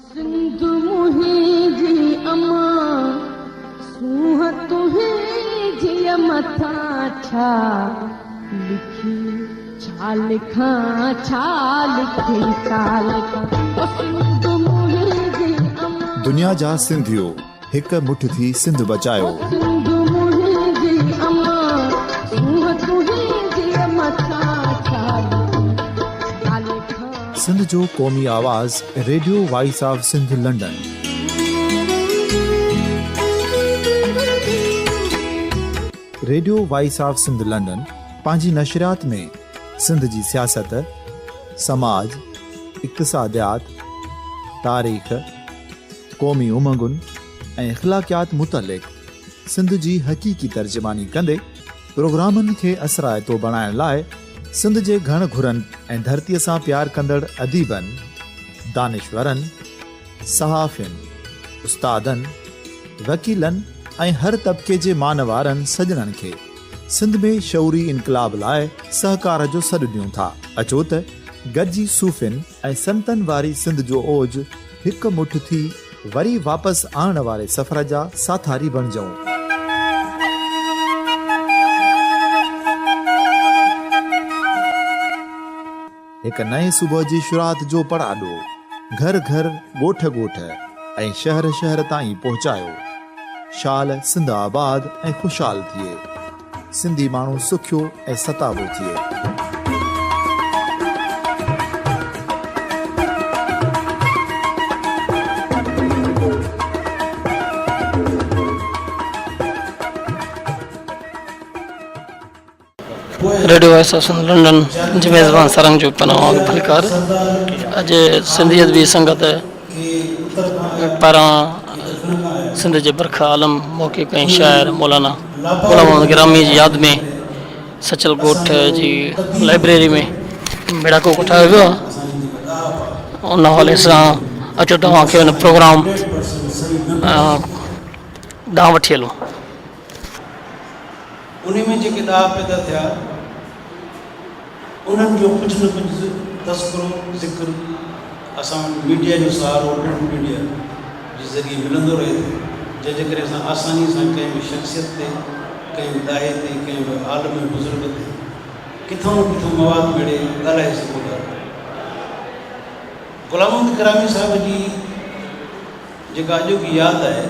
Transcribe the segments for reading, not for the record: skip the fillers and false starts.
سنڌ منهنجي امان، سونهن تنهنجيء مٿان ڇا لکي ڇا لکان ڇا لکي ڇا لکان او سنڌ منهنجي امان. دنيا جا سنڌيو هڪ مٺ ٿي سنڌ بچايو. او سنڌ منهنجي امان، سونهن تنهنجيء مٿان ڇا لکي ڇا لکان. سنڌ جو قومي آواز radio voice of Sindh London. Radio voice of Sindh London پنهنجي نشريات ۾ سنڌ جي سياست، سماج، اقتصاديات، تاريخ، قومي امنگن ۽ اخلاقيات متعلق سنڌ جي حقيقي ترجماني ڪندي پروگرامن کي اثرائتو بڻائڻ لاء سنڌ جي گهڻ گهرن ۽ ڌرتيء سان پيار ڪندڙ اديبن، دانشورن، صحافين، استادن، وڪيلن ۽ هر طبقي جي مان وارن سڄڻن کي سنڌ ۾ شعوري انقلاب لاء سهڪار جو سڏ ڏيون ٿا. اچو ته گڏجي صوفين ۽ سنتن واري سنڌ جو اوج هڪ مٺ ٿي وري واپس آڻڻ واري سفر جا ساٿاري بڻجون. هڪ نئين صبح جي شروعات جو پڙاڏو گهر گهر، ڳوٺ ڳوٺ ۽ شهر شهر تائين پهچايو. شال سنڌ آباد ۽ خوشحال ٿئي. سنڌي ماڻهو سکيو ۽ ستابو ٿئي. Radio voice of Sindh London جي ميزبان سرنگ جو پناهه ڀلڪار اڄ سنڌي ادبي سنگت پاران سنڌ جي برک عالم محقق ۽ شاعر مولانا غلام محمد گرامي جي ياد ۾ سچل ڳوٺ جي لائبريري ۾ ميڙاڪو ڪوٺايو ويو آهي ان حوالي سان اچو توهان کي ان پروگرام ڏانهن وٺي هلون. انهي ۾ جيڪي ڏاها پيدا ٿيا، انهن جو ڪجهه نه ڪجهه تذڪرو، ذڪر اسان وٽ ميڊيا جو سهارو پرنٽ ميڊيا جي ذريعي ملندو رهي ٿو، جنهن جي ڪري اسان آساني سان ڪنهن به شخصيت تي، ڪنهن به ڏاهي تي، ڪنهن به عالم ۽ بزرگ تي ڪٿان نه ڪٿان مواد ميڙي ڳالهائي سگهون ٿا. غلام محمد گرامي صاحب جي جيڪا اڄوڪي ياد آهي،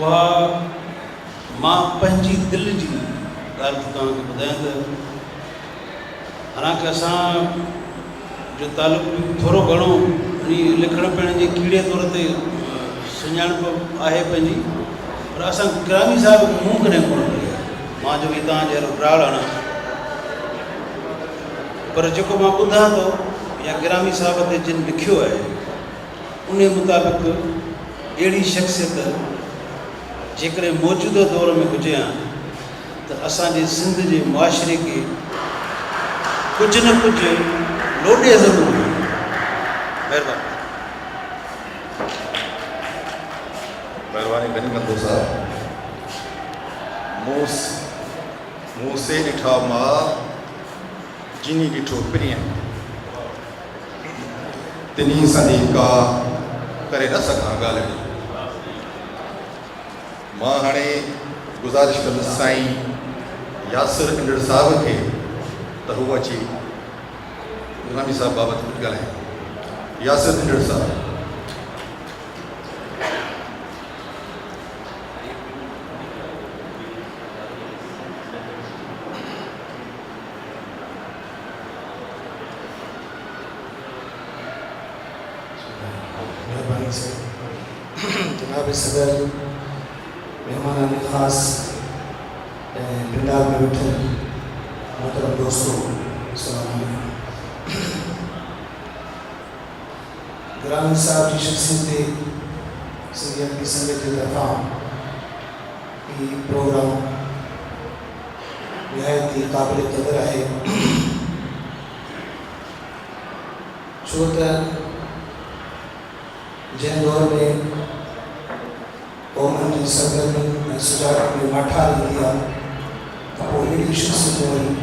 اها مان پنهنجي دل جي ڳالهه ٿو توهان کي ٻڌايان ته حالانڪه اسان جو تعلق به ٿورو گهڻو انهي لکڻ پڙهڻ جي ڪيڙي طور تي سڃاڻپ آهي پنهنجي پر اسان گرامي صاحب کي منهن ڪڏهن ڪونه مليو آهي مان جو به توهان جهڙو ڊاڙ هڻان پر جيڪو مان ٻڌان ٿو يا گرامي صاحب تي جن لکيو آهي انهيء مطابق اهڙي شخصيت جيڪڏهن موجوده دور ۾ هجي ها ته اسان جي سنڌ جي معاشري کي ڪجهه نه ڪجهه لوڏي ضرور ها. مهرباني. مهرباني غني مندو صاحب. مون سي ڏٺا ماء، جني ڏٺو پرينء. تنهين سندي ڪا ڪري نه سگهان ڳالهڙي. مان هاڻي گذارش ڪندس سائين ياسر انڙ صاحب کي ته هو اچي گرامي صاحب بابت ڪجهه ڳالهائين. ياسر انڙ صاحب. مهرباني سائين جناب صدر مهمانان خاص ۽ پنڊال ۾ ويٺل محترم دوستو السلام عليڪم گرامي صاحب جي شخصيت تي سنڌي ادبي سنگت جي طرفان هي پروگرام نهايت ئي قابل قدر آهي ڇو ته جنهن دور ۾ قومن جي سرگرمين ۽ سجاڳين ۾ ماٺار ايندي آهي ته پوء اهڙيون شخصيتون وري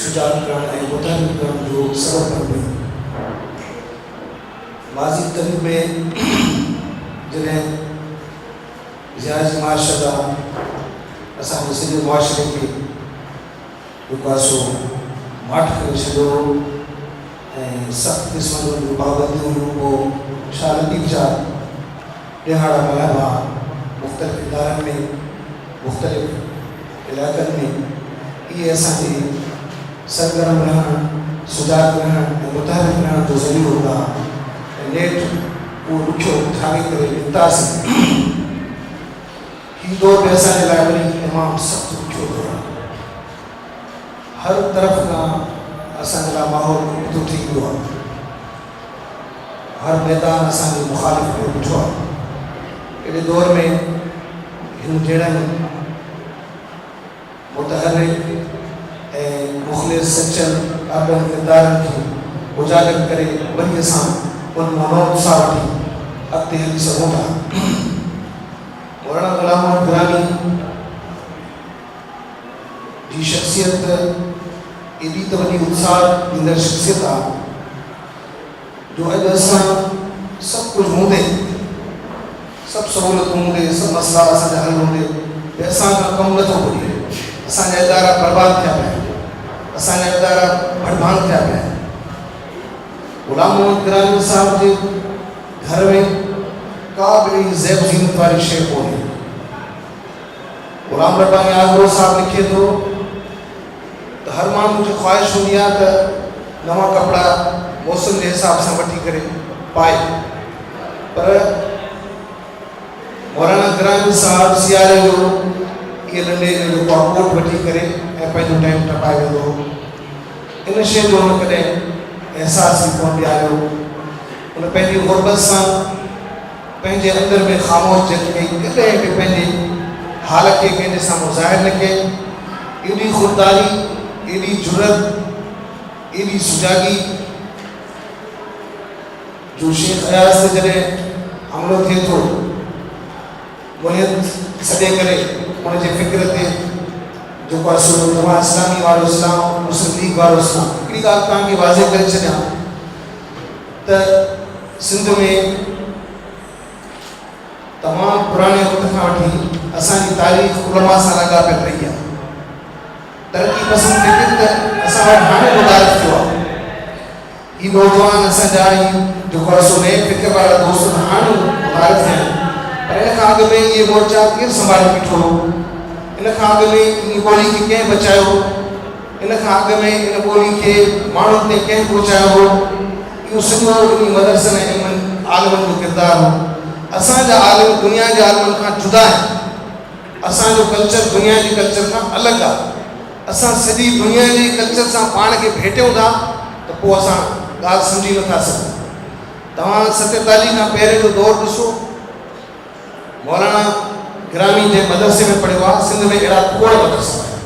سجاڳ ڪرڻ ۽ متحرڪ ڪرڻ جو سبب بڻبيون آهن. ماضي قريب ۾ جڏهن ضياء جي مارشل لا اسان جي سڄي معاشري کي جيڪو آهي سو ماٺ ڪري ڇڏيو هو ۽ سخت قسم جون جون پابنديون هيون، پوء شاهه لطيف جا ڏهاڙا ملهائبا ها مختلف ادارن ۾، مختلف علائقن ۾. اهي اسان جي سرگرم رهڻ، سجاڳ رهڻ ۽ متحرڪ رهڻ جو ذريعو هوندا ها ۽ نيٺ اهو ڏکيو ٿاڳي ڪري نڪتاسين. هي دور به اسان جي لاء وري تمام سخت ڏکيو دور آهي. هر طرف کان اسان جي لاء ماحول ابتو ٿي ويو آهي. هر ميدان اسان جي مخالف پيو بيٺو آهي. اهڙي دور ۾ هن جهڙن متحرڪ ۽ مخلص سچن ارڏن ڪردارن کي اجاگر ڪري وري اسان ان مان نئون اتساهه وٺي اڳتي هلي سگهون ٿا. مولانا غلام محمد گرامي جي شخصيت ايڏي ته وڏي اتساهه ڏيندڙ شخصيت آ جو اڄ اسان سڀ ڪجهه هوندي، سڀ سهولتون هوندي، سڀ مسئلا اسان جا حل هوندي به اسان کان ڪم نه ٿو پڄي. اسان جا ادارا برباد ٿيا پيا آهن. اسان جا ادارا ڀڙڀانگ ٿيا پيا آهن. غلام محمد گرامي صاحب جي گهر ۾ ڪا به اهڙي زيب زينت واري شيء ڪونهي. غلام رباني آگرو صاحب لکي ٿو ته هر ماڻهو جي خواهش هوندي آهي ته نوان ڪپڙا موسم جي حساب سان وٺي ڪري پائي، پر مولانا گرامي صاحب سياري جو اهي ننڍي جو جيڪو آهي ڪوٽ وٺي ڪري ۽ پنهنجو ٽائيم ٽپائي ويندو هو. ان شيء جو هن ڪڏهن احساس ئي ڪونه ڏياريو. هن پنهنجي غربت سان پنهنجي اندر ۾ خاموش جنگ ڪئي، ڪڏهن به پنهنجي حال کي ڪنهن جي سامهون ظاهر نه ڪيائين. ايڏي خودداري، ايڏي جرئت، ايڏي سجاڳي جو شيخ اياز تي جڏهن حملو ٿئي ٿو، ملحد سڏي ڪري ان جي فڪر تي جيڪو آهي سو توهان اسلامي وارو اسلام، مسلم ليگ وارو اسلام. هڪڙي ڳالهه توهان کي واضح ڪري ڇڏيان ته سنڌ ۾ تمام پراڻي وقت کان وٺي اسان جي تاريخ علماء سان لاڳاپيل رهي آهي. ترقي پسند فڪر ته اسان وٽ هاڻي متعارف ٿيو آهي. هي نوجوان اسان جا هي جيڪو آهي سو نئين فڪر وارا دوست ته هاڻي متعارف ٿيا آهن، پر ان کان اڳ ۾ اهي مورچا ڪير سنڀالي بيٺو هو؟ ان کان اڳ ۾ انهي ٻولي کي ڪنهن بچايو هو؟ ان کان اڳ ۾ ان ٻولي کي ماڻهن تائين ڪنهن پهچايو هو؟ اهو سڄو انهي مدرسن ۽ علمن عالمن جو ڪردار هو. اسان جا عالم دنيا جي عالمن کان جدا آهن. اسان جو ڪلچر دنيا جي ڪلچر کان الڳ آهي. اسان سڄي دنيا جي ڪلچر سان پاڻ کي ڀيٽيون ٿا ته پوء اسان ڳالهه سمجهي نٿا سگهون. توهان 47 کان پهرين جو دور ڏسو. مولانا گرامي جنهن مدرسي ۾ پڙهيو آهي، سنڌ ۾ اهڙا کوڙ مدرسا آهن.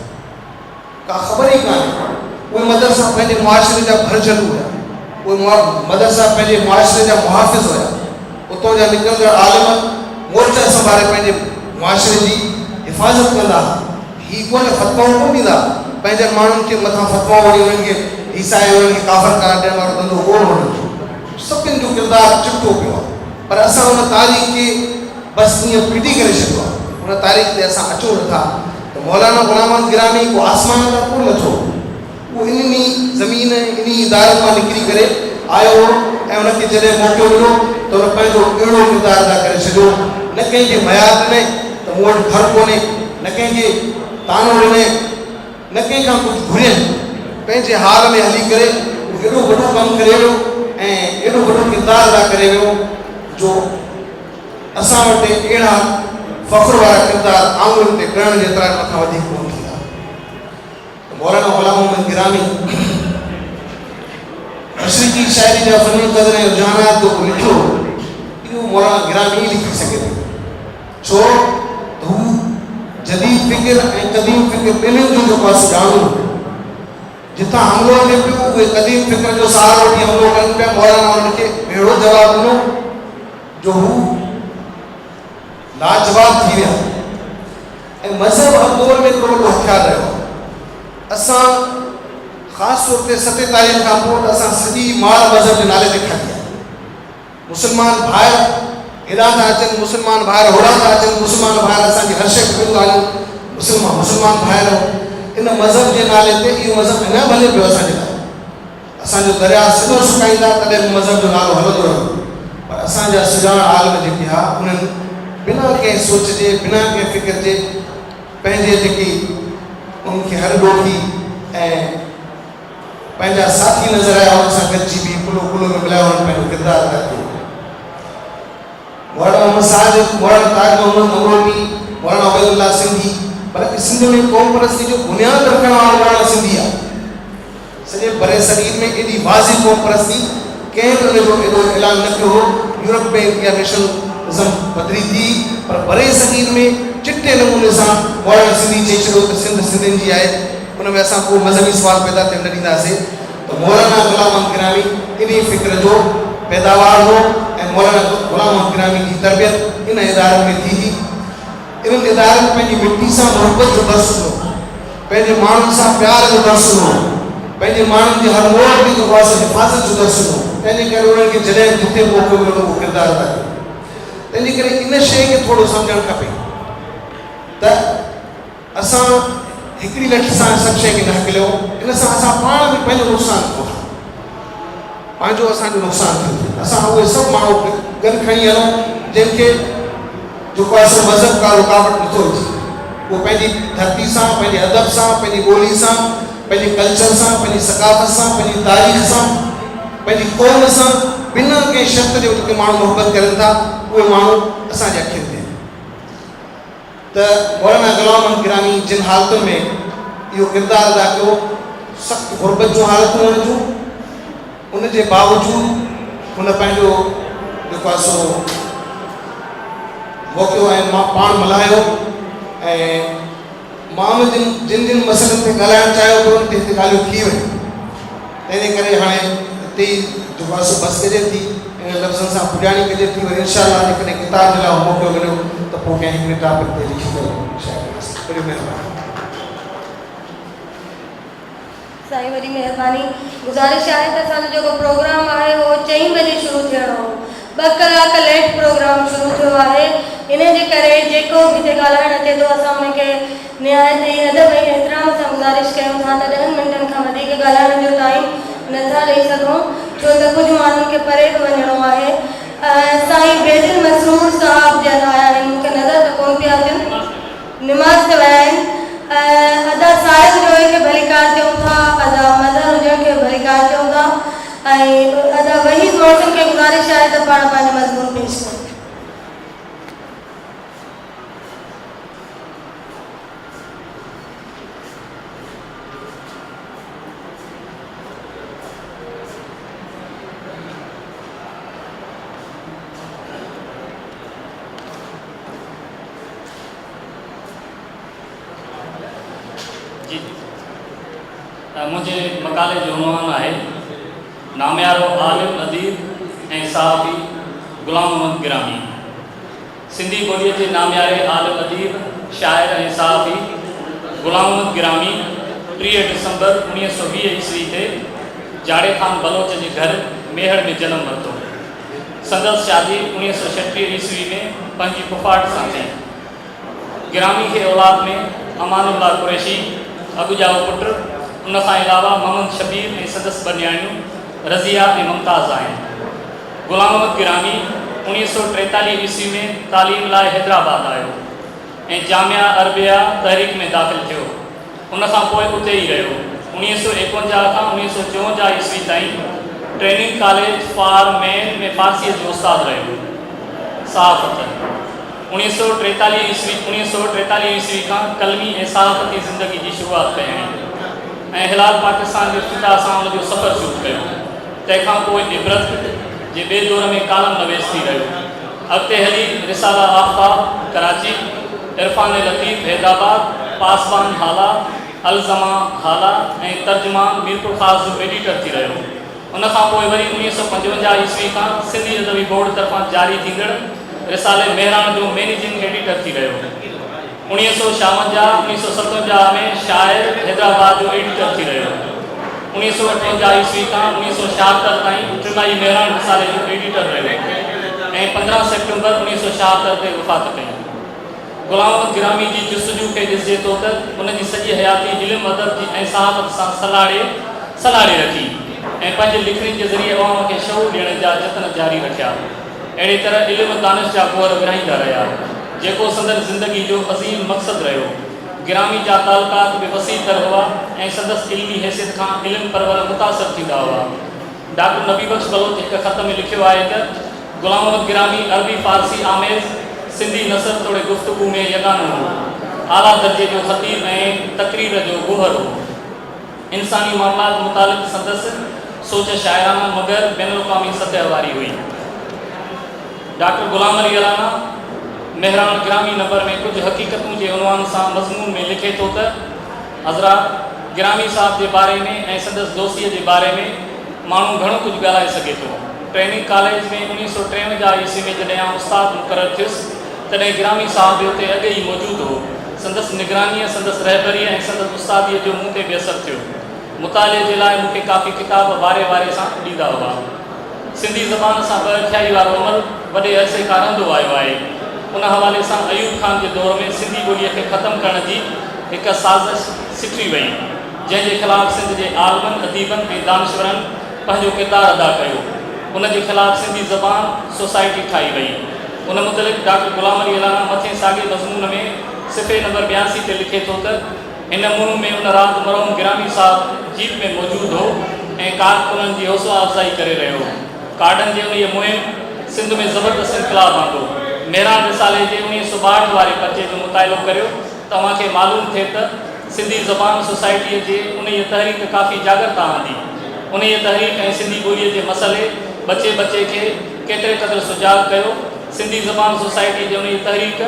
ڪا خبر ئي ڪانهي. اهي مدرسا پنهنجي معاشري جا ڀرجهلو هيا. اهي مدرسا پنهنجي معاشري جا محافظ هيا. اتان جا نڪرندڙ عالم مورچا سنڀاري پنهنجي معاشري جي حفاظت ڪندا ها. هي ڪونه فتوائون ڪونه ڏيندا ها. پنهنجن ماڻهن کي مٿان فتوائون وڙهي انهن کي هيسائي انهن کي ڪافر قرار ڏيڻ وارو ڌنڌو ڪونه هو انهن جو. سڀن جو ڪردار چٽو پيو آهي. پر اسان ان تاريخ کي بس ائين ڦٽي ڪري ڇڏيو آهي. ان تاريخ تي اسان اچون نٿا ته مولانا غلام محمد گرامي ڪو آسمان تان ڪونه لٿو هو. اهو انهن ئي زمين ۽ انهي ئي ادارن مان نڪري ڪري آيو هو ۽ ان کي جڏهن موقعو مليو ته هن پنهنجو اهڙو ڪردار ادا ڪري ڇڏيو، نه ڪنهن کي ميار ڏنائين ته مون وٽ گهر ڪونهي، نه ڪنهن کي طعنو ڏنائين، نه ڪنهن کان ڪجهه گهريائين. پنهنجي حال ۾ هلي ڪري هو ايڏو وڏو ڪم ڪري ويو ۽ ايڏو وڏو ڪردار ادا ڪري ويو جو اسان وٽ اهڙا فخر وارا ڪردار آڱرين تي ڳڻڻ جيترا ان کان وڌيڪ ڪونه ٿيندا. ته مولانا غلام محمد گرامي مشرقي شاعري جا فني قدر ۽ رجحانات جيڪو لکيو اهو مولانا گرامي ئي لکي سگهي ٿو، ڇو ته هو جديد فڪر ۽ قديم فڪر ٻنهين جو جيڪو آهي سو ڄاڻو هو. جتان حملو اچي پيو اهي قديم فڪر جو سهارو وٺي حملو ڪن پيا، مولانا انهن کي اهڙو جواب ڏنو جو هو لاجواب ٿي ويا. ۽ مذهب هر دور ۾ هڪڙو وڏو هٿيار رهيو آهي. اسان خاص طور تي 47 کان پوء ته اسان سڄي مار مذهب جي نالي تي کاڌي آهي. مسلمان ڀائر هيڏانهن ٿا اچن، مسلمان ڀائر هوڏانهن ٿا اچن، مسلمان ڀائر اسان جي هر شيء کڻي ٿا هلن، مسلمان مسلمان ڀائر ان مذهب جي نالي تي اهو مذهب اڃا به هلي پيو اسان جي لاء. اسان جو درياء سڌو سڪائيندا تڏهن به مذهب جو نالو هلندو رهندو پر اسان جا سڄاڻ عالم جيڪي ها انهن بنا ڪنهن سوچ جي بنا ڪنهن فڪر جي پنهنجي جيڪي انهن کي هر ڏوکي ۽ پنهنجا ساٿي نظر آيا انهن سان گڏجي بيهي ڪلهو ڪلهو ۾ ملائي انهن پنهنجو ڪردار ادا ڪيو. مولانا محمد صادق، مولانا تاج محمد امروٽي، مولانا عبيدالله سنڌي بلڪه سنڌ ۾ قوم پرستي جو بنياد رکڻ وارو مولانا سنڌي آهي. سڄي برصغير ۾ ايڏي واضح قوم پرستي ڪنهن به ان جو ايڏو اعلان نه ڪيو هو. يورپ ۾ اها نيشنلزم پڌري ٿي پر برصغير ۾ چٽي نموني سان مولانا سنڌي چئي ڇڏيو ته سنڌ سنڌين جي آهي ان ۾ اسان ڪو مذهبي سوال پيدا ٿيڻ نه ڏينداسين ته مولانا غلام محمد گرامي انهي فڪر جو پيداوار هو ۽ مولانا غلام محمد گرامي جي تربيت ان ادارن ۾ ٿي هئي. انهن ادارن پنهنجي مٽي سان محبت جو درس ڏنو. پنهنجي ماڻهن سان پيار جو درس ڏنو، پنهنجي ماڻهن جي هر موڙ تي جيڪو آهي سو حفاظت جو درس ڏنو، تنهن جي ڪري انهن کي جڏهن به جتي به موقعو ملندو اهو ڪردار ادا ڪيو. تنهن جي ڪري ان شيء کي ٿورو سمجهڻ کپي ته اسان هڪڙي لٺ سان سڀ شيء کي نه هڪليو، ان سان اسان پاڻ به پنهنجو نقصان ڪيون ٿا. پنهنجو اسان جو نقصان ٿئي ٿو. اسان اهي سڀ ماڻهو گڏ کڻي هلون جن کي جيڪو آهي سو مذهب ڪا رڪاوٽ نٿو وجهي. اهو پنهنجي ڌرتي سان، پنهنجي ادب سان، پنهنجي ٻولي سان، پنهنجي ڪلچر سان، پنهنجي ثقافت سان، پنهنجي تاريخ سان، پنهنجي قوم سان بنا ڪنهن شرط جي جيڪي ماڻهو محبت ڪرين ٿا اهي ماڻهو اسان جي اکين تي آهن. ته مولانا غلام محمد گرامي جن حالتن ۾ اهو ڪردار ادا ڪيو، سخت غربت جون حالتون هن جون، ان جي باوجود هن پنهنجو جيڪو آهي سو موقعو ۽ پاڻ ملهايو ۽ مان به جن جن جن مسئلن تي ڳالهائڻ چاهيو پيو ان تي هتي ڳالهيون ٿي ويون، تنهن جي ڪري هاڻي هتي ئي جيڪو آهي سو بس ڪجي ٿي، انهن لفظن سان پڄاڻي ڪجي ٿي، وري انشاء الله جيڪڏهن ڪتاب جي لاء موقعو مليو ته پوء ڪنهن هڪڙي ٽاپڪ تي لکي ڪري شايع ڪنداسين. وڏي مهرباني. سائين وڏي مهرباني. گذارش آهي ته اسان جو جيڪو پروگرام آهي اهو چئين بجي شروع ٿيڻو هو ٻه ڪلاڪ ليٽ پروگرام شروع ٿيو آهي انهي جي ڪري جيڪو به هتي ڳالهائڻ اچي ٿو اسان ان کي نهايت ئي ادب ۽ احترام سان گذارش ڪيون ٿا ته ڏهن منٽن کان وڌيڪ ڳالهائڻ جو ٽائيم نه ٿا ڏئي سگهون ڇو ته ڪجهه ماڻهن کي پري به وڃڻو آهي سائين بيدل مسرور صاحب جن آيا آهن مون کي نظر ته ڪونه پيا اچن نماز تي ويا آهن ادا سارنگ جويي کي ڀليڪار چئون ٿا ادا مظهر هجڻ کي به ڀليڪار چئون ٿا ۽ ادا وحيد محسن کي گذارش آهي ته پاڻ پنهنجو مضمون پيش ڪن. جي منهنجي مقالي جو عنوان آهي ناميارو عالم اديب ۽ صحافي غلام محمد گرامي سنڌي ٻوليء جي نامياري عالم اديب شاعر ۽ صحافي غلام محمد گرامي 30 ڊسمبر 1920 عيسوي تي جاڙي خان بلوچ جي گهر ميهڙ ۾ جنم ورتو. سندس شادي 1936 عيسوي ۾ پنهنجي پڦاٽ سان ٿي. گرامي کي اولاد ۾ امان الله قريشي، اڳ ڄائو پٽ، ان کان علاوه محمد شبير ۽ سندس ٻه نياڻيون رضيه ۽ ممتاز آهن. غلام محمد گرامي 1943 عيسوي ۾ تعليم لاء حيدرآباد آيو ۽ جامعه عربيه تحريڪ ۾ داخل ٿيو. ان کان پوء اتي ئي رهيو. 1951 کان 1954 عيسوي تائين ٽريننگ ڪاليج فار مين ۾ فارسيء جو استاد رهيو. صحافت، 1943 عيسوي 1943 عيسوي کان قلمي ۽ صحافتي زندگي جي شروعات ڪيائين ۽ هلال پاڪستان جي افتتاح سان ان جو سفر شروع ڪيو. تنهن کان پوء عبرت جي ٻئي دور ۾ ڪالم نويس ٿي رهيو. اڳتي هلي رساله آفتاب، ڪراچي، عرفان لطيف، حيدرآباد، پاسبان، هالا، الزمان، هالا ۽ ترجمان، ميرپورخاص جو ايڊيٽر ٿي رهيو. ان کان پوء وري 1955 عيسوي کان سنڌي ادبي بورڊ طرفان جاري ٿيندڙ رسالي مهراڻ جو مئنيجنگ ايڊيٽر ٿي رهيو. 1956، 1957 ۾ شاعر، حيدرآباد جو ايڊيٽر ٿي رهيو. 1958 عيسوي کان 1976 تائين ٽماهي مهراڻ رسالي جو ايڊيٽر رهيو. ۽ 15 سيپٽمبر 1976 تي وفات ڪئي. غلام محمد گرامي جي جستجو کي ڏسجي ٿو ته ان جي سڄي حياتي علم ادب جي ۽ صحافت سان سلهاڙي سلهاڙي رکي ۽ پنهنجي لکڻين جي ذريعي عوام کي شعور ڏيڻ جا جتن جاري رکيا. اهڙي طرح علم دانش جا گوهر ورهائيندا رهيا، جيڪو سندن زندگي جو عظيم مقصد رهيو. گرامي جا تعلقات به وسيع تر هئا ۽ سندس علمي حيثيت کان علم پرور متاثر ٿيندا هئا. ڊاڪٽر نبي بخش بلوچ هڪ خط ۾ لکيو آهي ته، غلام محمد گرامي عربي فارسي آميز سنڌي نثر توڙي گفتگو ۾ يگانو هو. اعليٰ درجي جو خطيب ۽ تقرير جو گوهر هو. انساني معاملات متعلق سندس سوچ شاعرانه مگر بين الاقوامي سطح واري هئي. ڊاڪٽر غلام علي الانا مهراڻ گرامي نمبر ۾ ڪجهه حقيقتون جي عنوان سان مضمون ۾ لکي ٿو ته، حضرات! گرامي صاحب جي باري ۾ ۽ سندس دوستيء جي باري ۾ ماڻهو گهڻو ڪجهه ڳالهائي سگهي ٿو. ٽريننگ ڪاليج ۾ 1953 عيسوي ۾ جڏهن آئون استاد مقرر ٿيس، تڏهن گرامي صاحب به اتي اڳي ئي موجود هو. سندس نگرانيء، سندس رهبريء ۽ سندس استاديء جو مون تي به اثر ٿيو. مطالعي جي لاء مون کي ڪافي ڪتاب واري واري سان ڏيندا هئا. سنڌي زبان سان ٻه اکيائي وارو عمل وڏي عرصي کان رهندو آيو آهي. ان حوالي سان ايوب خان جي دور ۾ سنڌي ٻوليء کي ختم ڪرڻ جي هڪ سازش سٽي وئي، جنهن جي خلاف سنڌ جي عالمن، اديبن ۽ دانشورن پنهنجو ڪردار ادا ڪيو. ان جي خلاف سنڌي زبان سوسائٽي ٺاهي وئي. ان متعلق ڊاڪٽر غلام علي الانا مٿين ساڳئي مضمون ۾ صفحي نمبر 82 تي لکي ٿو ته، هن مهم ۾ ان رات مرحوم گرامي صاحب جيپ ۾ موجود هو ۽ ڪارڪنن جي حوصله افزائي ڪري رهيو هو. ڪارڊن جي انهيء مهم سنڌ ۾ زبردست انقلاب آندو. مهراڻ رسالي جي 1962 واري پرچي جو مطالعو ڪريو ته اوهان کي معلوم ٿئي ته سنڌي زبان سوسائٽيء جي انهيء تحريڪ ڪافي جاڳرتا آندي. انهيء تحريڪ ۽ سنڌي ٻوليء جي مسئلي ٻچي ٻچي کي ڪيتري قدر سجاڳ ڪيو. سنڌي زبان سوسائٽيء جي انهيء تحريڪ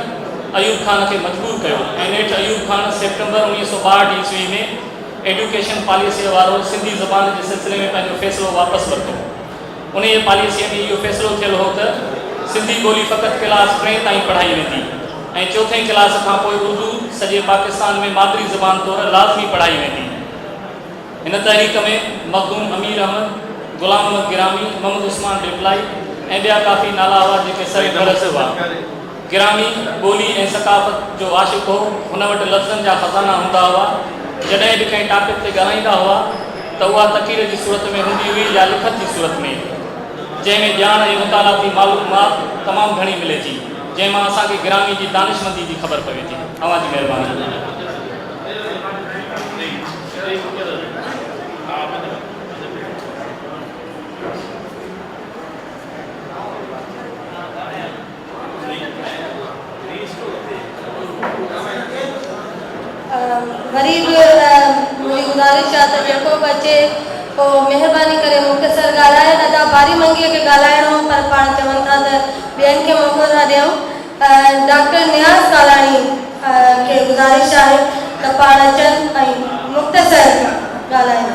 ايوب خان کي مجبور ڪيو ۽ نيٺ ايوب خان سيپٽمبر 1962 عيسوي ۾ ايڊيوڪيشن پاليسيء وارو سنڌي زبان جي سلسلي ۾ پنهنجو فيصلو واپس ورتو. انهيء پاليسيء ۾ اهو فيصلو ٿيل هو ته سنڌي ٻولي فقط ڪلاس ٽئين تائين پڙهائي ويندي ۽ چوٿين ڪلاس کان پوء اردو سڄي پاڪستان ۾ مادري زبان طور لازمي پڙهائي ويندي. هن تحريڪ ۾ مخدوم امير احمد، غلام احمد گرامي، محمد عثمان ڏيپلائي ۽ ٻيا ڪافي نالا هئا جيڪي سر فهرست هئا. گرامي ٻولي ۽ ثقافت جو عاشق هو. هن وٽ لفظن جا خزانا هوندا هئا. جڏهن به ڪنهن ٽاپڪ تي ڳالهائيندا هئا ته اها تقرير جي صورت ۾ هوندي هئي يا لکت جي صورت ۾، جنهن ۾ ڄاڻ ۽ مطالعاتي معلومات تمام گهڻي ملي ٿي، جنهن مان اسان کي گرامي جي دانشمندي جي خبر پوي ٿي. اوهان جي مهرباني. وري به منهنجي گذارش آ ته جيڪو به اچي اهو مهرباني ڪري مختصر ڳالهائي. ادا باري منگيء کي ڳالهائڻو هو پر پاڻ چون ٿا ته ٻين کي موقعو ٿا ڏيون. ڊاڪٽر نياز ڪالاڻي کي گذارش آهي ته پاڻ اچن ۽ مختصر ڳالهائين.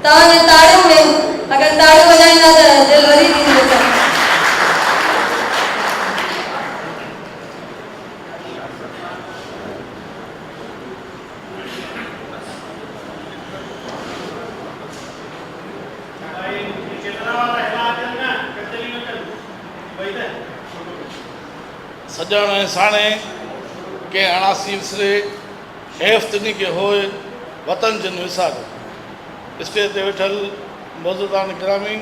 توهان جي تاڙين ۾ اگر تاڙيون وڄائيندا ته دل وري ٿيندي اٿن. سڄڻ ۽ ساڻي ڪنهن اڻاسي وسري. حيف تنهن کي هوء، وطن جن وساريو. اسٽيج تي ويٺل معززان گرامي،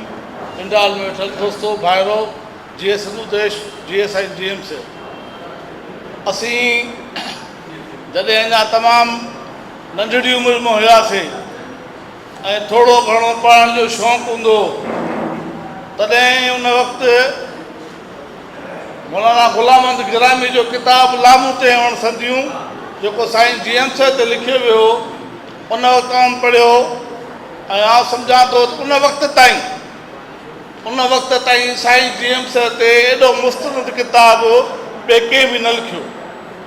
پنڊال ۾ ويٺل دوستو، ڀائرو، جيئي سنڌو ديش، جيئي سائين جي ايم سيد. اسين جڏهن اڃا تمام ننڍڙي عمر ۾ هياسين ۽ ٿورو گهڻو پڙهڻ جو شوق هوندو هو، تڏهن ان وقت مولانا غلام احمد گرامي جو ڪتاب لامون تي وڻ سنديون جيڪو سائين جي ايم سيد تي لکيو ويو هو، ان وقت آئون پڙهيو هو ۽ آئون سمجهان ٿو ته ان وقت تائين ان وقت تائين سائين جي ايم سيد تي ايڏو مستند ڪتاب ٻئي ڪنهن به نه لکيو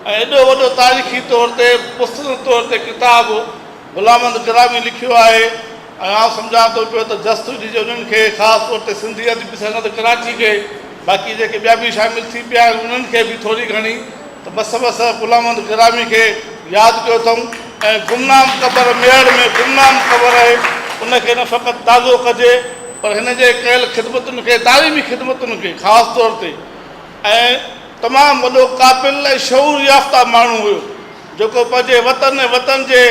۽ ايڏو وڏو تاريخي طور تي مستند طور تي ڪتاب غلام احمد گرامي لکيو آهي ۽ آئون سمجهان ٿو پيو ته جس ڏجي انهن کي خاص طور تي سنڌي ادبي سنگت ڪراچي کي باقي جيڪي ٻيا به شامل ٿي پيا آهن انهن کي به ٿوري گهڻي ته مس مس غلام احمد گرامي کي ياد ڪيو اٿئون ۽ گمنام قبر ميهڙ ۾ گمنام قبر آهي. ان کي نه فقط تازو ڪجي پر هن جي ڪيل خدمتن کي تعليمي خدمتن کي خاص طور تي ۽ تمام وڏو قابل ۽ شعور يافته ماڻهو هيو جيڪو پنهنجي وطن ۽ وطن جي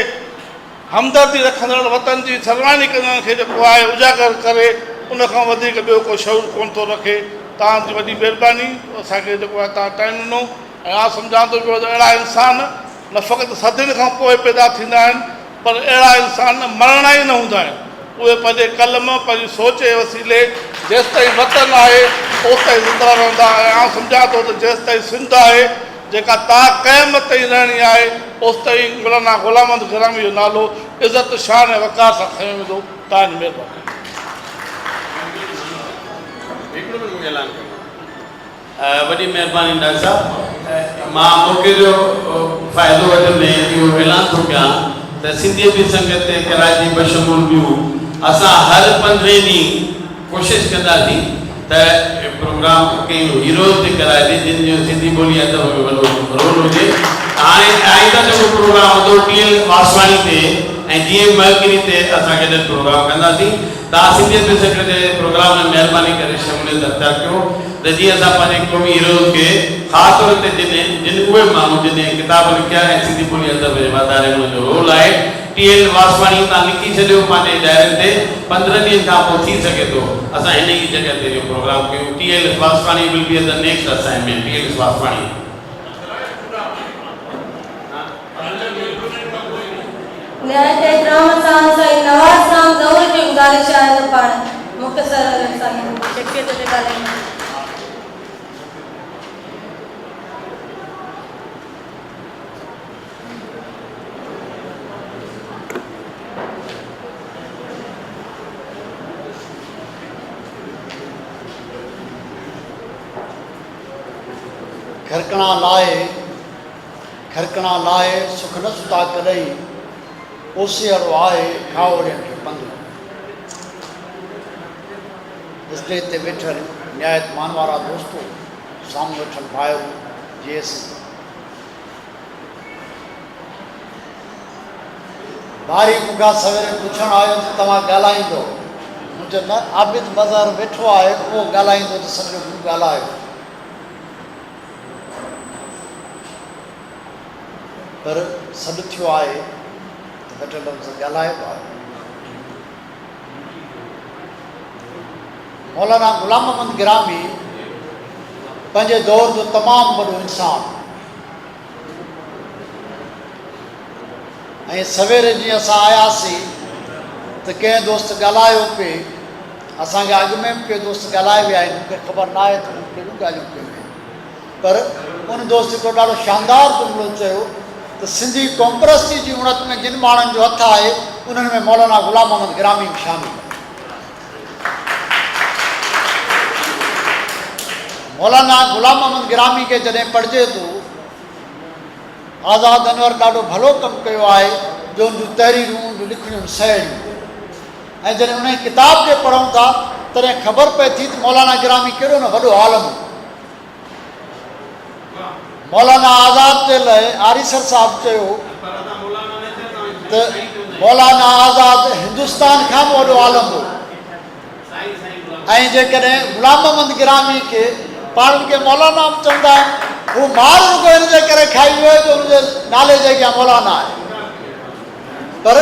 همدردي رکندڙ وطن جي سرواڻي ڪندڙن کي جيڪو آهي اجاگر ڪري ان کان وڌيڪ ٻيو ڪو شعور ڪونه ٿو رکي. توهان جي وڏي مهرباني اسان کي جيڪو آهي توهان ٽائيم ڏنو ۽ آء سمجهان ٿو پيو ته اهڙا انسان نه فقط صدين کان پوء پيدا ٿيندا آهن پر اهڙا انسان مرڻا ئي نه هوندا آهن. اهي پنهنجي قلم، پنهنجي سوچ جي وسيلي جيستائين وطن آهي اوستائين زنده رهندا ۽ آئون سمجهان ٿو ته جيستائين سنڌ آهي جيڪا تا قيامت تائين رهڻي آهي اوستائين مولانا غلام محمد گرامي جو نالو عزت، شان ۽ وقار سان کنيو ويندو. توهان جي مهرباني. هڪڙو منٽ مونکي اعلان ڪرڻو آهي. وڏي مهرباني ڊاڪٽر صاحب مان موقعي جو فائدو وٺندي اهو اعلان ٿو ڪيان ته سنڌي ادبي سنگت ڪراچي بشمول ٻيون اسان هر پندرهين ڏينهن ڪوشش ڪنداسين ته پروگرام ڪنهن هيروز تي ڪرائجي جن جو سنڌي ٻولي ادب ۾ وڏو رول هجي ته هاڻي آئنده جيڪو پروگرام هوندو ٽي ايل واسواڻي تي ۽ جي ايم مهڪري تي اسان گڏيل پروگرام ڪنداسين توهان سنڌي ادبي سنگت جي پروگرام ۾ مهرباني ڪري شموليت اختيار ڪيو ته جيئن اسان پنهنجي قومي هيروز کي خاص طور تي جن جن اهي ماڻهو جن ڪتاب لکيا ۽ سنڌي ٻولي ادب جي واڌاري ۾ انهن جو رول آهي ٽي ايل واسواڻي تان لکي ڇڏيو پنهنجي ڊائرين تي 15 ڏينهن کان پوء ٿي سگهي ٿو اسان هن ئي جڳهه تي اهو پروگرام ڪيون T L Vaswani will be the next assignment T L Vaswani. نهايت احترام سان سائين نواز خان زئور کي گذارش آهي ته پاڻ مختصر سائين شخصيت تي ڳالهائين. کرڪڻا لاهي، کرڪڻا لاهي، سک نه ستا ڪڏهين، اوسيئڙو آهي، کاهوڙين کي پنڌ. اسٽيج تي ويٺل نهايت مانوارا دوستو، سامهون ويٺل ڀائرو، جي ايس. باري مون کان سويري پڇڻ آيو ته توهان ڳالهائيندؤ؟ مون چيو نه عابد مظهر ويٺو آهي اهو ڳالهائيندو ته سمجهو مون ڳالهايو. پر سڏ ٿيو آهي ته ٻه ٽي لفظ ڳالهائبا. مولانا غلام محمد گرامي پنهنجي دور جو تمام وڏو انسان هو. ۽ سويري جيئن اسان آياسين ته ڪنهن دوست ڳالهايو پئي، اسان کي اڳ ۾ به ڪي دوست ڳالهائي ويا آهن، مون کي خبر ناهي ته انهن ڪهڙيون ڳالهيون ڪيون آهن، پر ان دوست هڪڙو ڏاڍو شاندار جملو چيو ته سنڌي قومپرستي جي اڻت ۾ جن ماڻهن جو هٿ آهي، انهن ۾ مولانا غلام محمد گرامي به شامل آهي. مولانا غلام محمد گرامي کي جڏهن پڙهجي ٿو، آزاد انور ڏاڍو ڀلو ڪم ڪيو آهي جو ان جون تحريرون، ان جون لکڻيون سهيڙيون ۽ جڏهن انهيء ڪتاب کي پڙهون ٿا، تڏهن خبر پئي ٿي ته مولانا گرامي ڪيڏو نه وڏو عالم هو. مولانا آزاد جي لاء آريسر صاحب چيو ته مولانا آزاد هندستان کان به وڏو عالم هو ۽ جيڪڏهن غلام محمد گرامي کي پاڻ ان کي مولانا به چوندا آهن هو مار رڳو هن جي ڪري کائي ويو جو هن جي نالي جي اڳيان مولانا آهي پر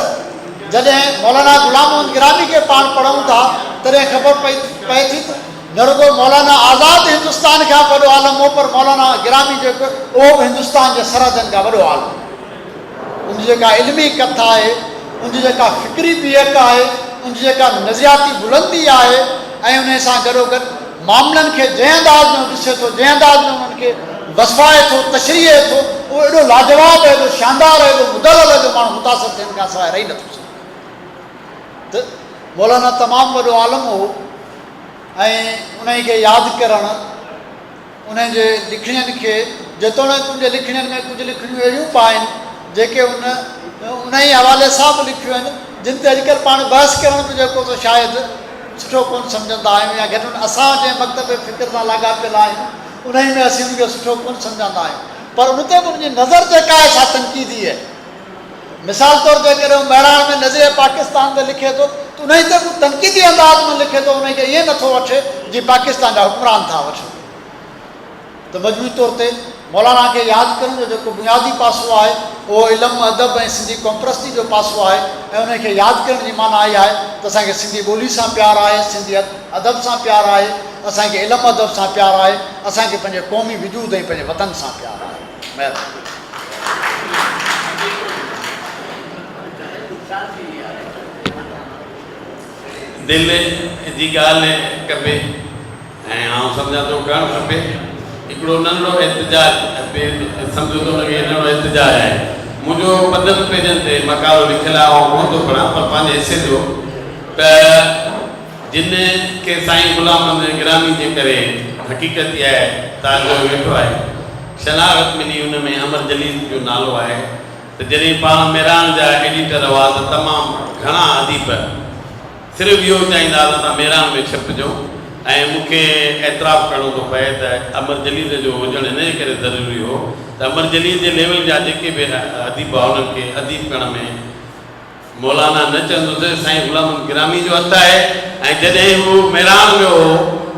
جڏهن مولانا غلام محمد گرامي کي پاڻ پڙهون ٿا تڏهن خبر پئي ٿي ته نه رڳو مولانا آزاد هندستان کان به وڏو عالم هو پر مولانا گرامي جيڪو اهو به هندستان جي سرحدن کان وڏو عالم هو. ان جي جيڪا علمي ڪٿ آهي، ان جي جيڪا فڪري بيهڪ آهي، ان جي جيڪا نظرياتي بلندي آهي ۽ انهي سان گڏوگڏ معاملن کي جنهن انداز ۾ هو ڏسي ٿو، جنهن انداز ۾ انهن کي وصفائي ٿو، تشريحي ٿو، اهو ايڏو لاجواب ۽ ايڏو شاندار ۽ ايڏو مدلل آهي جو ماڻهو متاثر ٿيڻ کان سواء رهي نٿو سگهي. ته مولانا تمام وڏو عالم هو ۽ انهي کي ياد ڪرڻ، انهن جي لکڻين کي، جيتوڻيڪ ان جي لکڻين ۾ ڪجهه لکڻيون اهڙيون به آهن جيڪي ان انهي حوالي سان به لکيون آهن جن تي اڄڪلهه پاڻ بحث ڪرڻ به جيڪو سو شايد سٺو ڪونه سمجهندا آهيون يا گهٽ ۾ اسان جنهن مڪتب فڪر سان لاڳاپيل آهيون انهي ۾ اسين ان کي سٺو ڪونه سمجهندا آهيون پر ان تي به ان جي نظر جيڪا آهي سا تنقيدي آهي. مثال طور جيڪڏهن هو مهراڻ ۾ نظريه پاڪستان تي لکي ٿو ته انهي تي به تنقيدي انداز ۾ لکي ٿو، انهي کي ائين نٿو وٺي جيئن پاڪستان جا حڪمران ٿا وٺن. ته مجموعي طور تي مولانا کي ياد ڪرڻ جو جيڪو بنيادي پاسو آهي اهو علم، ادب ۽ سنڌي قومپرستي جو پاسو آهي ۽ انهي کي ياد ڪرڻ جي معنيٰ اها آهي ته اسان کي سنڌي ٻولي سان پيار آهي، سنڌي ادب سان پيار آهي، اسان کي علم ادب سان پيار آهي، اسان کي پنهنجي قومي وجود ۽ پنهنجي وطن سان پيار آهي. مهرباني. دل جي ڳالهه ڪبي ۽ آئون سمجهان ٿو ڪرڻ کپي. هڪڙو ننڍڙو احتجاج به سمجهو ته ان کي ننڍڙو احتجاج آهي. منهنجو پنجن پيجن تي مقالو لکيل آهي آئون ڪونه ٿو پڙهان پر پنهنجي حصي جو ته جن کي سائين غلام محمد گرامي جي ڪري حقيقت اها آهي ته اڄ هو ويٺو آهي شناخت ملي ان ۾ امر جليل جو نالو آهي ته جڏهن پاڻ مهراڻ جا ايڊيٽر هئا ته تمام گهڻا اديب صرف اهو چاهيندا هئا ته اسان مهراڻ ۾ ڇپجون ۽ مون کي اعتراف ڪرڻو ٿو پئي ته امر جليل جو هجڻ انهيء ڪري ضروري هو ته امر جليل جي ليول جا جيڪي به اديب هئا انهن کي اديب ڪرڻ ۾ مولانا نه چوندس سائين غلام محمد گرامي جو هٿ آهي ۽ جڏهن هو مهراڻ ۾ هو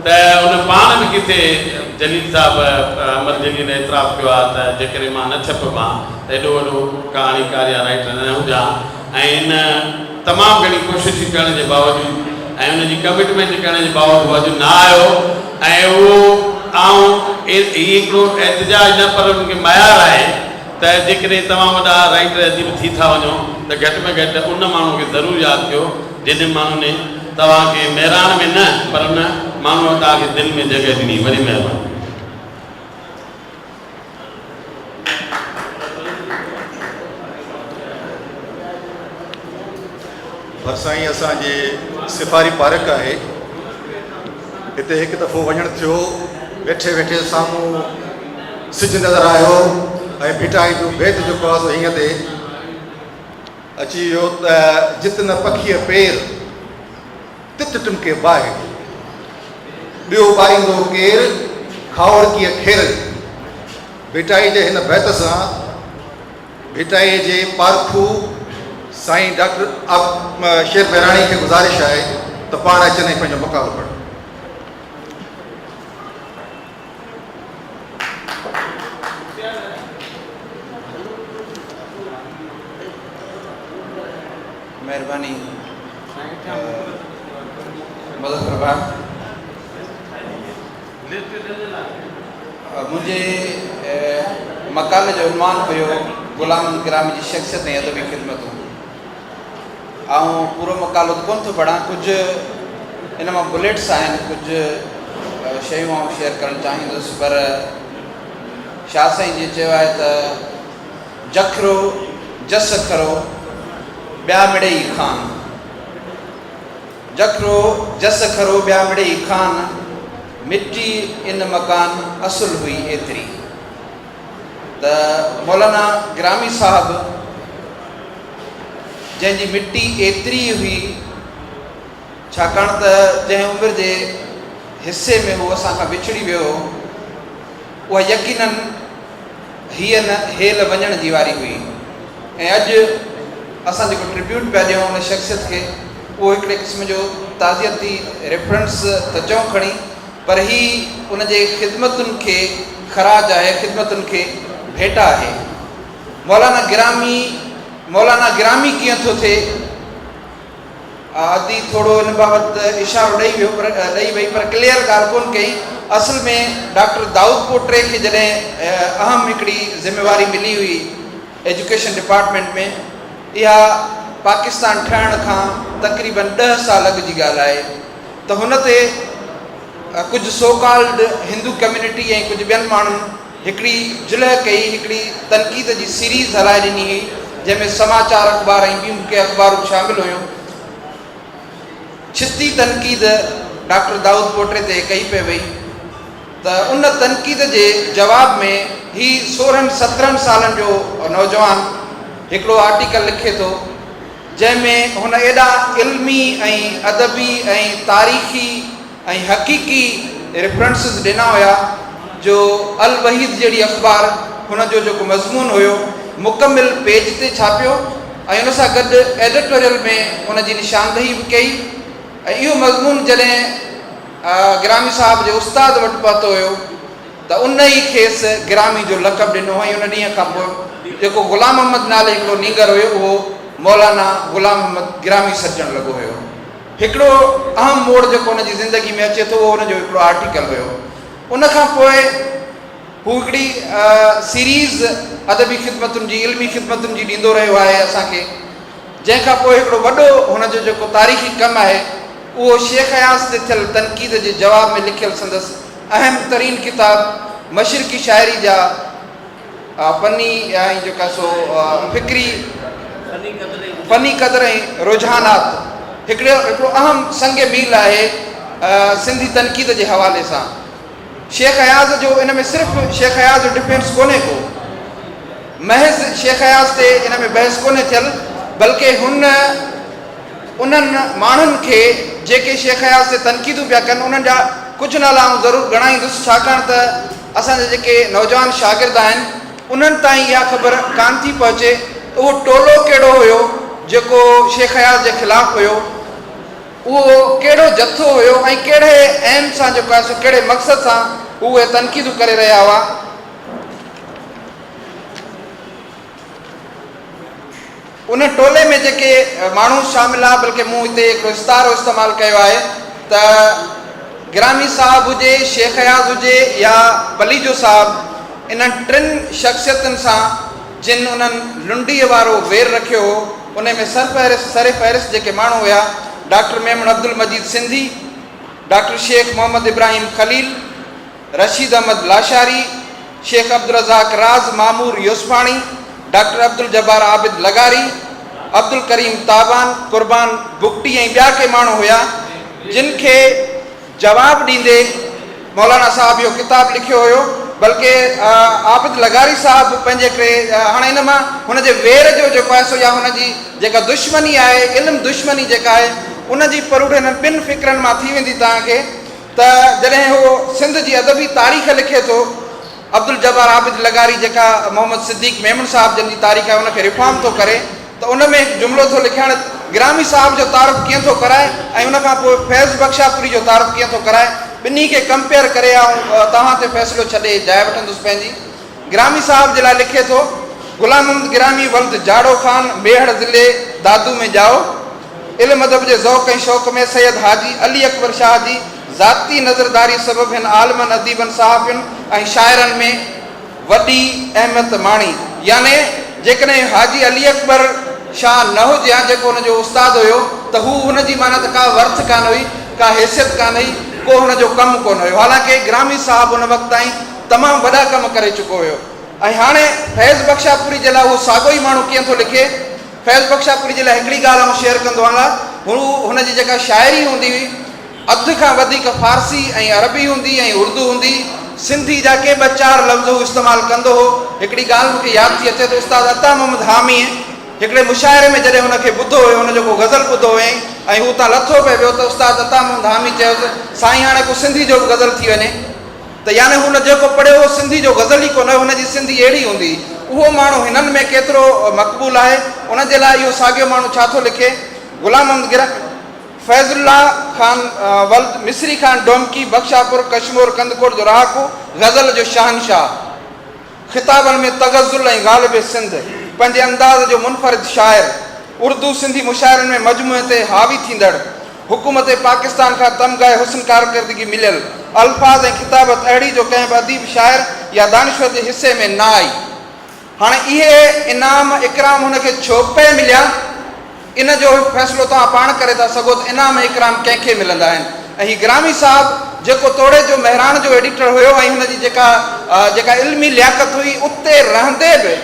ته ان پاڻ به ڪٿي جليل صاحب امر جليل اعتراف ڪيو آهي ته جيڪڏهن مان نه ڇپبان ته ايڏو وڏو ڪهاڻيڪار يا رائيٽر نه هجان ۽ ان تمام گهڻي ڪوشش ڪرڻ جي باوجود ۽ ان جي ڪمٽمينٽ ڪرڻ جي باوجود هو اڄ نه آيو ۽ اهو آئون هي هڪڙو احتجاج نه پر ان کي ميار آهي ته جيڪڏهن توهان وڏا رائيٽر اديب ٿي ٿا وڃو ته گهٽ ۾ گهٽ ان ماڻهو کي ضرور ياد ڪيو جنھن ماڻهو ني توهان کي مهراڻ ۾ نه پر ان ماڻهوء توهان کي دل ۾ جڳهه ڏني. وڏي مهرباني. ڀرسان ئي اسان جي سفاري پارڪ آهي. هتي هڪ دفعو وڃڻ ٿيو، ويٺي ويٺي سامهون سج نظر آيو ۽ ڀٽائي جو بيت جيڪو آهي سو هينئن تي اچي ويو ته جت نه پکيء پير، تت ٽمڪي باهه، ٻيو ٻاريندو ڪير، کاهوڙڪيء کير جو. ڀٽائي جي هن بيت سان ڀٽائيء جي پارکو سائين ڊاڪٽر شير مهراڻي کي گذارش آهي ته پاڻ اچن ۽ پنهنجو مقالو پڙهن. مهرباني مظفر ڀاء. منهنجي مقالي جو عنوان هيو غلام گرامي جي شخصيت ۽ ادبي خدمتون. آئون پورو مقالو ته ڪونه ٿو پڙهان، ڪجهه ان مان بليٽس آهن، ڪجهه شيون آئون شيئر ڪرڻ چاهيندس، پر شاهه سائين جيئن چيو آهي ته جکرو جس کرو ٻيا مڙئي خان. جکرو جس کرو ٻيا مڙئي خان، مٽي ان مڪان اصل هئي ايتري. ته مولانا گرامي صاحب جنهن جي مٽي ايتري هئي، ڇاڪاڻ ته جنهن عمر جي حصي ۾ هو اسان کان وڇڙي ويو هو، اها يقيناً هيء نه هيل وڃڻ جي واري هئي ۽ اڄ اسان جيڪو ٽربيوٽ پيا ڏيون ان شخصيت کي اهو هڪڙي قسم جو تعزيتي ريفرنس ته چئون کڻي پر هي ان جي خدمتن کي خراج آهي، خدمتن کي ڀيٽا آهي. مولانا گرامي مولانا گرامي ڪيئن ٿو ٿئي؟ ادي ٿورو ان بابت اشارو ڏئي ويو پر ڏئي وئي پر ڪليئر ڳالهه ڪونه ڪئي. اصل ۾ ڊاڪٽر دائود پوٽري کي جڏهن اهم هڪڙي ذميواري ملي هئي ايجوڪيشن ڊپارٽمينٽ ۾ اها پاڪستان ٺهڻ کان تقريبن ڏهه سال اڳ جي ڳالهه آهي ته هن تي ڪجهه سو ڪالڊ هندو ڪميونٽي ۽ ڪجهه ٻين ماڻهن هڪڙي جلهه ڪئي، هڪڙي تنقيد جي سيريز هلائي ڏني هئي، جنهن ۾ سماچار اخبار ۽ ٻيون به ڪي اخبارون شامل هيون. ڇتي تنقيد ڊاڪٽر دائود پوٽي تي ڪئي پئي وئي ته ان تنقيد جي جواب ۾ هي سورهن سترهن سالن جو نوجوان هڪڙو آرٽيڪل لکي ٿو، جنهن ۾ هن ايڏا علمي ۽ ادبي ۽ تاريخي ۽ حقيقي ريفرنسز ڏنا هيا جو الوحيد جهڙي اخبار هن جو جيڪو مضمون هيو مڪمل پيج تي ڇاپيو. ۽ ان سان گڏ ايڊيٽوريل ۾ ان جي نشاندهي به ڪئي ۽ اهو مضمون جڏهن گرامي صاحب جي استاد وٽ پهتو هيو ته ان ئي کيس گرامي جو لقب ڏنو ۽ ان ڏينهن کان پوء جيڪو غلام محمد نالي هڪڙو نينگر هيو اهو مولانا غلام محمد گرامي سڏجڻ لڳو هيو. هڪڙو اهم موڙ جيڪو هن جي زندگي ۾ اچي ٿو اهو هن جو هڪڙو آرٽيڪل هيو. ان کان پوء هو هڪڙي سيريز ادبي خدمتن جي علمي خدمتن جي ڏيندو رهيو آهي اسان کي. جنهن کان پوء هڪڙو وڏو هن جو جيڪو تاريخي ڪم آهي اهو شيخ اياز تي ٿيل تنقيد جي جواب ۾ لکيل سندس اهم ترين ڪتاب مشرقي شاعري جا فني ۽ جيڪا سو فڪري فني قدر ۽ رجحانات هڪڙو هڪڙو اهم سنگ ميل آهي سنڌي تنقيد جي حوالي سان. شيخ اياز جو ان ۾ صرف شيخ اياز جو ڊفينس ڪونهي ڪو، محض شيخ اياز تي ان ۾ بحث ڪونهي ٿيل بلڪه هن انهن ماڻهن کي جيڪي شيخ اياز تي تنقيدون پيا ڪن انهن جا ڪجهه نالا آئون ضرور ڳڻائيندس ڇاڪاڻ ته اسان جا جيڪي نوجوان شاگرد آهن انهن تائين اها خبر ڪانه ٿي پهچي ته اهو ٽولو ڪهڙو هيو جيڪو شيخ اياز جي خلاف هيو. اهو ڪهڙو جٿو هيو ۽ ڪهڙي ايم سان جيڪو آهي سو ڪهڙي مقصد سان هو اهي تنقيدون ڪري رهيا هئا. ان ٽولي ۾ جيڪي ماڻهو شامل هئا بلڪه مون هتي هڪڙو استعارو استعمال ڪيو آهي ته گرامي صاحب هجي، شيخ اياز هجي يا پليجو صاحب انهن ٽن شخصيتن سان جن انهن لنڊيء وارو وير رکيو هو، انهي ۾ سرفهرست سر فهرست جيڪي ماڻهو هيا، ڊاڪٽر ميمڻ عبدالمجيد سنڌي، ڊاڪٽر شيخ محمد ابراهيم خليل، رشيد احمد لاشاري، شيخ عبدالرزاق راز معمور يوسفاڻي، ڊاڪٽر عبدالجبار عابد لغاري، عبدالڪريم تابان، قربان بگٽي ۽ ٻيا ڪي ماڻهو هيا، جن کي. جواب ڏيندي مولانا صاحب اهو ڪتاب لکيو هيو بلڪه عابد لغاري صاحب به پنهنجي هڪڙي هاڻي ان مان هن جي وير جو جيڪو آهي سو يا هن جي جيڪا دشمني آهي علم دشمني جيڪا آهي ان جي پروڙ هنن ٻن فڪرن مان ٿي ويندي توهان کي ته جڏهن هو سنڌ جي ادبي تاريخ لکي ٿو عبدالجبار عابد لغاري جيڪا محمد صديق ميمڻ صاحب جن جي تاريخ آهي ان کي ريفارم ٿو ڪري ته ان ۾ هڪ جملو ٿو لکائڻ گرامي صاحب جو تعارف ڪيئن ٿو ڪرائي ۽ ان کان پوء فيض بخشاپوري جو تعارف ڪيئن ٿو ڪرائي ٻنهي کي ڪمپيئر ڪري آئون توهان تي فيصلو ڇڏي جاء وٺندس پنهنجي گرامي صاحب جي لاء لکي ٿو غلام محمد گرامي ولد جاڙو خان ميهڙ ضلعي دادو ۾ ڄائو. علم ادب جي ذوق ۽ شوق ۾ سيد حاجي علي اڪبر شاهه جي ذاتي نظرداري سبب هن عالمن، اديبن، صحافين ۽ شاعرن ۾ وڏي اهميت ماڻي. يعني جيڪڏهن حاجي علي اڪبر شاهه نه هجي ها جيڪو هن جو استاد هيو ته هو هن جي معنيٰ ته ڪا ورٿ ڪانه هئي، ڪا حيثيت ڪانه هئي، ڪو هن جو ڪم ڪونه هيو. حالانڪه گرامي صاحب ان وقت تائين تمام وڏا ڪم ڪري چڪو هيو. ۽ هاڻي فيض بخشاپوري جي لاء اهو ساڳيو ئي ماڻهو ڪيئن ٿو لکي؟ فيض بخشاپوري جي لاء هڪڙي ڳالهه آئون شيئر ڪندو هلان، هو هن جي جيڪا شاعري هوندي هئي، اڌ کان وڌيڪ فارسي ۽ عربي هوندي ۽ اردو هوندي، سنڌي جا ڪي ٻه چار لفظ هو استعمال ڪندو هو. هڪڙي ڳالهه مون کي ياد ٿي اچي ته استاد عطا محمد حاميء هڪڙي مشاعري ۾ جڏهن هن کي ٻڌو هيو، هن جو ڪو غزل ٻڌو هيائين ۽ هو اتان لٿو پئي ويو ته استاد عطا محمد حامي چيس، سائين هاڻي ڪو سنڌي جو به غزل ٿي وڃي. ته يعني هن جيڪو پڙهيو هو سنڌي جو غزل ئي ڪونه هيو، هن جي سنڌي اهڙي هوندي هئي. اهو ماڻهو هنن ۾ ڪيترو مقبول آهي، ان جي لاء اهو ساڳيو ماڻهو ڇا ٿو لکي؟ غلام محمد گرامي، فيض الله خان ولد مصري خان ڊومڪي، بخشاپور، ڪشمور، ڪنڌڪوٽ جو رهاڪو، غزل جو شهنشاهه. خطابن ۾ تغزل ۽ غالب سنڌ، پنهنجي انداز جو منفرد شاعر، اردو سنڌي مشاعرن ۾ مجموعي تي حاوي ٿيندڙ، حڪومت پاڪستان کان تمغه حسن ڪارڪردگي مليل، الفاظ ۽ خطابت اهڙي جو ڪنهن به اديب، شاعر يا دانشور جي حصي ۾ نه آئي. هاڻي اهي انعام اڪرام هن کي ڇو پئي مليا؟ ان جو فيصلو توهان پاڻ ڪري ٿا سگهو ته انعام ۽ اڪرام ڪنهن کي ملندا آهن ۽ هي گرامي صاحب جيڪو توڙي جو مهراڻ جو ايڊيٽر هيو ۽ هن جي جيڪا جيڪا علمي لياقت هئي اتي رهندي به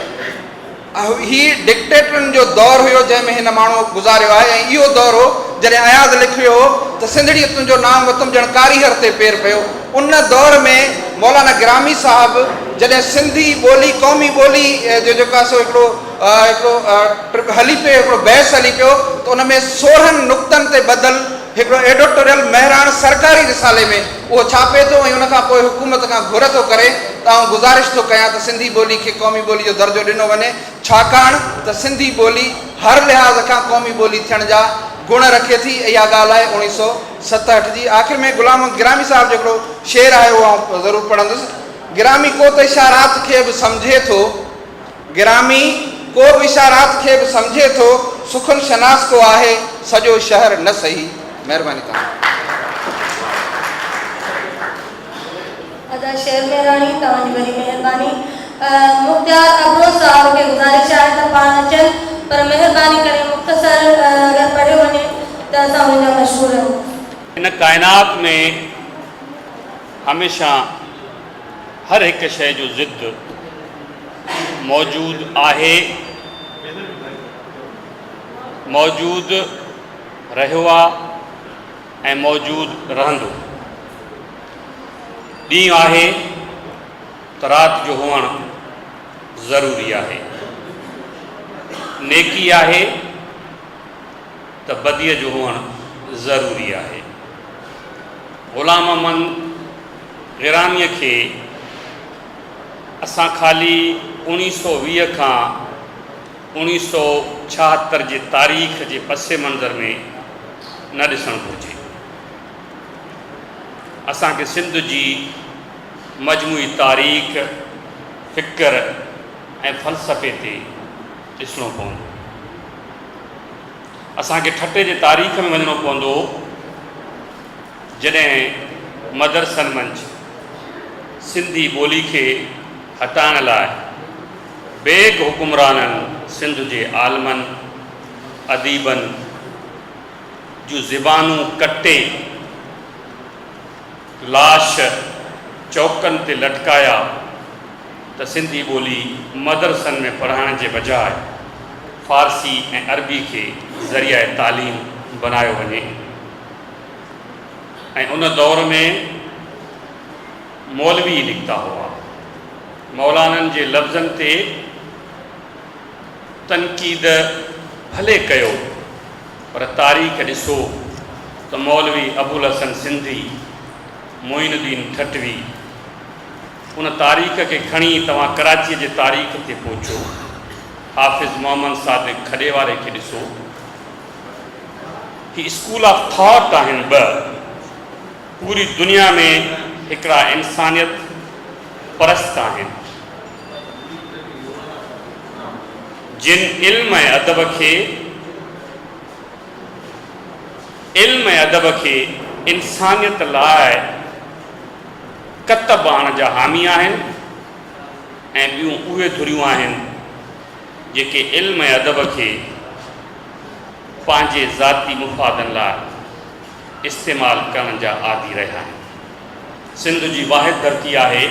هي ڊڪٽيٽرن جو دور هيو جنهن ۾ هن ماڻهو گذاريو آهي ۽ اهو دور هو جڏهن اياز لکيو هو ته سنڌڙيء تنهنجو نانء وتم ڄڻ ڪاريهر تي پير پيو ان دور ۾ مولانا گرامي صاحب جڏهن سنڌي ٻولي قومي ٻولي جو جيڪو آهي سو هڪڙو هڪڙو ٽرپ هلي پيو، هڪڙو بحث هلي پيو ته ان ۾ 16 نقطن تي ٻڌل هڪڙو ايڊوٽوريل مهراڻ سرڪاري رسالي ۾ اهو ڇاپي ٿو ۽ ان کان پوء حڪومت کان گهر ٿو ڪري ته آئون گذارش ٿو ڪيان ته سنڌي ٻولي کي قومي ٻولي جو درجو ڏنو وڃي. ڇاڪاڻ ته سنڌي ٻولي هر لحاظ کان قومي ٻولي ٿيڻ جا گڻ رکي ٿي. اها ڳالهه آهي اوڻيهه سئو 67 جي. آخر ۾ غلام محمد گرامي صاحب جو هڪڙو شعر آهي اهو آئون ضرور پڙهندس. گرامي ڪو ته اشارات کي به سمجهي ٿو. گرامي ڪو به اشارات کي به سمجهي ٿو. سخن شناس ڪو آهي سڄو شهر نه سهي. مهرباني توهان جي. ادا شير مهراڻي توهان جي وڏي مهرباني. مختيار ابڙو صاحب کي گذارش آهي ته پاڻ اچن پر مهرباني ڪري مختصر اگر پڙهيو وڃي ته اسان انهن جا مشڪور آهيون. هن ڪائنات ۾ هميشه هر هڪ شيء جو ضد موجود آهي، موجود رهيو آ ۽ موجود رهندو. ڏينهن آهي ته رات جو هئڻ ضروري آهي. نيڪي آهي ته بديء جو هئڻ ضروري آهي. غلام محمد غراميء کي اسان خالي اوڻيهه سئو 20 کان 1976 جي تاريخ جي پس منظر ۾ نه ڏسڻ گهرجي. اسان کي سنڌ جي مجموعي تاريخ، فڪر ۽ فلسفي تي ڏسڻو پوندو. اسان کي ٺٽي جي تاريخ ۾ وڃڻو پوندو جڏهن مدرسن منجهه سنڌي ٻولي کي هٽائڻ لاء بيگ حڪمرانن سنڌ جي عالمن، اديبن جون زبانون ڪٽي لاش چوڪن تي لٽڪايا ته سنڌي ٻولي مدرسن ۾ پڙهائڻ جي بجاء فارسي ۽ عربي کي ذريعه تعليم بنايو وڃي ۽ ان دور ۾ مولوي ئي نڪتا هئا. مولانن جي لفظن تي تنقيد ڀلي ڪيو پر تاريخ ڏسو ته مولوي ابوالحسن سنڌي، معين الدين ٺٽوي ان تاريخ کي کڻي توهان ڪراچيء جي تاريخ تي پهچو، حافظ محمد صادق کڏي واري کي ڏسو. هي اسڪول آف ٿاٽ آهن ٻه. پوري دنيا ۾ هڪڙا انسانيت پرست آهن، جن علم ۽ ادب کي علم ۽ ادب کي انسانيت لاء ڪتب آڻڻ جا حامي آهن ۽ ٻيون اهي ڌريون آهن جيڪي علم ۽ ادب کي پنهنجي ذاتي مفادن لاء استعمال ڪرڻ جا عادي رهيا آهن. سنڌ جي واحد ڌرتي آهي.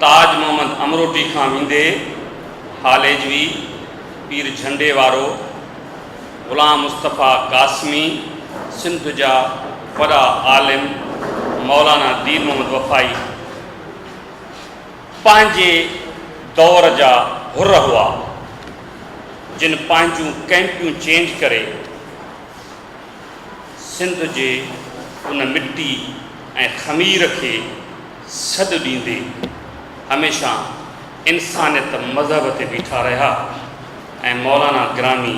تاج محمد امروٽي کان ويندي هاليجوي، پير جهنڊي وارو، غلام مصطفيٰ قاسمي، سنڌ جا وڏا عالم مولانا دين محمد وفائي پنهنجي دور جا حر هئا، جن پنهنجون ڪئمپيون چينج ڪري سنڌ جي ان مٽي ۽ خمير کي سڏ ڏيندي هميشه انسانيت مذهب تي بيٺا رهيا ۽ مولانا گرامي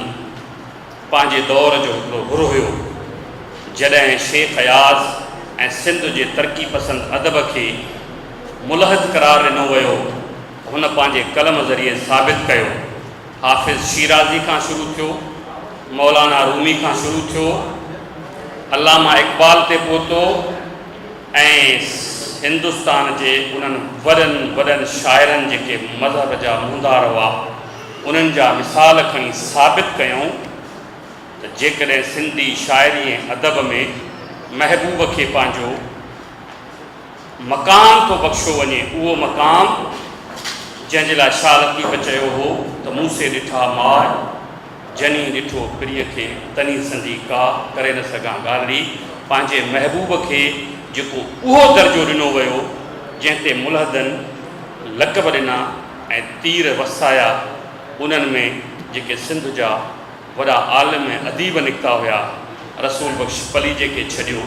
پنهنجي دور جو هڪڙو حر هيو جڏهن شيخ اياز ۽ سنڌ جي ترقي پسند ادب کي ملحد قرار ڏنو ويو ته هن پنهنجي قلم ذريعي ثابت ڪيو حافظ شيرازي کان شروع ٿيو، مولانا رومي کان شروع ٿيو، علامه اقبال تي پهتو ۽ هندستان جي انهن وڏن وڏن شاعرن جيڪي مذهب جا منهندار هئا، انهن جا مثال کڻي ثابت ڪيائون ته جيڪڏهن سنڌي شاعري ۽ ادب ۾ محبوب کي پنهنجو مقام ٿو بخشيو وڃي، اهو مقام جنهن جي لاء شاهه لطيف چيو هو ته مون سي ڏٺا ماء، جني ڏٺو پرينء کي، تني سندي ڪا، ڪري نه سگهان ڳالهڙي، پنهنجي محبوب کي جيڪو اهو درجو ڏنو ويو، جنهن تي ملحدن لقب ڏنا ۽ تير وسايا، انهن ۾ جيڪي سنڌ جا وڏا عالم ۽ اديب نڪتا هيا، رسول بخش پليجي کي ڇڏيو.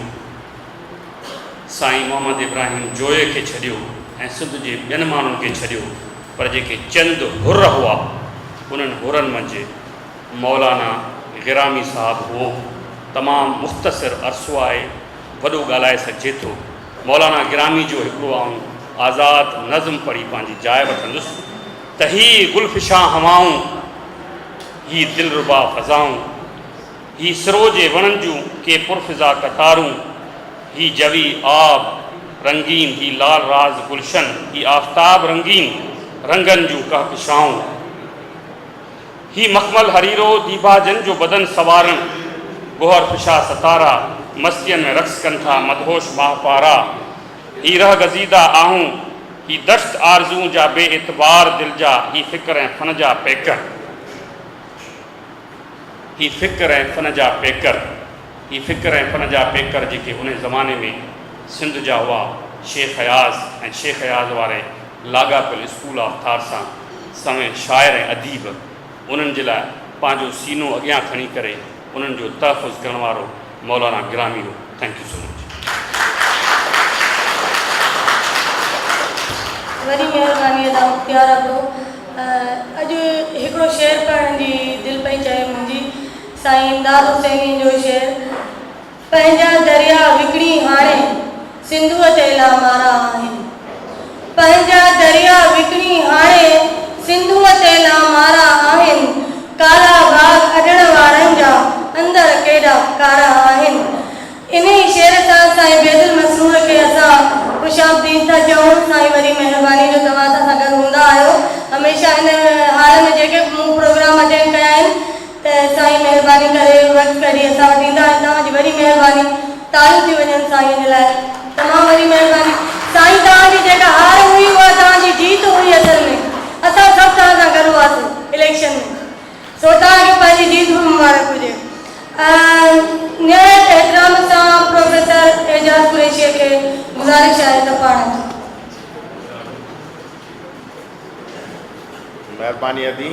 سائين محمد ابراهيم جويي کي ڇڏيو ۽ سنڌ جي ٻين ماڻهن کي ڇڏيو پر جيڪي چند حر هئا انهن حرن منجهه مولانا گرامي صاحب هو. تمام مختصر عرصو آهي، وڏو ڳالهائي سگهجي ٿو. مولانا گرامي جو هڪڙو آئون آزاد نظم پڙهي پنهنجي جاء وٺندس ته هي گلفشان هوائون، هي دلربا فضائون، هي سرو جي وڻن جون ڪي پرفضا قطارون، هي جوي آب رنگين، هي لال راز گلشن، هي آفتاب رنگين رنگن جون ڪهڪشائون، هي مخمل حريرو ديباجن جو بدن سنوارڻ، گوهر فشا ستارا، مستين ۾ رقص ڪن ٿا مدهوش ماهه پارا، هي رهه گزيده آهون، هي دشت آرزوئن جا بي اعتبار دل جا، هي فڪر ۽ فن جا پيڪر. هي فڪر ۽ فن جا پيڪر، هي فڪر ۽ فن جا پيڪر جيڪي انهي زماني ۾ سنڌ جا هئا، شيخ اياز ۽ شيخ اياز واري لاڳاپيل اسڪول آف ٿاٽ سان سوين شاعر ۽ اديب انهن جي لاء پنهنجو سينو اڳيان کڻي ڪري انهن جو تحفظ ڪرڻ وارو مولانا گرامي هو. Thank you so much. وڏي مهرباني ادا مختيار ابڙو. اڄ هڪڙو شعر پڙهڻ جي دل پئي چاهي منهنجي سائين امداد حسيني جو شعر پنهنجا درياء وڪڻي هاڻي سنڌوء تي لامارا آهن پنهنجا درياء وڪڻي هاڻي سنڌوء تي لامارا آهن ڪالا باغ اڏڻ وارن جا اندر ڪيڏا ڪارا آهن انهي شعر سان سائين بيدل مسرور کي اسان خوش آمديد ٿا چئون. سائين وڏي مهرباني جو توهان اسان سان گڏ هوندا آهيو هميشه هن هال ۾ جيڪي به مون پروگرام اٽينڊ ڪيا آهن ته سائين مهرباني ڪري وقت ڪڍي اسان وٽ ايندا آهن توهان جي وڏي مهرباني تاڙيون ٿي وڃن سائين جي لاء تمام وڏي مهرباني سائين توهان جي جيڪا هار هئي اها توهان جي جيت هئي اصل ۾ اسان سڀ توهان سان گڏ هئاسين اليڪشن ۾ سو توهان کي پنهنجي جيت به مبارڪ هجي. نهايت احترام سان پروفيسر اعجاز قريشيء کي گذارش آهي ته پاڻ اچن. مهرباني ادي.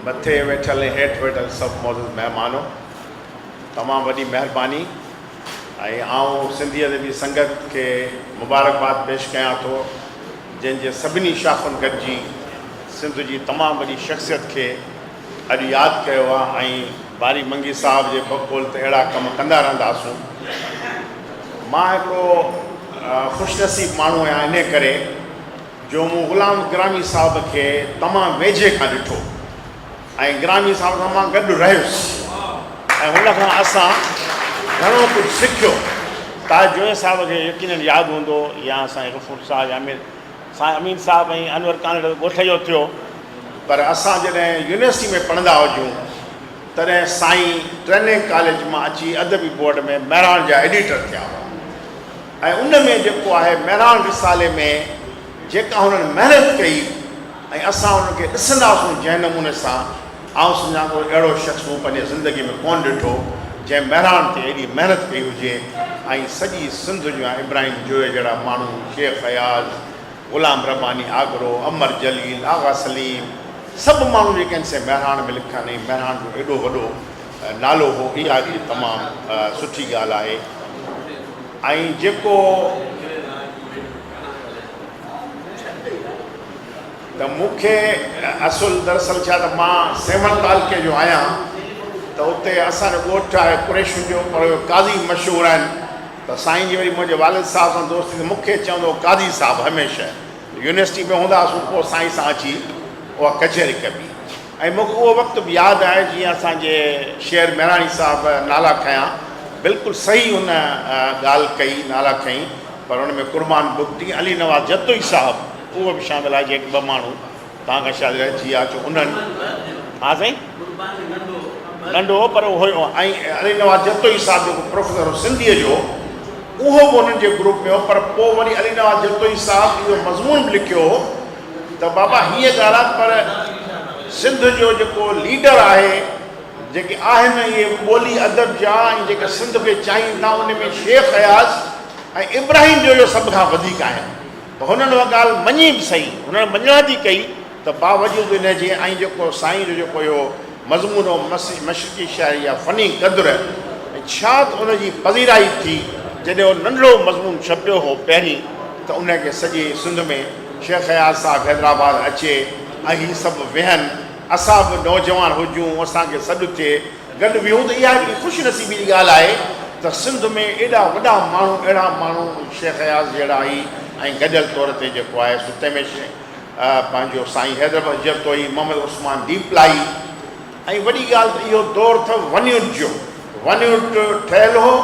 مٿي ويٺل ۽ هيٺ ويٺل سڀ معزز مهمانو تمام وڏي مهرباني ۽ آئون سنڌي ادبي سنگت کي مبارڪباد پيش ڪيان ٿو جنهن جي سڀني شاخن گڏجي سنڌ جي تمام وڏي شخصيت کي اڄ ياد ڪيو آ ۽ باري منگي صاحب جي بقول ته اهڙا ڪم ڪندا رهنداسون. مان هڪڙو خوش نصيب ماڻهو آهيان انهي ڪري جو مون غلام گرامي صاحب کي تمام ويجهي کان ڏٺو ۽ گرامي صاحب سان مان گڏ رهيس ۽ هن کان اسان گهڻو ڪجهه سکيو. تاج جويي صاحب کي يقينن ياد هوندو يا سائين غفور صاحب يا امير سائين امين صاحب ۽ انور ڪانڙ ڳوٺ جو ٿيو. پر اسان جڏهن يونيورسٽي ۾ پڙهندا هجون تڏهن سائين ٽريننگ ڪاليج مان اچي ادبي بورڊ ۾ مهراڻ جا ايڊيٽر ٿيا هئا ۽ ان ۾ جيڪو آهي مهراڻ رسالي ۾ جيڪا هنن محنت ڪئي ۽ اسان انهن کي ڏسندا هئاسون جنهن نموني سان آئون سمجهان ٿو اهڙو شخص مون پنهنجي زندگي ۾ ڪونه ڏٺو جنهن مهراڻ تي ايڏي محنت ڪئي هجي ۽ سڄي سنڌ جون ابراهيم جويي جهڙا ماڻهو، شيخ اياز، غلام رباني آگرو، امر جليل، آغا سليم سڀ ماڻهو جيڪي آهن سي مهراڻ ۾ لکن ۽ مهراڻ جو ايڏو وڏو نالو هو اها هڪڙي تمام سٺي ڳالهه آهي ۽ جيڪو ته مون کي اصل دراصل ڇا ته مان سيوهڻ تعلقي جو آهيان ته اتي اسان جو ڳوٺ آهي قريشين جو پر اهي قاضي مشهور آهن ته سائين جي وري منهنجي والد صاحب سان دوستي ته مون کي چوندو هو قاضي صاحب هميشه يونيورسٽي ۾ هوندا هئاسون پوء سائين سان اچي اها ڪچهري ڪبي ۽ مون کي اهو وقت به ياد آهي جيئن اسان جي شير مهراڻي صاحب نالا کنيا بلڪل صحيح ان ڳالهه ڪئي نالا کنئي پر ان ۾ قربان بگٽي علي نواز جتوئي صاحب اهو به شامل آهي جيڪي ٻه ماڻهو توهان کان شايد رهجي ويا اچو انهن ها سائين ننڍو هو پر اهو هيو ۽ علي نواز جتوئي صاحب جيڪو پروفيسر هو سنڌيء جو اهو به انهن جي گروپ ۾ هو پر پوء وري علي نواز جتوئي صاحب اهو مضمون به لکيو هو ته بابا هيء ڳالهه آهي پر سنڌ جو جيڪو ليڊر آهي جيڪي آهن اهي ٻولي ادب جا ۽ جيڪي سنڌ کي چاهين ٿا ان ۾ شيخ اياز ۽ ابراهيم جويو سڀ کان وڌيڪ آهن ته هنن اها ڳالهه مڃي به سهي، هنن مڃڻا ٿي ڪئي ته باوجود ان جي ۽ جيڪو سائين جو جيڪو اهو مضمون هو مشرقي شاعري جا فني قدر ۽ ڇا ته ان جي پذيرائي ٿي جڏهن اهو ننڍڙو مضمون ڇپيو هو پهرين ته ان کي سڄي سنڌ ۾ شيخ اياز صاحب حيدرآباد اچي ۽ هي سڀ ويهن، اسان به نوجوان هجون، اسان کي سڏ ٿئي، گڏ ويهون ته اها هڪڙي خوش نصيبي جي ڳالهه آهي ته سنڌ ۾ ايڏا وڏا ماڻهو، اهڙا ماڻهو شيخ اياز جهڙا هي ۽ گڏيل طور تي جيڪو آهي سو تنهن ۾ پنهنجو سائين حيدر بخش جتوئي، محمد عثمان ڏيپلائي ۽ وڏي ڳالهه ته اهو دور ته ون يونٽ جو ون يونٽ ٺهيل هو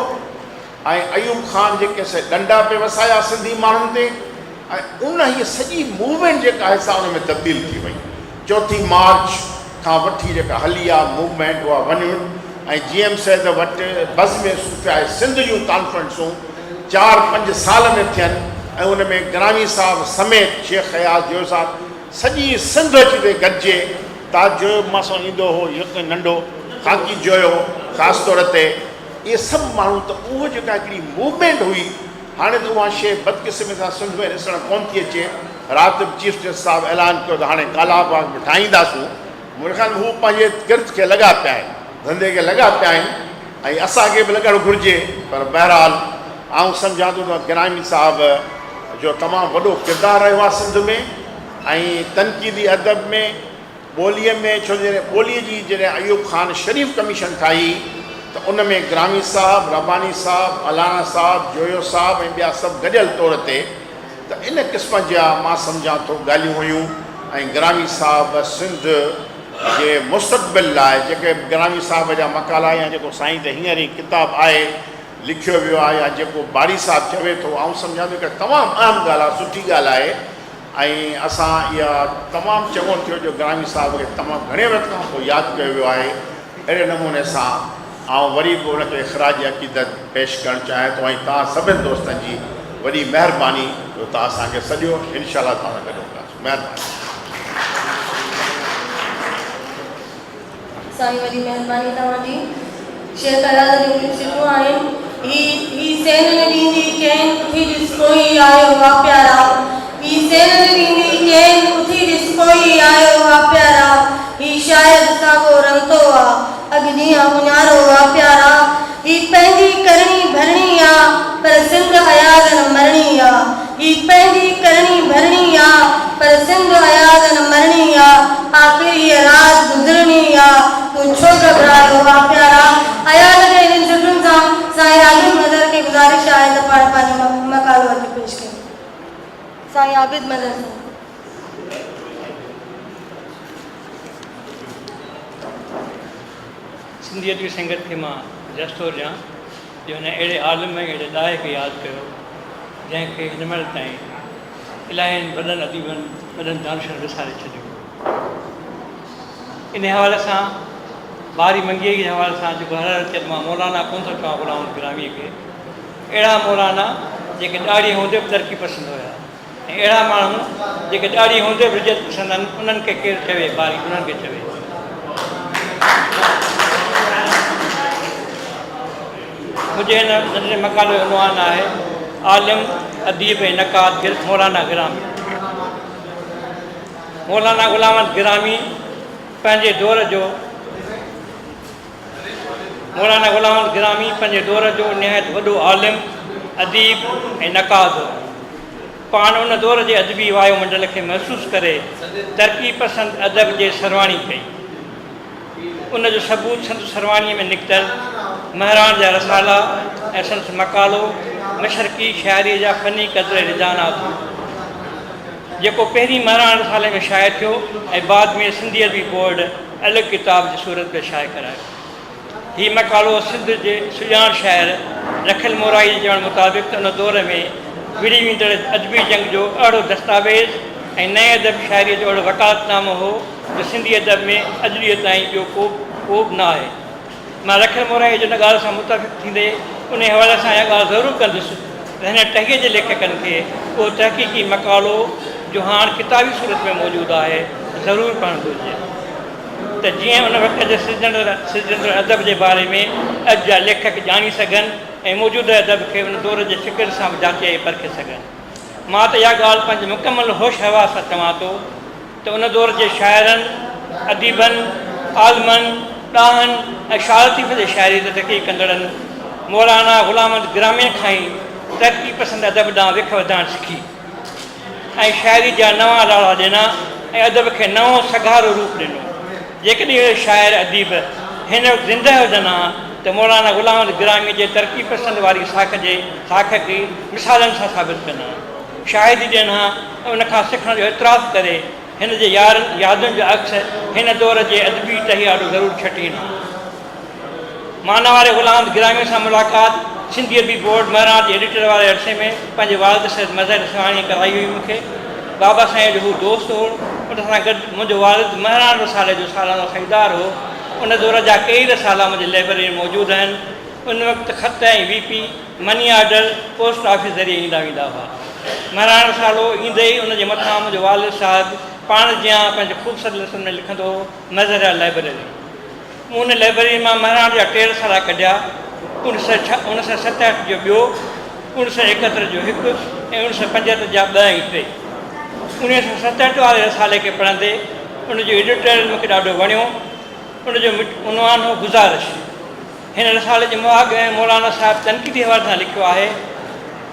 ۽ ايوب خان جيڪي سي ڏنڊا پئي وسايا سنڌي ماڻهن تي ۽ ان هيء سڄي موومينٽ جيڪا آهي سا ان ۾ تبديل ٿي وئي. چوٿين مارچ کان وٺي جيڪا هلي آ موومينٽ اها ون يونٽ ۽ جي ايم سيد وٽ بزم صوفياء سنڌ جون ڪانفرنسون چار پنج سال ۾ ٿين ۽ ان ۾ گرامي صاحب سميت شيخ اياز جويو صاحب سڄي سنڌ اچي پئي گڏجي. تاج جويو به مان سان ايندو هو يڪ ننڍو خاڪي جويو خاص طور تي اهي سڀ ماڻهو ته اهو جيڪا هڪڙي موومينٽ هئي هاڻي ته اها شيء بدقسمتي سان سنڌ ۾ ڏسڻ ڪونه ٿي اچي. رات به چيف جسٽس صاحب اعلان ڪيو ته هاڻي ڪالا باغ به ٺاهينداسون. منهنجي خيال ۾ هو پنهنجي ڪرت کي لڳا پيا آهن، ڌنڌي کي لڳا پيا آهن ۽ اسان کي به لڳڻ گهرجي. پر بهرحال آئون سمجهان ٿو ته گرامي صاحب جو تمام وڏو ڪردار رهيو آهي سنڌ ۾ ۽ تنقيدي ادب ۾. ٻوليء ۾ ڇو جو جڏهن ٻوليء جي جڏهن ايوب خان شريف ڪميشن ٺاهي ته ان ۾ گرامي صاحب، رباني صاحب، الانا صاحب، جويو صاحب ۽ ٻيا سڀ گڏيل طور تي ته ان قسم جا مان سمجهان ٿو ڳالهيون هيون ۽ گرامي صاحب سنڌ جي مستقبل لاء جيڪي گرامي صاحب جا مقالا يا جيڪو سائين ته هينئر هي ڪتاب آهي لکيو ويو آهي يا جيڪو باري صاحب چوي ٿو آئون سمجهان ٿو هڪ تمام اهم ڳالهه آهي سٺي ڳالهه آهي ۽ اسان اها تمام چڱو ٿيو جو گرامي صاحب کي تمام گهڻي وقت کان پوء ياد ڪيو ويو آهي. اهڙي نموني سان آئون وري به ان کي خراج عقيدت پيش ڪرڻ چاهيان ٿو ۽ توهان سڀن دوستن جي وڏي مهرباني جو توهان اسان کي سڏيو. انشاء الله توهان سان گڏ هونداسون. مهرباني. سائين وڏي مهرباني توهان جي. شيخ اياز جون ڪجهه سٽون آهن. هي هي سين نه ڏيندي چين اٿي ڏس ڪوئي آيو آ پيارا هي سين نه ڏيندي چين اٿي ڏس ڪوئي آيو آ پيارا هي شايد ساڳو رنتو آ اڳ جيان اڃارو آ پيارا هي پنهنجي ڪرڻي ڀرڻي آ پر سنڌ اياز نه مرڻي آ هي پنهنجي ڪرڻي ڀرڻي آ پر سنڌ اياز نه مرڻي آ آخر هيء رات گذرڻي آ تون ڇو گهٻرايو آ پيارا اياز جي انهن سٽن سان سائين عابد مظهر کي گذارش آهي ته پاڻ پنهنجو مقالو اچي پيش ڪن سائين عابد مظهر صاحب. سنڌي ادبي سنگت کي مان جس ٿو ڏيان جو هن اهڙي عالم ۽ اهڙي ڏاهي کي ياد ڪيو جنهن کي هن مهل تائين الاهين وڏن اديبن وڏن دانشورن وساري ڇڏيو. انهي حوالي سان باري منگيء جي حوالي سان جيڪو هر هر چئي ته مان مولانا ڪونه ٿو چوان غلام محمد گراميء کي اهڙا مولانا جيڪي ڏاڙهي هوندي به ترقي پسند هيا. ۽ اهڙا ماڻهو جيڪي ڏاڙهي هوندي به رجعت پسند آهن انهن کي ڪير چوي باري انهن کي چوي. منهنجي هن ننڍڙي مقالي جو عنوان آهي عالم، اديب ۽ نقاد مولانا گرامي. مولانا غلام احمد گرامي پنهنجي دور جو مولانا غلام احمد گرامي پنهنجي دور جو نهايت وڏو عالم، اديب ۽ نقاد هو. پاڻ ان دور جي ادبي وايو منڊل کي محسوس ڪري ترقي پسند ادب جي سرواڻي ڪئي. ان جو ثبوت سندس سرواڻيء ۾ نڪتل مهراڻ جا رسالا ۽ سندس مقالو مشرقي شاعريء جا فني قدر ۽ رجحانات هو، جيڪو پهرين مهراڻ رسالي ۾ شايع ٿيو ۽ بعد ۾ سنڌي ادبي بورڊ الڳ ڪتاب جي صورت ۾ شايع ڪرايو. هي مقالو سنڌ جي سڄاڻ شاعر رکيل مورائي جي چوڻ مطابق ته ان دور ۾ وڙهي ويندڙ ادبي جنگ جو اهڙو دستاويز ۽ نئين ادب شاعريء جو اهڙو وڪالت نامو هو جو سنڌي ادب ۾ اڄ ڏينهن تائين ٻيو ڪو به نه آهي. مان رکيل مورائيء جي ان ڳالهه سان متفق ٿيندي انهيء حوالي سان اها ڳالهه ضرور ڪندس ته هن ٽهيء جي ليکڪن کي اهو تحقيقي مقالو جو هاڻ ڪتابي صورت ۾ موجود آهي، ضرور پڙهڻ گهرجي ته جيئن ان وقت جي سرجندڙ ادب جي باري ۾ اڄ جا ليکڪ ڄاڻي سگهن ۽ موجوده ادب کي ان دور جي فڪر سان به جاچي ۽ پرکي سگهن. مان ته اها ڳالهه پنهنجي مڪمل هوش حواس سان چوان ٿو ته ان دور جي شاعرن، اديبن، عالمن، ڏاهن ۽ شاهه لطيف جي شاعريء تي تحقيق ڪندڙن مولانا غلام احمد گراميء کان ئي ترقي پسند ادب ڏانهن وک وڌائڻ سکي ۽ شاعريء جا نوان لاڙا ڏنا. ۽ ادب کي نئون سگهارو روپ ڏنو. جيڪڏهن اهي شاعر اديب هن وقت زنده هجن ها ته مولانا غلام احمد گراميء جي ترقي پسند واري ساک جي ساک کي مثالن سان ثابت ڪن ها، شاهدي ڏين ها ۽ ان کان سکڻ جو اعتراف ڪري هن جي يارن يادن جو عڪس هن دور جي ادبي ٽهي آڏو ضرور ڇٽين ها. مانواري غلام احمد گراميء سان ملاقات سنڌي ادبي بورڊ مهراڻ جي ايڊيٽر واري عرصي ۾ پنهنجي والد سيد مظهر سواڻيء ڪرائي هئي مون کي. بابا سائينء جو هو دوست هو. ان سان گڏ منهنجو والد مهراڻ رسالي جو سالانو خريدار هو. ان دور جا ڪيئي رسالا منهنجي لئبرريء ۾ موجود آهن. ان وقت خط ۽ V P, money order, post office ذريعي ايندا ويندا هئا. مهراڻ رسالو ايندي ئي ان جي مٿان منهنجو والد صاحب پاڻ جيان پنهنجي خوبصورت لفظن ۾ لکندو هو، مظهر لئبرري. مون ان لئبرريء مان مهراڻ جا ٽي رسالا ڪڍيا، اڻ سئو 67 جو ٻيو، اڻ سئو 71 جو هڪ ۽ اڻ سئو 75 جا ٻه ۽ ٽي. 1967 واري رسالي کي پڙهندي ان جو ايڊيٽوريل مون کي ڏاڍو وڻيو. ان جو عنوان هو گذارش. هن رسالي جي مهاڳ ۾ مولانا صاحب تنقيدي حوالي سان لکيو آهي،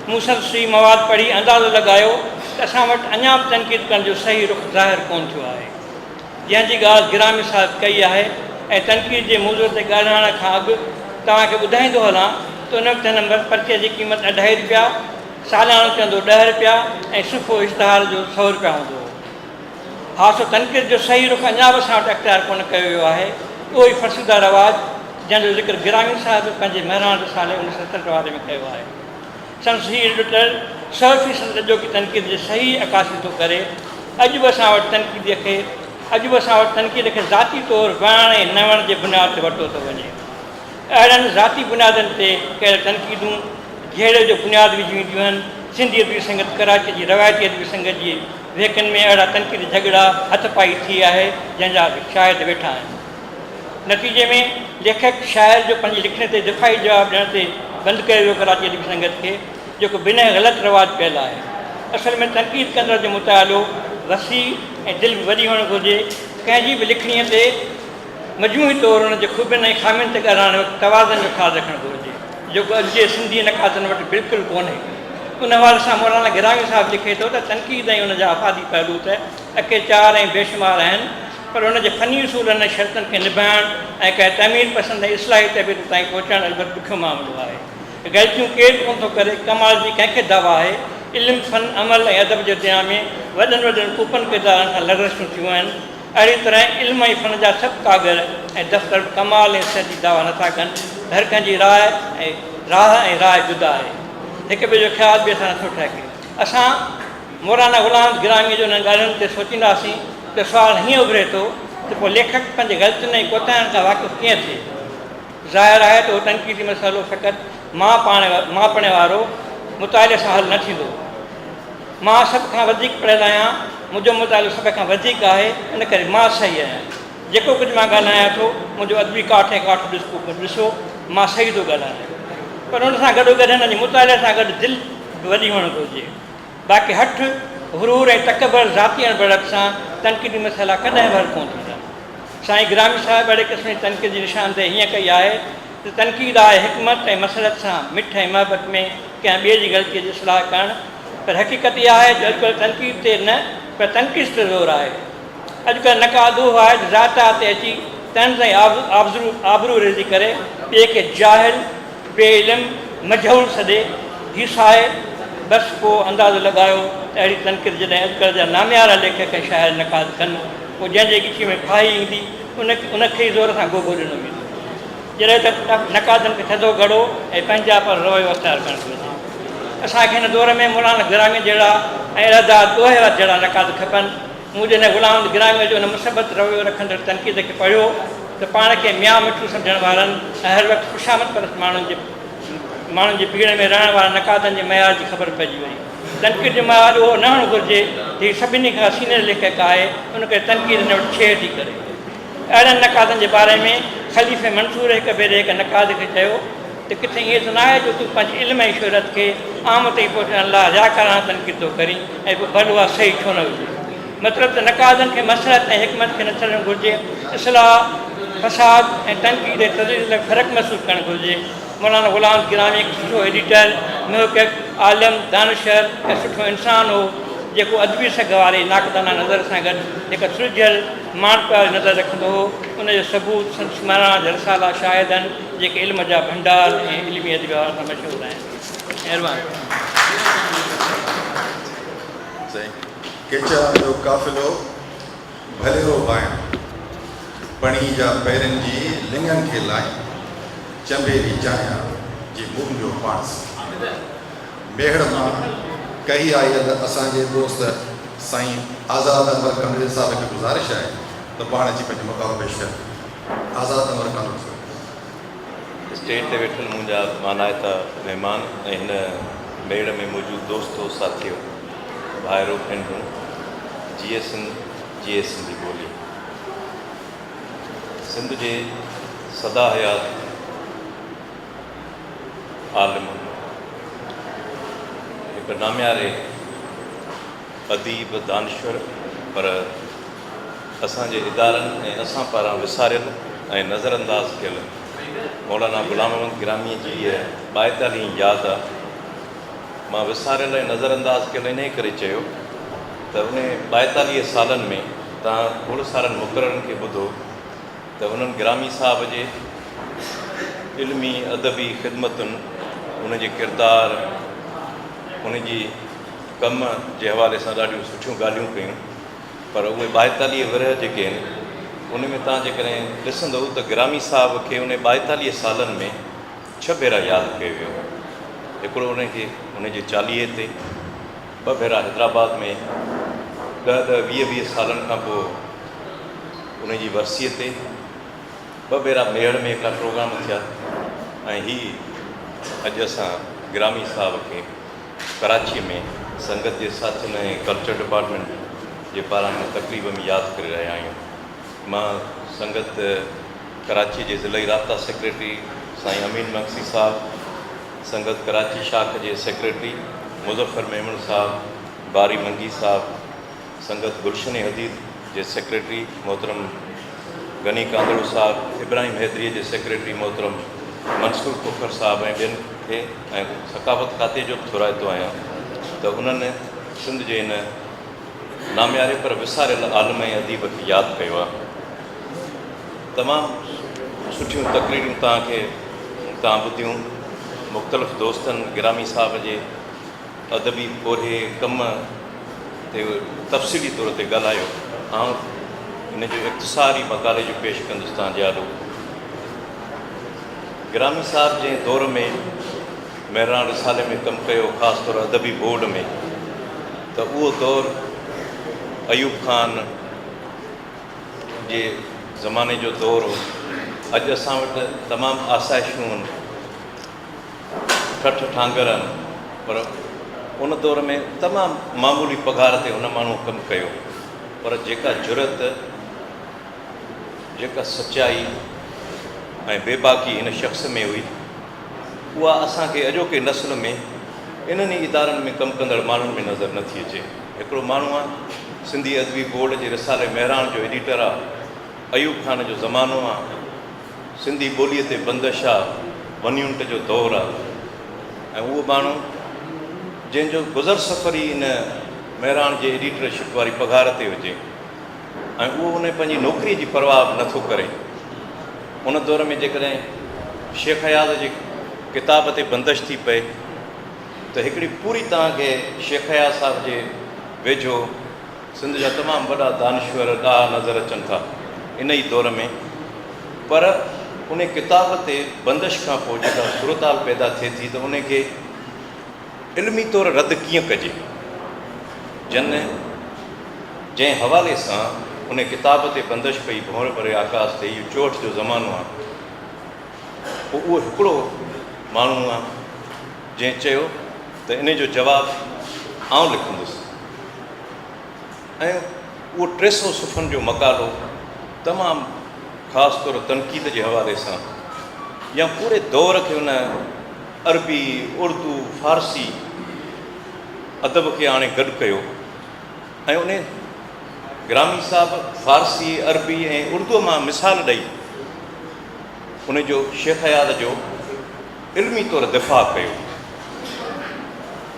مون سندس هي مواد پڙهي اندازو لڳايو ته اسان وٽ اڃا به تنقيد ڪرڻ جو صحيح رخ ظاهر ڪونه ٿيو آهي. جنهن جي ڳالهه گرامي صاحب ڪئي آهي ۽ تنقيد جي موضوع تي ڳالهائڻ کان اڳ توهان کي ٻڌائيندو هلان ته ان وقت هن پرچي جي قيمت اڍائي رپيا، ساليانو چندو ڏهه رپيا ۽ صفحو اشتهار جو سئو رپيا هوندو هو. ها سو تنقيد جو صحيح رخ اڃا به اسان وٽ اختيار ڪونه ڪيو ويو آهي. اهو ئي فرسوده رواج جنهن جو ذڪر گرامي صاحب به پنهنجي مهراڻ رسالي 1970 واري ۾ ڪيو آهي. سندس هي ايڊيٽر سئو فيصد اڄوڪي تنقيد جي صحيح عڪاسي ٿو ڪري. اڄ به اسان وٽ تنقيد کي اڄ به اسان وٽ تنقيد کي ذاتي طور وڻڻ ۽ نه وڻڻ جي بنياد تي ورتو ٿو وڃي. اهڙن ذاتي بنيادن تي ڪيل تنقيدون جهيڙي جو بنياد وجهي وينديون آهن. سنڌي ادبي سنگت ڪراچيء جي روايتي ادبي سنگت جي ويهڪن ۾ اهڙا تنقيدي جهڳڙا هٿ پائي ٿي آهي، جنهن جا شاهد ويٺا آهن. نتيجي ۾ ليکڪ شاعر جو پنهنجي لکڻي تي دفاعي جواب ڏيڻ تي بند ڪيو ويو ڪراچي ادبي سنگت کي جيڪو بنهه غلط رواج پيل آهي. اصل ۾ تنقيد ڪندڙ جو مطالعو وسيع ۽ دل به وڏي هئڻ گهرجي. ڪنهن جي به لکڻيء تي مجموعي طور ان جي خوبين ۽ خامين تي ڳالهائڻ وقت توازن جو خيال رکڻ گهرجي، جيڪو اڄ جي سنڌي نقادن وٽ بلڪل ڪونهي. ان حوالي سان مولانا گرامي صاحب لکي ٿو ته تنقيد ۽ ان جا افادي پهلو ته اڪيچار ۽ بيشمار آهن، پر ان جي فني اصولن ۽ شرطن کي نڀائڻ ۽ ڪنهن تعمير پسند ۽ اصلاحي طبيعت تائين پهچڻ البت ڏکيو معاملو آهي. غلطيون ڪير به ڪونه ٿو ڪري، ڪمال جي ڪنهن کي دعويٰ آهي. علم، فن، عمل ۽ ادب جي دنيا ۾ وڏن وڏن ڪوپن ڪردارن کان لغزشون ٿيون آهن. اهڙيء طرح علم ۽ فن جا سڀ ڪاڳر ۽ دفتر به ڪمال ۽ صحت جي دعويٰ نٿا ڪن. هر ڪنهن جي راء ۽ راهه ۽ راء جدا آهي. هڪ ٻئي جو خيال ٻئي سان نٿو ٺهڪي. اسان مولانا غلام احمد گراميء جو انهن ڳالهين تي سوچينداسين ته سوال هيئن اڀري ٿو ته پوء ليکڪ پنهنجي غلطين ۽ ڪوتاهين کان واقف ڪيئن ٿئي؟ ظاهر آهي ته اهو تنقيدي مسئلو فقط مان پاڻ مان پڻي وارو مطالعي سان حل نه ٿيندو. مان سڀ کان وڌيڪ پڙهيل آهيان، منهنجو مطالعو سڀ کان وڌيڪ آهي، ان ڪري مان صحيح آهيان. جيڪو ڪجهه مان ڳالهايان ٿو، منهنجو ادبي ڪاٺ ۽ ڪاٺ ڏسو، مان صحيح ٿو ڳالهايان. پر ان سان گڏوگڏ هن جي مطالعي سان گڏ دل به وڏي هئڻ گهرجي. باقي هٺ، غرور ۽ تڪبر ذاتي اڻبڻت سان تنقيدي مسئلا ڪڏهن به حل ڪونه ٿيندا. سائين گرامي صاحب اهڙي قسم جي تنقيد جي نشاندهي هيئن ڪئي آهي ته تنقيد آهي حڪمت ۽ مصلحت سان مٺ ۽ محبت ۾ ڪنهن ٻئي جي غلطيء جي اصلاح ڪرڻ پر حقيقت اها آهي جو اڄڪلهه تنقيد تي نه پر تنقيص تي زور آهي. اڄڪلهه نقاد اهو آهي ته ذات تي اچي طنز ۽ آبرو ريزي ڪري ٻئي کي جاهل، بي علم، مجهول سڏي هيسائي، بس پوء اندازو لڳايو ته اهڙي تنقيد جڏهن اڄڪلهه جا ناميارا ليکڪ ۽ شاعر نقاد ڪن، پوء جنهن جي ڳچيء ۾ ڦاهي ايندي، ان کي ئي زور سان گوگو ڏنو ويندو. جڏهن ته نقادن کي ٿڌو گهڙو ۽ پنهنجائپ وارو رويو اختيار ڪرڻ گهرجي. اسان کي هن دور ۾ مولانا گرامي جهڙا ۽ الهداد ڏوهيوات جهڙا نقاد کپن. مون جڏهن غلام احمد گراميء جو ان مثبت رويو رکندڙ تنقيد کي پڙهيو ته پاڻ کي ميان مٺو سمجهڻ وارن ۽ هر وقت خوشامد پرست ماڻهن جي ماڻهن جي ڀيڙ ۾ رهڻ وارن نقادن جي معيار جي خبر پئجي وئي. تنقيد جو معيار اهو نه هئڻ گهرجي ته هي سڀني کان سينئر ليکڪ آهي ان ڪري تنقيد هن وٽ ڇيهه ٿي ڪري. اهڙن نقادن جي باري ۾ خليفي منصور هڪ ڀيري هڪ نقاد کي چيو ته ڪٿي ائين ته ناهي جو تون پنهنجي علم ۽ شهرت کي عام تائين پهچائڻ لاء رياڪارانه تنقيد ٿو ڪرين ۽ پوء ڀل اها صحيح ڇو نه هجي. مطلب ته نقادن کي مصلحت ۽ حڪمت کي نه ڇڏڻ گهرجي، اصلاح، فساد ۽ تنقيد ۽ تذليل ۾ فرق محسوس ڪرڻ گهرجي. مولانا غلام احمد گرامي هڪ سٺو ايڊيٽر، محقق، عالم، دانشور ۽ سٺو انسان هو. جيڪو ادبي سگهه واري ناقدانه نظر سان گڏ هڪ سلجهيل ماڻهپي واري نظر رکندو هو. ان جو ثبوت سندس مهراڻ جا رسالا شاهد آهن، جيڪي علم جا ڀنڊار ۽ علمي ادبي حوالي سان مشهور آهن. مهرباني. سائين ڪيچران جو قافلو ڀليرو ڀانئيان، پڻي جا پيرن جي لڱن کي لائين، چنبيري چاهيان جي منهنجو پاڻ سين. ميهڙ مان ڪهي آيل اسان جي دوست سائين آزاد انور ڪنڊري صاحب کي گذارش آهي ته پاڻ اچي پنهنجو مقالو پيش ڪن. آزاد انور ڪنڊرو صاحب. اسٽيج تي ويٺل منهنجا مانائتا مهمان ۽ هن ميڙ ۾ موجود دوستو ساٿيو، ڀائرو ڀينرون، جيئي سنڌ جيئي سنڌي ٻولي. سنڌ جي سدا حيات عالم، هڪ نامياري اديب، دانشور پر اسان جي ادارن ۽ اسان پاران وساريل ۽ نظرانداز ڪيل مولانا غلام محمد گراميء جي هيء ٻائيتاليهين ياد آ. مان وساريل ۽ نظرانداز ڪيل انهيء ڪري چيو ته انهي 42 سالن ۾ توهان کوڙ سارن مقررن کي ٻڌو ته انهن گرامي صاحب جي علمي ادبي خدمتن، ان جي ڪردار، ان جي ڪم جي حوالي سان ڏاڍيون سٺيون ڳالهيون ڪيون پر اهي 42 ورهيه جيڪي آهن ان ۾ توهان جيڪڏهن ڏسندؤ ته گرامي صاحب کي انهي 42 سالن ۾ ڇهه ڀيرا ياد ڪيو ويو. هڪڙو ان کي ان جي چاليهي تي، ٻه ڀيرا حيدرآباد ۾ ڏهه ڏهه 20 20 سالن کان پوء ان جي ورسيء تي، ٻه ڀيرا ميهڙ ۾ هڪڙا پروگرام ٿيا ۽ هي اڄ اسان گرامي صاحب کي ڪراچيء ۾ سنگت جي ساٿين ۽ ڪلچر ڊپارٽمينٽ جي پاران هن تقريب ۾ ياد ڪري رهيا آهيون. مان سنگت ڪراچيء جي ضلعي رابطا سيڪريٽري سائين امين مگسي صاحب، سنگت ڪراچي شاخ جي سيڪريٽري مظفر ميمڻ صاحب، باري منگي صاحب، سنگت گلشن حديد جي سيڪريٽري محترم غني ڪانڌڙو صاحب، ابراهيم حيدريء جي سيڪريٽري محترم منصور کوکر صاحب ۽ ٻين کي ۽ ثقافت کاتي جو به ٿورائتو آهيان ته انهن سنڌ جي هن نامياري پر وساريل عالم ۽ اديب کي ياد ڪيو آهي. تمام سٺيون تقريرون توهان کي توهان ٻڌيون. مختلف دوستن گرامي صاحب جي ادبي پورهيي ڪم تي تفصيلي طور تي ڳالهايو. آئون ان جو اختصار ئي مقالي جو پيش ڪندس توهان جي آڏو. گرامي صاحب جنهن دور ۾ مهراڻ رسالي ۾ ڪم ڪيو خاص طور ادبي بورڊ ۾ ته اهو دور ايوب خان جي زماني جو دور هو. اڄ اسان وٽ تمام آسائشون آهن، ٺٺ ٺانگر آهن پر ان دور ۾ تمام معمولي پگهار تي هن ماڻهوء ڪم ڪيو پر جيڪا جرئت، جيڪا سچائي ۽ بيباڪي هن شخص ۾ هئي اها اسان کي اڄوڪي نسل ۾ انهن ئي ادارن ۾ ڪم ڪندڙ ماڻهن ۾ نظر نه ٿي اچي. هڪڙو ماڻهو آ، سنڌي ادبي بورڊ جي رسالي مهراڻ جو ايڊيٽر آ، ايوب خان جو زمانو آ، سنڌي ٻوليء تي بندش آ، ون يونٽ جو دور آ ۽ اهو ماڻهو جنهن جو گذر سفر ئي ان مهراڻ جي ايڊيٽر شپ واري پگهار تي هجي ۽ اهو ان پنهنجي نوڪريء جي پرواهه به نه ٿو ڪري. ان دور ۾ جيڪڏهن شيخ اياز جي ڪتاب تي بندش ٿي پئي ته هڪڙي پوري توهان کي شيخ اياز صاحب جي ويجهو سنڌ جا تمام وڏا دانشور ڏاها نظر اچن ٿا ان ئي دور ۾ پر ان ڪتاب تي بندش کان پوء جيڪا صورتحال پيدا ٿئي ٿي ته ان کي علمي طور رد ڪيئن ڪجي؟ جن جنهن حوالي سان ان ڪتاب تي بندش پئي ڀونر ڀري آڪاس تي اهو چوهٺ جو زمانو آ پوء اهو هڪڙو ماڻهو آ جنهن چيو ته ان جو جواب آئون لکندس ۽ اهو 300 صفحن جو مقالو تمام خاص طور تنقيد جي حوالي سان يا پوري دور کي ان عربي، اردو، فارسي ادب کي آڻي گڏ ڪيو ۽ انهي گرامي صاحب فارسي، عربي ۽ اردوء مان مثال ڏئي ان جو شيخ اياز جو علمي طور دفاع ڪيو.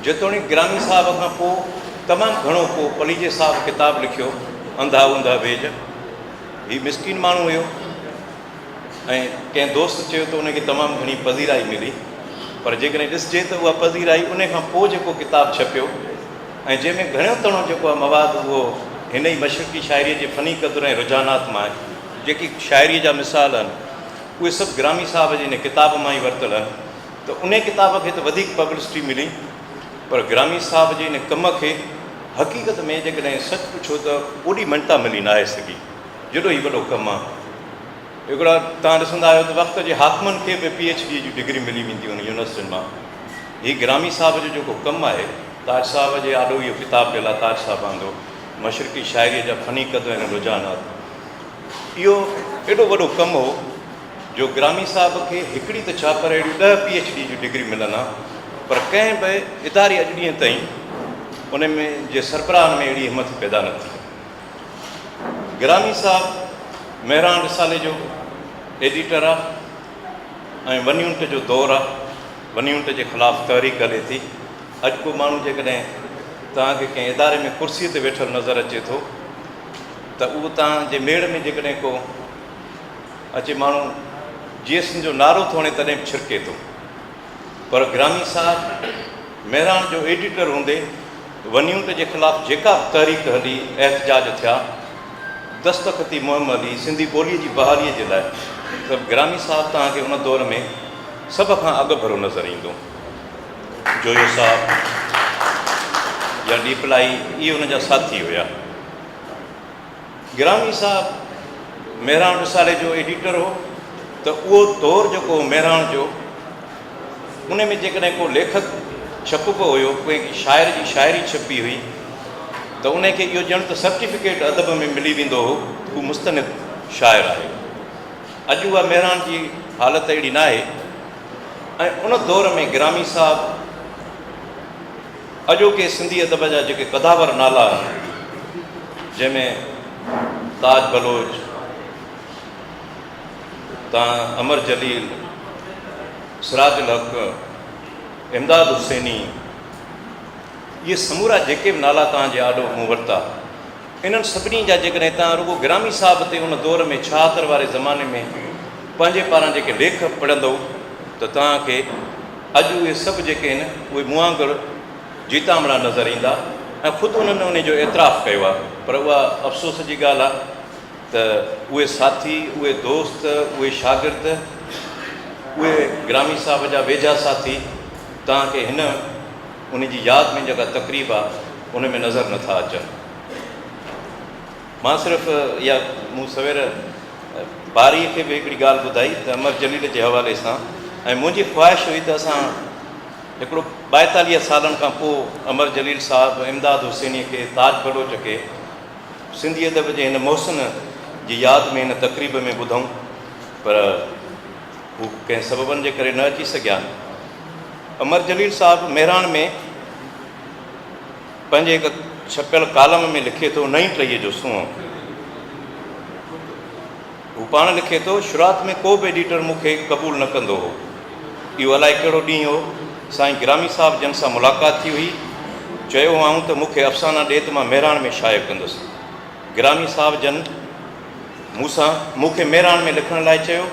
جيتوڻيڪ گرامي صاحب کان پوء تمام گهڻو پوء پليجي صاحب ڪتاب لکيو انڌا اونڌا ويڄ. هي مسڪين ماڻهو هيو ۽ ڪنهن دوست چيو ته ان کي تمام گهڻي پذيرائي ملي پر جيڪڏهن ڏسجي ته اها پذيرائي ان کان پوء جيڪو ڪتاب ڇپيو ۽ جنهن ۾ گهڻو تڻو جيڪو آهي مواد اهو هن ئي مشرقي شاعريء جي فني قدر ۽ رجحانات مان آهي. جيڪي شاعريء جا مثال آهن اهي سڀ گرامي صاحب جي ان ڪتاب مان ئي ورتل آهن ته انهي ڪتاب کي ته وڌيڪ پبلسٽي ملي پر گرامي صاحب جي ان ڪم کي حقيقت ۾ جيڪڏهن سچ پڇو ته اوڏي مڃتا ملي ناهي سگهي جيڏو هي وڏو ڪم آهي. هڪڙا توهان ڏسندا آهيو ته وقت جي حاڪمن کي به پي ايڇ ڊي جون ڊگريون ملي وينديون آهن يونيورسٽين مان. هي گرامي صاحب جو جيڪو ڪم آهي، تاج صاحب جي آڏو اهو ڪتاب پيل آهي، تاج صاحب آندو مشرقي شاعريء جا فني قدر ۽ رجحانات. اهو ايڏو وڏو ڪم هو جو گرامي صاحب کي هڪڙي ته ڇا پر اهڙيون ڏهه پي ايڇ ڊي جون ڊگريون ملن ها پر ڪنهن به اداري اڄ ڏينهن تائين ان ۾ جي سربراهن ۾ اهڙي همٿ پيدا نه ٿي. گرامي صاحب مهراڻ رسالي جو ايڊيٽر آ ۽ ون يونٽ جو دور آ، ون يونٽ جي خلاف تحريڪ هلي ٿي. اڄ ڪو ماڻهو جيڪڏهن توهان کي ڪنهن اداري ۾ ڪرسي تي ويٺل نظر اچي ٿو ته اهو توهان جي ميڙ ۾ جيڪڏهن ڪو اچي ماڻهو جي ايس جو نعرو ٿو هڻي تڏهن به ڇرڪي ٿو. پر گرامي صاحب مهراڻ جو ايڊيٽر هوندي ون يونٽ جي خلاف جيڪا به تحريڪ هلي، احتجاج ٿيا، دستخطي مهم هلي سنڌي ٻوليء جي بحاليء جي لاء ته گرامي صاحب توهان کي ان دور ۾ سڀ کان اڳڀرو نظر ايندو. جويو صاحب يا ڏيپلائي اهي ان جا ساٿي هيا. گرامي صاحب مهراڻ رسالي جو ايڊيٽر هو ته اهو دور جيڪو هو مهراڻ جو ان ۾ جيڪڏهن ڪو ليکڪ ڇپبو هيو ڪنهن شاعر جي شاعري ڇپبي هئي ته ان کي اهو ڄڻ ته سرٽيفڪيٽ ادب ۾ ملي ويندو هو ته هو مستند شاعر آهي. اڄ اها مهراڻ جي حالت اهڙي ناهي ۽ ان دور ۾ گرامي صاحب اڄوڪي سنڌي ادب جا جيڪي قداور نالا آهن، جنهن ۾ تاج بلوچ تان امر جليل، سراج الحق، امداد حسيني، اهي سمورا جيڪي به نالا توهان جي آڏو مون ورتا، انهن سڀني جا جيڪڏهن توهان رڳو گرامي صاحب تي ان دور ۾ ڇاهتر واري زماني ۾ پنهنجي پاران جيڪي ليک پڙهندؤ ته توهان کي اڄ اهي سڀ جيڪي آهن اهي مون وانگر جيتامڙا نظر ايندا ۽ خود انهن انهي جو اعتراف ڪيو آهي پر اها افسوس جي ڳالهه آهي ته اهي ساٿي، اهي دوست، اهي شاگرد، اهي گرامي صاحب جا ويجها ساٿي توهان کي هن انهي جي ياد ۾ جيڪا تقريب آهي ان ۾ نظر نٿا اچن. مان صرف اها مون سوير باريء کي به هڪڙي ڳالهه ٻڌائي ته امر جليل جي حوالي سان ۽ منهنجي خواهش هئي ته اسان هڪڙو 42 سالن کان پوء امر جليل صاحب، امداد حسينيء کي، تاج بلوچ کي سنڌي ادب جي هن محسن جي ياد ۾ هن تقريب ۾ ٻڌون پر هو ڪنهن سببن جي ڪري نه اچي سگهيا. امر جليل صاحب مهراڻ ۾ پنهنجي هڪ ڇپيل ڪالم ۾ لکي ٿو، نئين ٽهيء جو سونهن. هو پاڻ لکي ٿو، شروعات ۾ ڪو به ايڊيٽر مون کي قبول نه ڪندو هو. اهو الائي ڪهڙو ڏينهن هو، سائين گرامي صاحب جن سان ملاقات ٿي هئي. چيو هئائون ته مون کي افسانا ڏي ته مان مهراڻ ۾ شايع ڪندس. گرامي صاحب جن مون سان مون کي مهراڻ ۾ لکڻ لاء چيو.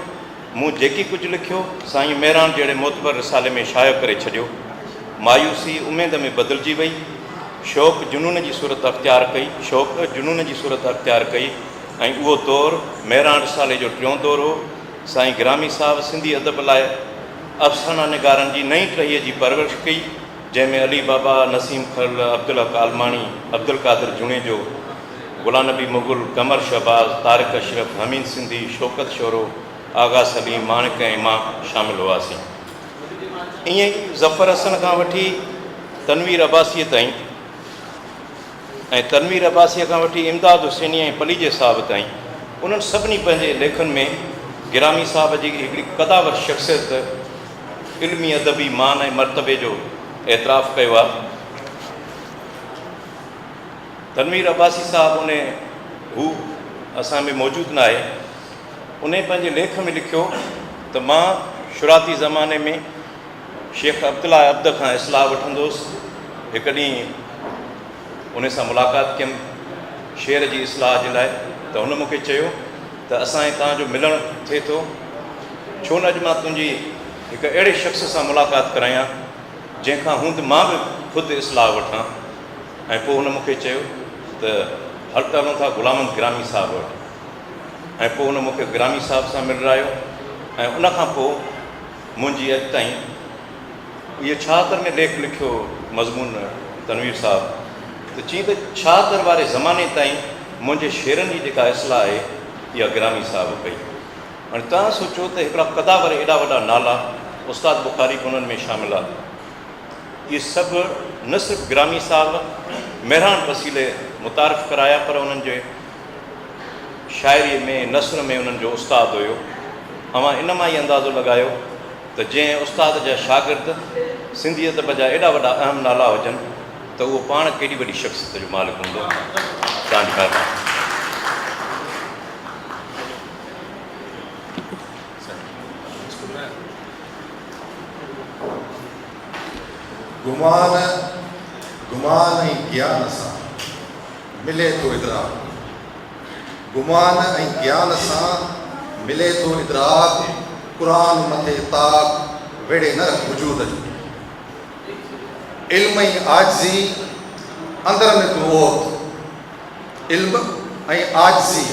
مون جيڪي ڪجهه لکيو، سائين مهراڻ جهڙي معتبر رسالي ۾ شايع ڪري ڇڏيو. مايوسي اميد ۾ بدلجي وئي. شوق جنون جي صورت اختيار ڪئي. شوق جنون جي صورت اختيار ڪئي ۽ اهو دور مهراڻ رسالي جو ٽيون دور هو. سائين گرامي صاحب سنڌي ادب لاء افسانه نگارن جي نئين ٽهيء جي پرورش ڪئي، جنهن ۾ علي بابا، نسيم کرل، عبدالحق عالماڻي، عبدالقادر جوڻيجو، غلام نبي مغل، قمر شهباز، طارق اشرف، حميد سنڌي، شوڪت شورو، آغا سليم، ماڻڪ ۽ مان شامل هئاسين. ائين ئي ظفر حسن کان وٺي تنوير عباسيء تائين ۽ تنوير عباسيء کان وٺي امداد حسيني ۽ پليجي صاحب تائين انهن سڀني پنهنجي ليکن ۾ گرامي صاحب جي هڪڙي قداور شخصيت، علمي ادبي مان ۽ مرتبي جو اعتراف ڪيو آهي. تنوير عباسي صاحب انهي هو اسان ۾ موجود ناهي انهي پنهنجي ليک ۾ لکيو ته مان شروعاتي زماني ۾ شيخ عبدالله عبد کان اصلاح وٺندو هوس هڪ ڏينهن انهي سان ملاقات ڪيم شعر جي اصلاح جي لاء ته هن مون کي چيو ته اسان ۽ توهان جو ملڻ ٿئي ٿو ڇو نه اڄ مان تنهنجي هڪ اهڙي شخص سان ملاقات ڪرايان جنهن کان هوند مان به خود اصلاح وٺان ۽ پوء هن مون کي چيو ته هل ته هلون ٿا غلام محمد گرامي صاحب وٽ ۽ پوء هن مون کي گرامي صاحب سان ملرايو ۽ ان کان پوء منهنجي اڄ تائين اهو ڇاهتر ۾ ليک لکيو مضمون تنوير صاحب ته چيائين ته ڇاهتر واري زماني تائين منهنجي شعرن جي جيڪا اصلاح آهي اها گرامي صاحب ڪئي. هاڻي توهان سوچو ته هڪڙا قداور ايڏا وڏا نالا استاد بخاري به انهن ۾ شامل آهي. اهي سڀ نه صرف گرامي صاحب مهراڻ وسيلي متعارف ڪرايا پر انهن جي شاعريء ۾ نثر ۾ انهن جو استاد هيو. اوهان ان مان ئي اندازو لڳايو ته جنهن استاد جا شاگرد سنڌي ادب جا ايڏا وڏا اهم نالا هجن ته اهو پاڻ ڪيڏي وڏي شخصيت جو مالڪ هوندو. توهان جي مهرباني. گمان، گمان ۽ گيان سان ملي ٿو ادراڪ. گمان ۽ گيان سان ملي ٿو ادراڪ، قرآن مٿي طاق ويڙهي نه رک وجود جو. علم ۽ عاجزي اندر ۾ تون اوت، علم ۽ عاجزي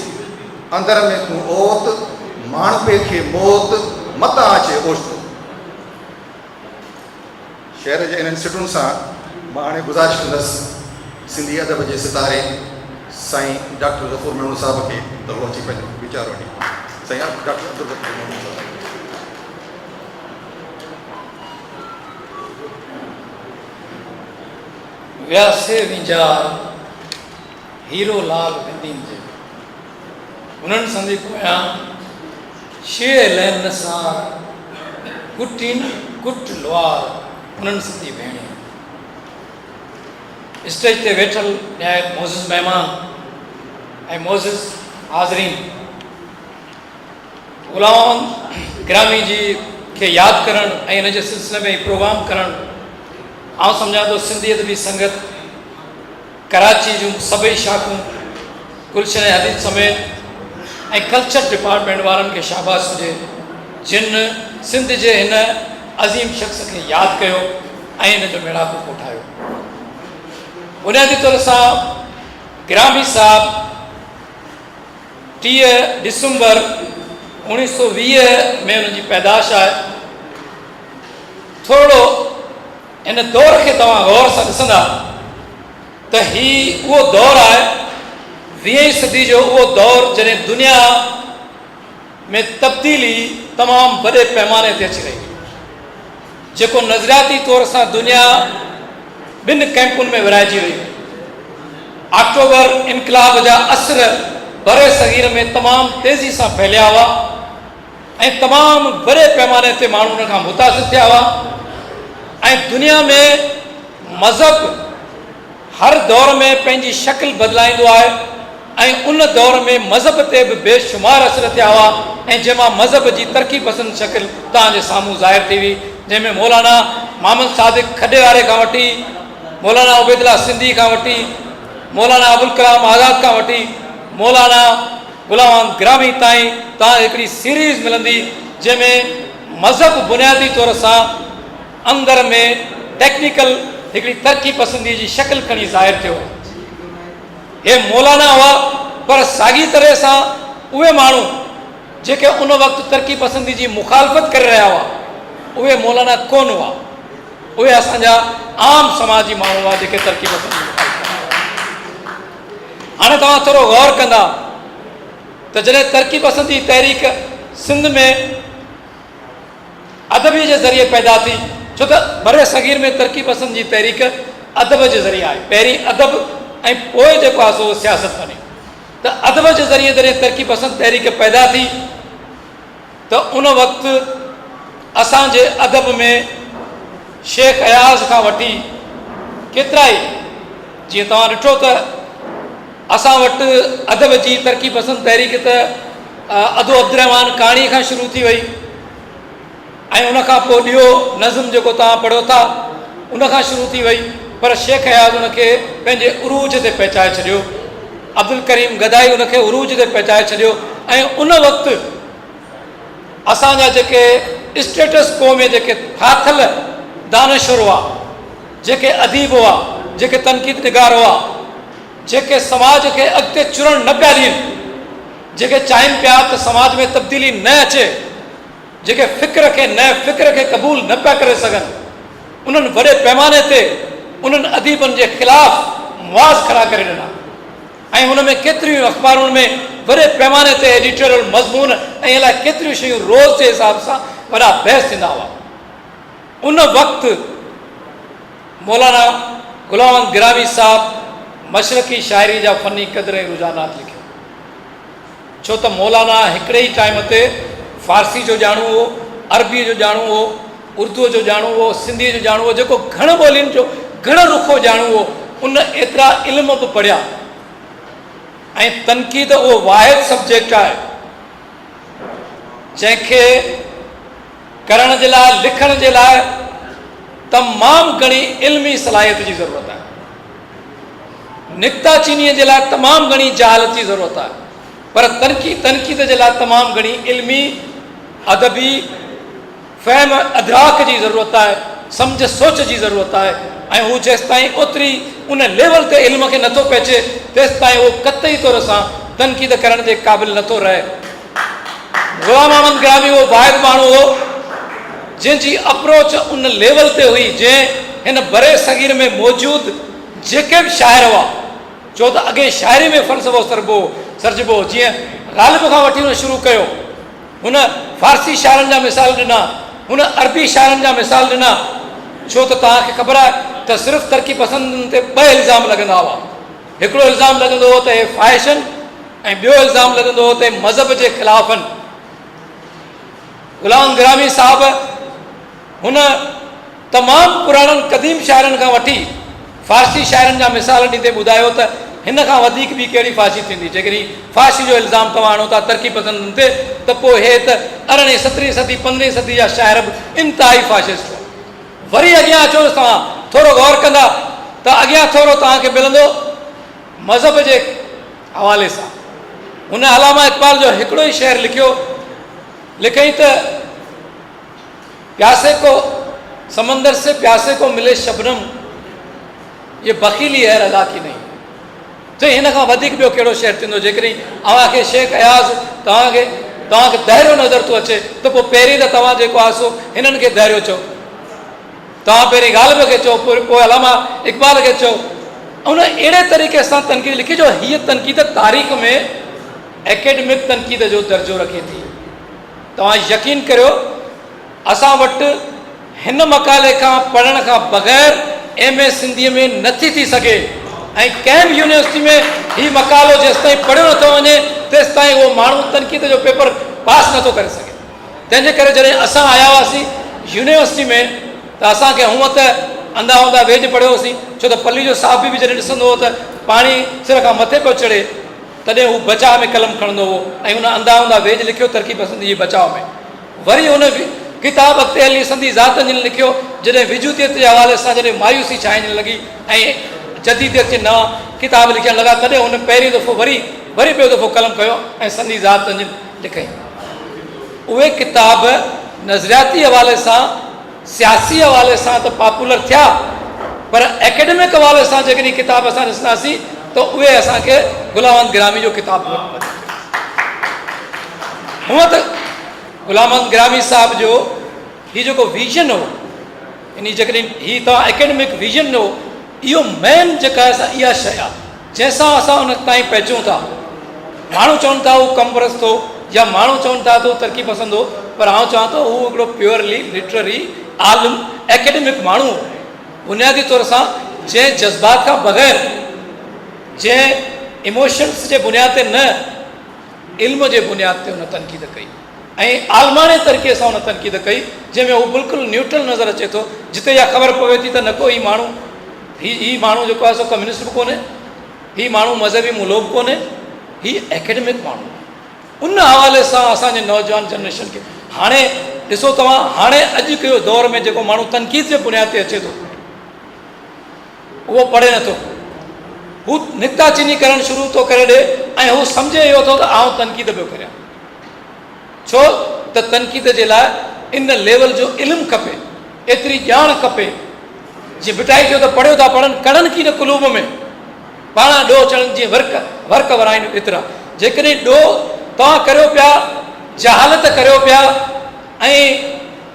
اندر ۾ تون اوت، ماڻهپي کي موت متان اچي اوچتو. شعر جي انهن سٽن سان مان هاڻي گذارش ڪندس سنڌي ادب جي ستاري سائين ڊاڪٽر غفور ميمڻ صاحب کي ته هو اچي پنهنجو ويچار ونڊين. سائين ڊاڪٽر عبدالغفور ميمڻ صاحب. ويا سي وينجهار، هيرو لال وندين جي. انهن سندي پويان، شيء لين نه سار، ڪٽين ڪٽ لوار، انهن سندي ڀيڻي. اسٽيج تي ويٺل نهايت معزز مهمان ۽ معزز حاضرين، غلام محمد گرامي جي کي ياد ڪرڻ ۽ ان جي سلسلي ۾ پروگرام ڪرڻ آئون سمجهان ٿو سنڌي ادبي سنگت ڪراچي جون سڀئي شاخون گلشن حديث سميت ۽ ڪلچر ڊپارٽمينٽ وارن کي شاباس هجي جن سنڌ جي هن عظيم شخص کي ياد ڪيو ۽ هن جو ميڙاڪو ڪوٺايو. بنيادي طور سان گرامي صاحب 30 ڊسمبر 1920 ۾ هن جي پيدائش آهي. ٿورڙو هن دور کي توهان غور سان ڏسندا ته هي اهو دور آهي ويهين صدي جو اهو دور جڏهن دنيا ۾ تبديلي تمام وڏي پيماني تي اچي رهي هئي جيڪو نظرياتي طور سان دنيا ٻن ڪئمپن ۾ ورهائجي وئي هئي. آڪٽوبر انقلاب جا اثر برصغير ۾ تمام تيزي سان ڦهليا هئا. ۽ تمام وڏي پيماني تي ماڻهو ان کان متاثر ٿيا هئا ۽ دنيا ۾ مذهب هر دور ۾ پنهنجي شڪل بدلائيندو آهي ۽ ان دور ۾ مذهب تي به بي شمار اثر ٿيا هئا ۽ جنهن مان مذهب جي ترقي پسند شڪل توهان جي سامهون ظاهر ٿي هئي جنهن ۾ مولانا محمد صادق کڏي واري کان وٺي مولانا عبيدالله سنڌي کان وٺي مولانا ابوالڪلام آزاد کان وٺي مولانا غلام گرامي تائين توهان کي هڪڙي سيريز ملندي جنهن ۾ مذهب بنيادي طور سان اندر ۾ ٽيڪنيڪل هڪڙي ترقي پسندي جي شڪل کڻي ظاهر ٿيو. هي مولانا هئا پر ساڳي طرح سان اهي ماڻهو جيڪي ان وقت ترقي پسندي جي مخالفت ڪري رهيا هئا اهي مولانا ڪونه هئا. اهي اسان جا عام سماجي ماڻهو هئا جيڪي ترقي پسندي جي مخالفت ڪري رهيا هئا. هاڻي توهان ٿورو غور ڪندا ته جڏهن ترقي پسندي تحريڪ سنڌ ۾ ادبي جي ذريعي پيدا ٿي ڇو ته برصغير ۾ ترقي پسند جي تحريڪ ادب جي ذريعي آئي پهرين ادب ۽ پوء جيڪو آهي سو سياست بني ته ادب جي ذريعي جڏهن ترقي پسند تحريڪ پيدا ٿي ته ان وقت اسان جي ادب ۾ شيخ اياز کان وٺي ڪيترائي جيئن توهان ڏٺو ته اسان وٽ ادب جي ترقي پسند تحريڪ ته ادو عبدالرحمان ڪاڻي کان شروع ٿي وئي ۽ ان کان پوء ڏيئو نظم جيڪو توهان پڙهيو ٿا ان کان شروع ٿي وئي. پر شيخ اياز ان کي پنهنجي عروج تي پهچائي ڇڏيو. عبدالڪريم گدائي ان کي عروج تي پهچائي ڇڏيو ۽ ان وقت اسان جا جيڪي اسٽيٽس ڪو ۾ جيڪي ڦاٿل دانشور هئا، جيڪي اديب هئا، جيڪي تنقيد نگار هئا، جيڪي سماج کي اڳتي چرڻ نه پيا ڏين، جيڪي چاهين پيا ته سماج ۾ تبديلي نه اچي، جيڪي فڪر کي نئين فڪر کي قبول نه پيا ڪري سگهن، انهن وڏي پيماني تي انهن اديبن جي خلاف محاذ کڙا ڪري ڏنا ۽ ان ۾ ڪيتريون ئي اخبارن ۾ وڏي پيماني تي ايڊيٽوريل مضمون ۽ الائي ڪيتريون شيون روز جي حساب سان وڏا بحث ٿيندا هئا. ان وقت مولانا غلام احمد گرامي صاحب مشرقي شاعري جا فني قدر ۽ رجحانات لکيو. ڇو ته مولانا هڪڙي ئي ٽائيم تي فارسي جو ڄاڻو هو، عربيء جو ڄاڻو هو، اردوء جو ڄاڻو هو، سنڌيء جو ڄاڻو هو، جيڪو گهڻ ٻولين جو گهڻ رخو ڄاڻو هو، ان ايترا علم به پڙهيا ۽ تنقيد اهو واحد سبجيڪٽ آهي، جنهن کي ڪرڻ جي لاء، لکڻ جي لاء تمام گهڻي علمي صلاحيت جي ضرورت آهي. نڪتا چينيء جي لاء تمام گهڻي جهالت جي ضرورت آهي، پر تنقيد جي لاء تمام گهڻي علمي، ادبي فهم ادراڪ جي ضرورت آهي، سمجهه سوچ جي ضرورت آهي ۽ هو جيستائين اوتري ان ليول تي علم کي نٿو پهچي، تيستائين اهو قطعي طور سان تنقيد ڪرڻ جي قابل نٿو رهي. غلام احمد گرامي اهو واحد ماڻهو هو، جنهن جي اپروچ ان ليول تي هئي، جنهن هن برصغير ۾ موجود جيڪي به شاعر هئا، ڇو ته اڳي شاعري ۾ فلسفو سربو سرجبو هو، جيئن غالب کان وٺي هن شروع ڪيو، هن فارسي شاعرن جا مثال ڏنا، هن عربي شاعرن جا مثال ڏنا، ڇو ته توهان کي خبر آهي ته صرف ترقي پسندن تي ٻه الزام لڳندا هئا، هڪڙو الزام لڳندو هو ته اهي فاحش آهن ۽ ٻيو الزام لڳندو هو ته اهي مذهب جي خلاف آهن. غلام گرامي صاحب هن تمام پراڻن قديم شاعرن کان وٺي فارسي شاعرن جا مثال ڏيندي ٻڌايو ته هن کان وڌيڪ ٻي ڪهڙي فحاشي ٿيندي جيڪڏهن فحاشي جو الزام توهان آڻو ٿا ترقي پسندن تي ته پوء هي ته ارڙهين سترهين صدي پندرهين صدي جا شاعر به انتهائي فاشسٽ هئا. وري اڳيان اچو ته توهان ٿورو غور ڪندا ته اڳيان ٿورو توهان کي ملندو مذهب جي حوالي سان هن علامه اقبال جو هڪڙو ئي شعر لکيو لکئين ته پياسي ڪو سمندر سي پياسي ڪو ملي شبنم يه بخيلي هي رضا ڪي نهين. چئي هن کان وڌيڪ ٻيو ڪهڙو شعر ٿيندو جيڪڏهن اوهان کي شيخ اياز توهان کي توهان کي دهريو نظر ٿو اچي ته پوء پهرين ته توهان جيڪو آهي سو هنن کي دهريو چئو توهان پهرين غالب کي چئو پوء پوء علامه اقبال کي چئو ان اهڙي طريقي سان تنقيد لکي جو هيء تنقيد تاريخ ۾ اڪيڊمڪ تنقيد جو درجو رکي ٿي توهان يقين ڪريو اسان وٽ هن مقالي کان پڙهڻ کان بغير ايم اي سنڌيء ۾ نٿي ٿي سگهي ۽ ڪنهن به يونيورسٽي ۾ هي مقالو جيستائين پڙهيو نٿو وڃي تيستائين اهو ماڻهو تنقيد جو پيپر پاس نٿو ڪري سگهي. تنهن جي ڪري جڏهن اسان آيا هئاسين يونيورسٽي ۾ ته اسان کي هونء ته انڌا اونڌا ويڄ پڙهيو هوسين ڇو ته پليجو صاحب به جڏهن ڏسندو هو ته پاڻي سر کان مٿي پيو چڙهي تڏهن هو بچاء ۾ قلم کڻندو هو ۽ هن انڌا اونڌا ويڄ لکيو ترقي پسندي جي بچاء ۾. وري هن ڪتاب اڳتي هلي سندي ذات جن لکيو، جڏهن وجوديت جي حوالي سان جڏهن مايوسي ڇانئجڻ لڳي ۽ جديديت جي نوان ڪتاب لکڻ لڳا تڏهن هن پهريون دفعو وري وري ٻيو دفعو قلم کنيو ۽ سندي ذات جن لکئي. اهي ڪتاب نظرياتي حوالي سان سياسي حوالي سان ته پاپولر ٿيا پر اڪيڊمڪ حوالي سان جيڪڏهن ڪتاب اسان ڏسنداسين ته اهي اسان کي غلام احمد گرامي جو ڪتاب هونء ته غلام احمد گرامي صاحب جو هي جيڪو ويزن هو يعني جيڪڏهن هي توهان اڪيڊمڪ ويزن هو اهو مين جيڪا آهي سا اها شيء آهي جنهن سان اسان ان تائين پهچون ٿا. ماڻهو چون ٿا هو ڪم پرست هو يا ماڻهو چون ٿا ته هو ترقي پسند هو پر آئون چوان ٿو هو هڪڙو پيورلي لٽرري عالم اڪيڊمڪ ماڻهو هو. بنيادي طور سان جنهن جذبات کان بغير جنهن ايموشنس جي بنياد تي نه علم جي بنياد تي هن تنقيد ڪئي. ۽ عالماڻي طريقي سان ان تنقيد ڪئي جنهن ۾ هو بلڪل نيوٽرل نظر اچي ٿو جتي اها خبر پوي ٿي ته نه ڪو هي ماڻهو هي هي ماڻهو جيڪو آهي سو ڪميونسٽ به ڪونهي هي ماڻهو مذهبي ملو به ڪونهي هي اڪيڊمڪ ماڻهو آهي ان حوالي سان اسان جي نوجوان جنريشن کي هاڻي ڏسو توهان هاڻي اڄ ڪيو دور ۾ جيڪو ماڻهو تنقيد جي بنياد تي اچي ٿو. اهو پڙهي نٿو. هو نڪتا چيني ڪرڻ شروع ٿو ڪري ڏي ۽ هو سمجهي اهو ٿو ته آئون تنقيد پيو ڪريان. ڇو ته تنقيد جي لاء ان ليول جو علم کپي، ايتري ڄاڻ کپي. جيئن ڀٽائي چيو ته پڙهيو ٿا پڙهن، ڪڙن ڪي نه قلوب ۾، پاڻان ڏوهه چڙهن جيئن ورق، ورق ورائين ايترا. جيڪڏهن ڏوهه توهان ڪريو پيا، جهالت ڪريو پيا ۽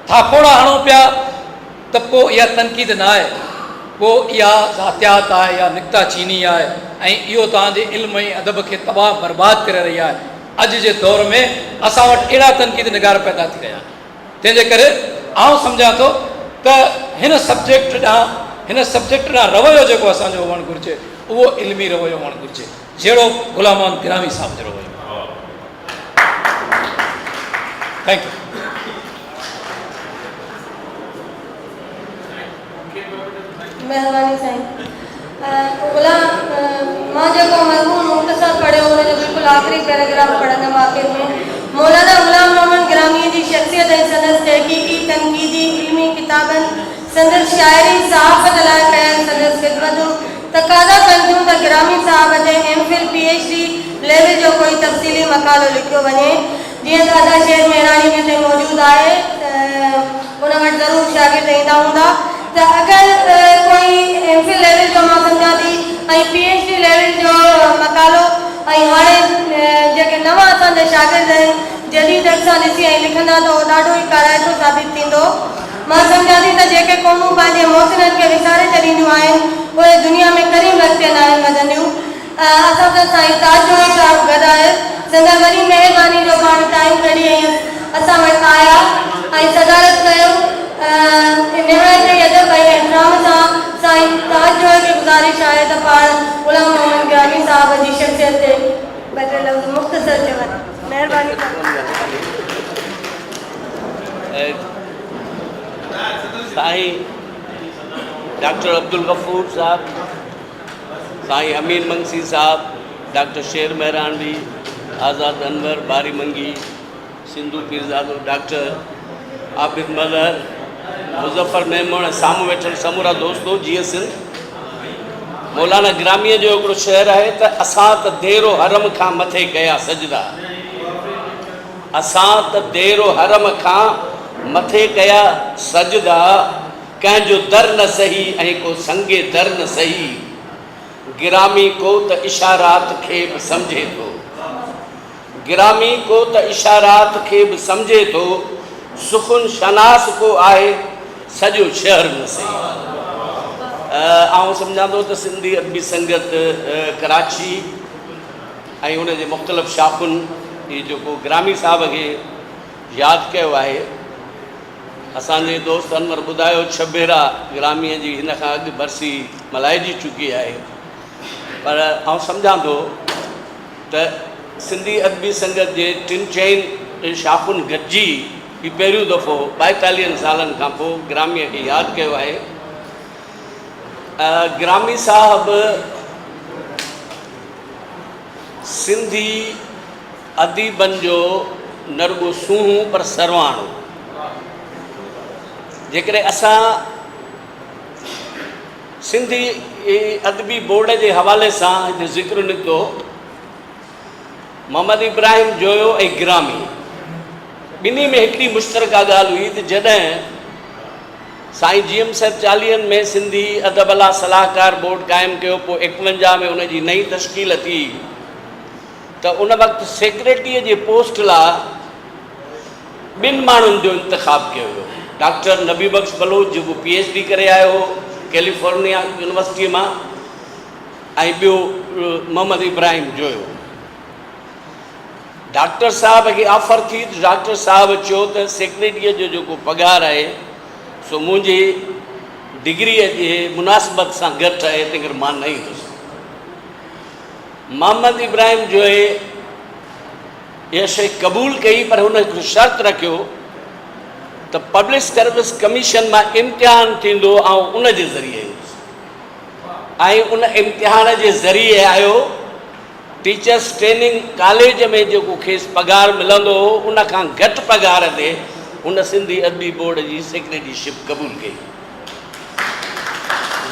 ٿاڦوڙا هڻو پيا ته پوء اها تنقيد نه آهي، پوء اها ذاتيات آهي، اها نڪته چيني آهي ۽ اهو توهان جي علم ۽ ادب کي تباهه برباد ڪري رهي آهي. اڄ جي دور ۾ اسان وٽ اهڙا تنقيد نگار پيدا ٿي رهيا آهن، تنهن جي ڪري آئون سمجهان ٿو ته هن سبجيڪٽ ڏانهن هن سبجيڪٽ ڏانهن رويو جيڪو اسان جو هئڻ گهرجي اهو علمي رويو هئڻ گهرجي جهڙو غلام محمد گرامي صاحب جو رويو هو. Thank you. مهرباني سائين غلام مان جيڪو مضمون مختصر پڙهيو ان جو بلڪل آخري پيراگراف پڙهندم آخر ۾ مولانا غلام محمد گراميء جي شخصيت ۽ سندس تحقيقي، تنقيدي، علمي ڪتابن، سندس شاعري، صحافت لاء ڪيل سندس خدمتون تقاضا ڪن ٿيون ته گرامي صاحب تي M Phil, P H D level جو ڪوئي تفصيلي مقالو لکيو وڃي. جيئن ته ادا شير مهراڻي به هتي موجود آهي ته ان وٽ ضرور شاگرد ايندا هوندا ته اگر ڪوئي ايم فل ليول جو مان سمجهان ٿي ۽ پي ايڇ ڊي ليول جو مقالو ۽ هاڻي جيڪي نوان اسان جا شاگرد آهن جديد اک سان ڏسي ۽ لکندا ته اهو ڏاڍو ئي ڪارائتو ثابت ٿيندو. مان سمجهان ٿي ته جيڪي قومون پنهنجي محسنن کي وساري ڇڏينديون آهن اهي دنيا ۾ ڪڏهن به اڳتي ناهن وڌنديون. اسان سان سائين تاج جويو صاحب گڏ آهي. سندن وڏي مهرباني جو پاڻ ٽائيم ڪڍي ۽ اسان وٽ آيا ۽ صدارت ڪيو. نهايت ئي ادب ۽ احترام سان سائين تاج جويو کي گذارش آهي ته پاڻ غلام محمد گرامي صاحب جي شخصيت تي ٻه ٽي لفظ مختصر چون. مهرباني سائين ڊاڪٽر عبدالغفور صاحب سائين امين منگسي صاحب، ڊاڪٽر شير مهراڻوي، آزاد انور، باري منگي، سنڌو پيرزادو، ڊاڪٽر عابد مظهر، مظفر ميمڻ ۽ سامهون ويٺل سمورا دوستو جيئي سنڌ. مولانا گراميء جو هڪڙو شعر آهي ته اسان ته دير و حرم کان مٿي ڪيا سجدا اسان ته دير و حرم کان مٿي ڪيا سجدا ڪنهن جو در نه سهي ۽ ڪو سنگ در نه سهي، گرامي ڪو ته اشارات کي به سمجهي ٿو. گرامي ڪو ته اشارات کي به سمجهي ٿو، سخن شناس ڪو آهي سڄو شهر نه سهي. آئون سمجهان ٿو ته سنڌي ادبي سنگت ڪراچي ۽ ان جي مختلف شاخن هي جيڪو گرامي صاحب کي ياد ڪيو آهي، اسان جي دوست انور ٻڌايو ڇهه ڀيرا گراميء جي هن کان اڳ برسي ملهائجي چڪي آهي پر آئون سمجهان ٿو ته سنڌي ادبي سنگت جي ٽن چئن شاخن گڏجي هي پهريون دفعو ٻائيتاليهن سالن کان پوء گراميء کي ياد ڪيو آهي. گرامي صاحب سنڌي اديبن جو نه رڳو سونهون پر سرواڻ هو. جيڪڏهن اسان سنڌي ادبي بورڊ جي حوالي سان هتي ذڪر نڪتو، محمد ابراهيم جويو ۽ گرامي ٻنهي ۾ هڪڙي مشترڪه ڳالهه هئي ته جڏهن سائين جي ايم سيد چاليهن ۾ سنڌي ادب لا صلاحڪار بورڊ قائم ڪيو پوء ايڪونجاهه ۾ ان جي نئين تشڪيل ٿي ته ان وقت سيڪريٽريء جي پوسٽ لا ٻن ماڻهن جو انتخاب ڪيو ويو. ڊاڪٽر نبي بخش بلوچ جيڪو پي ايڇ ڊي ڪري آيو هو ڪيليفورنيا يونيورسٽيء مان ۽ ٻيو محمد ابراهيم جويو. ڊاڪٽر صاحب کي آفر ٿي ته ڊاڪٽر صاحب چيو ته سيڪريٽريء جو جيڪو پگهار آهي سو منهنجي ڊگريء جي مناسبت سان گهٽ آهي تنهنڪري مان نه ايندس. محمد ابراهيم جويي اها شيء قبول ڪئي پر هن هڪ شرط رکيو ته پبلڪ سروس ڪميشن مان امتحان ٿيندو آئون ان جي ذريعي ايندس ۽ ان امتحان جي ذريعي آيو ٽيچرس ٽريننگ ڪاليج ۾ جيڪو کيس پگهار ملندو هو ان کان گهٽ پگهار تي هن سنڌي ادبي بورڊ جي سيڪريٽري شپ قبول ڪئي.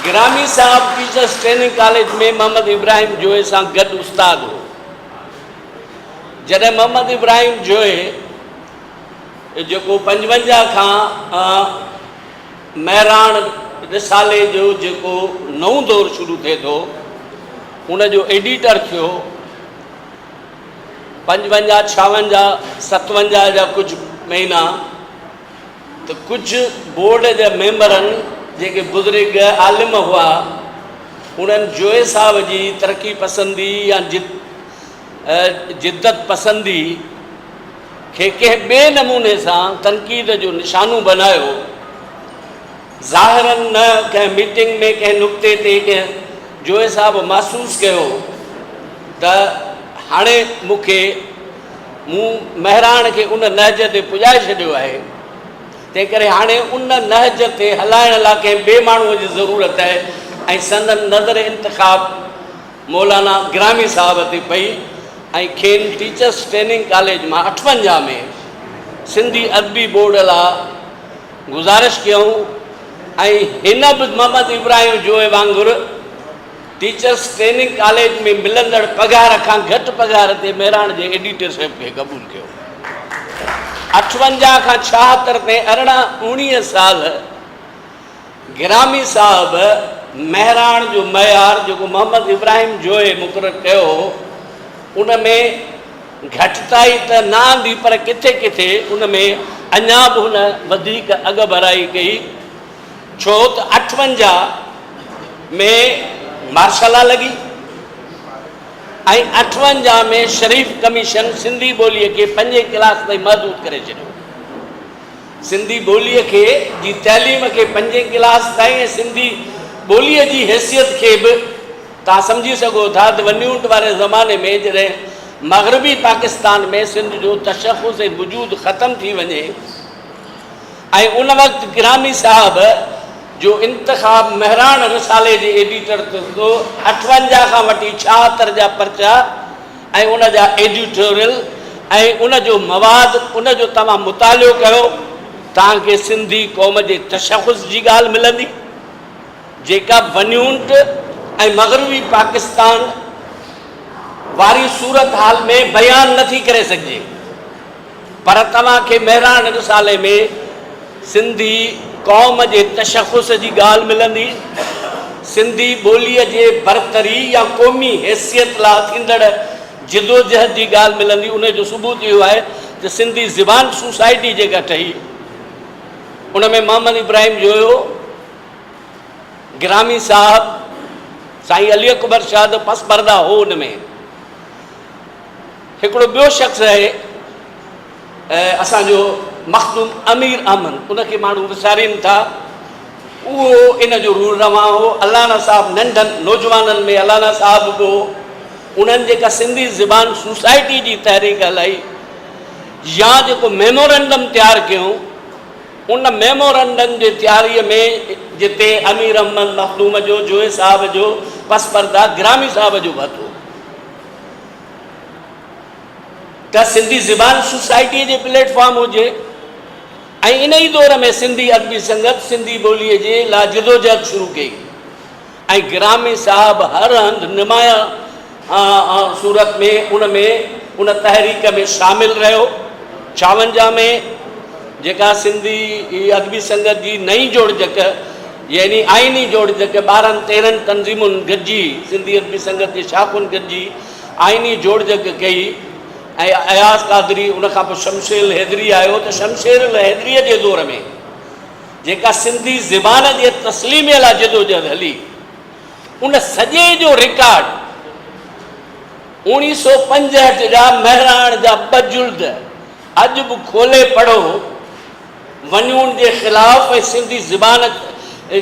گرامي صاحب teachers training college ۾ Muhammad Ibrahim Joyo سان گڏ استاد هو. جڏهن محمد ابراهيم جويي جيڪو 55 کان مهراڻ رسالي جو جيڪو نئون دور شروع ٿئي ٿو ان جو ايڊيٽر ٿيو، 55، 56، 57 جا ڪجهه مهينا ته ڪجهه بورڊ جي ميمبرن جيڪي بزرگ عالم هئا انهن جويي صاحب جي ترقي پسندي يا جدت پسندي کي ڪنهن ٻئي نموني سان تنقيد جو نشانو بنايو. ظاهراً نه ڪنهن ميٽنگ ۾ ڪنهن نقطي تي ڪنهن جويي صاحب محسوس ڪيو ته هاڻي مون کي مون مهراڻ کي ان نهج تي پڄائي ڇڏيو آهي، تنهنڪري هاڻي ان نهج تي هلائڻ لاء ڪنهن ٻئي ماڻهوء جي ضرورت آهي ۽ سندن نظر انتخاب مولانا گرامي صاحب تي پئي ۽ کين ٽيچرس ٽريننگ ڪاليج مان 58 ۾ سنڌي ادبي بورڊ لاء گذارش ڪيائون ۽ هن به محمد ابراهيم جويي وانگر ٽيچرس ٽريننگ ڪاليج ۾ ملندڙ پگهار کان گهٽ پگهار تي مهراڻ جي ايڊيٽرشپ کي قبول ڪيو. 58 کان 76 تائين 18 اوڻيهه سال گرامي صاحب مهراڻ جو معيار جيڪو محمد ابراهيم جويي مقرر ڪيو هو ان ۾ گهٽتائي ته نه آندي پر ڪٿي ڪٿي ان ۾ اڃا به هن وڌيڪ اڳڀرائي ڪئي ڇو ته 58 ۾ مارشلا لڳي ۽ 58 ۾ شريف ڪميشن سنڌي ٻوليء کي پنجين ڪلاس تائين محدود ڪري ڇڏيو. سنڌي ٻوليء کي جي تعليم کي پنجين ڪلاس تائين ۽ سنڌي ٻوليء جي حيثيت کي به توهان سمجهي سگهو ٿا ته ون يونٽ واري زماني ۾ جڏهن مغربي پاڪستان ۾ سنڌ جو تشخص ۽ وجود ختم ٿي وڃي ۽ ان وقت گرامي صاحب جو انتخاب مهراڻ رسالي جي ايڊيٽر تي ٿيو، 58 کان وٺي 76 جا پرچا ۽ ان جا ايڊيٽوريل ۽ ان جو مواد ان جو توهان مطالعو ڪيو توهان کي سنڌي قوم جي تشخص جي ڳالهه ملندي جيڪا ون يونٽ ۽ مغربي پاڪستان واري صورتحال ۾ بيان نه ٿي ڪري سگهجي. پر توهان کي مهراڻ رسالي ۾ سنڌي قوم جي تشخص جي ڳالهه ملندي، سنڌي ٻوليء جي برتري يا قومي حيثيت لاء ٿيندڙ جدوجهد جي ڳالهه ملندي، ان جو ثبوت اهو آهي ته سنڌي زبان سوسائٽي جيڪا ٺهي، ان ۾ محمد ابراهيم جويو، گرامي صاحب، سائين علي اڪبر شاهه ته پس پرده هو ان ۾. هڪڙو ٻيو شخص آهي اسان جو مخدوم امير احمد ان کي ماڻهو وسارين ٿا اهو ان جو روح روان هو الانا صاحب ننڍن نوجوانن ۾ الانا صاحب به هو انهن جيڪا سنڌي زبان سوسائٽي جي تحريڪ هلائي يا جيڪو ميمورنڊم تيار ڪيو ان ميمورنڊم جي تياريء ۾ جتي امير احمد مخدوم جو جوئي صاحب جو پس پرده گرامي صاحب جو به هٿ هو ته سنڌي زبان سوسائٽيء جي پليٽ فارم هجي ۽ ان ئي دور ۾ سنڌي ادبي سنگت سنڌي ٻوليء جي لا جدوجهد شروع ڪئي ۽ گرامي صاحب هر هنڌ نمايان صورت ۾ ان ۾ ان تحريڪ ۾ شامل رهيو. 56 ۾ جيڪا سنڌي ادبي سنگت جي نئين جوڙجڪ يعني آئيني جوڙجڪ 12 13 تنظيمن گڏجي سنڌي ادبي سنگت جي شاخن گڏجي آئيني جوڙجڪ ڪئي ۽ اياز قادري ان کان پوء شمشير الحيدري آيو ته شمشير الحيدريء جي دور ۾ جيڪا سنڌي زبان جي تسليميء لاء جدوجهد هلي ان سڄي جو رڪارڊ 1965 جا مهراڻ جا ٻه جلد اڄ به کولي پڙهو ونيون جي خلاف ۽ سنڌي زبان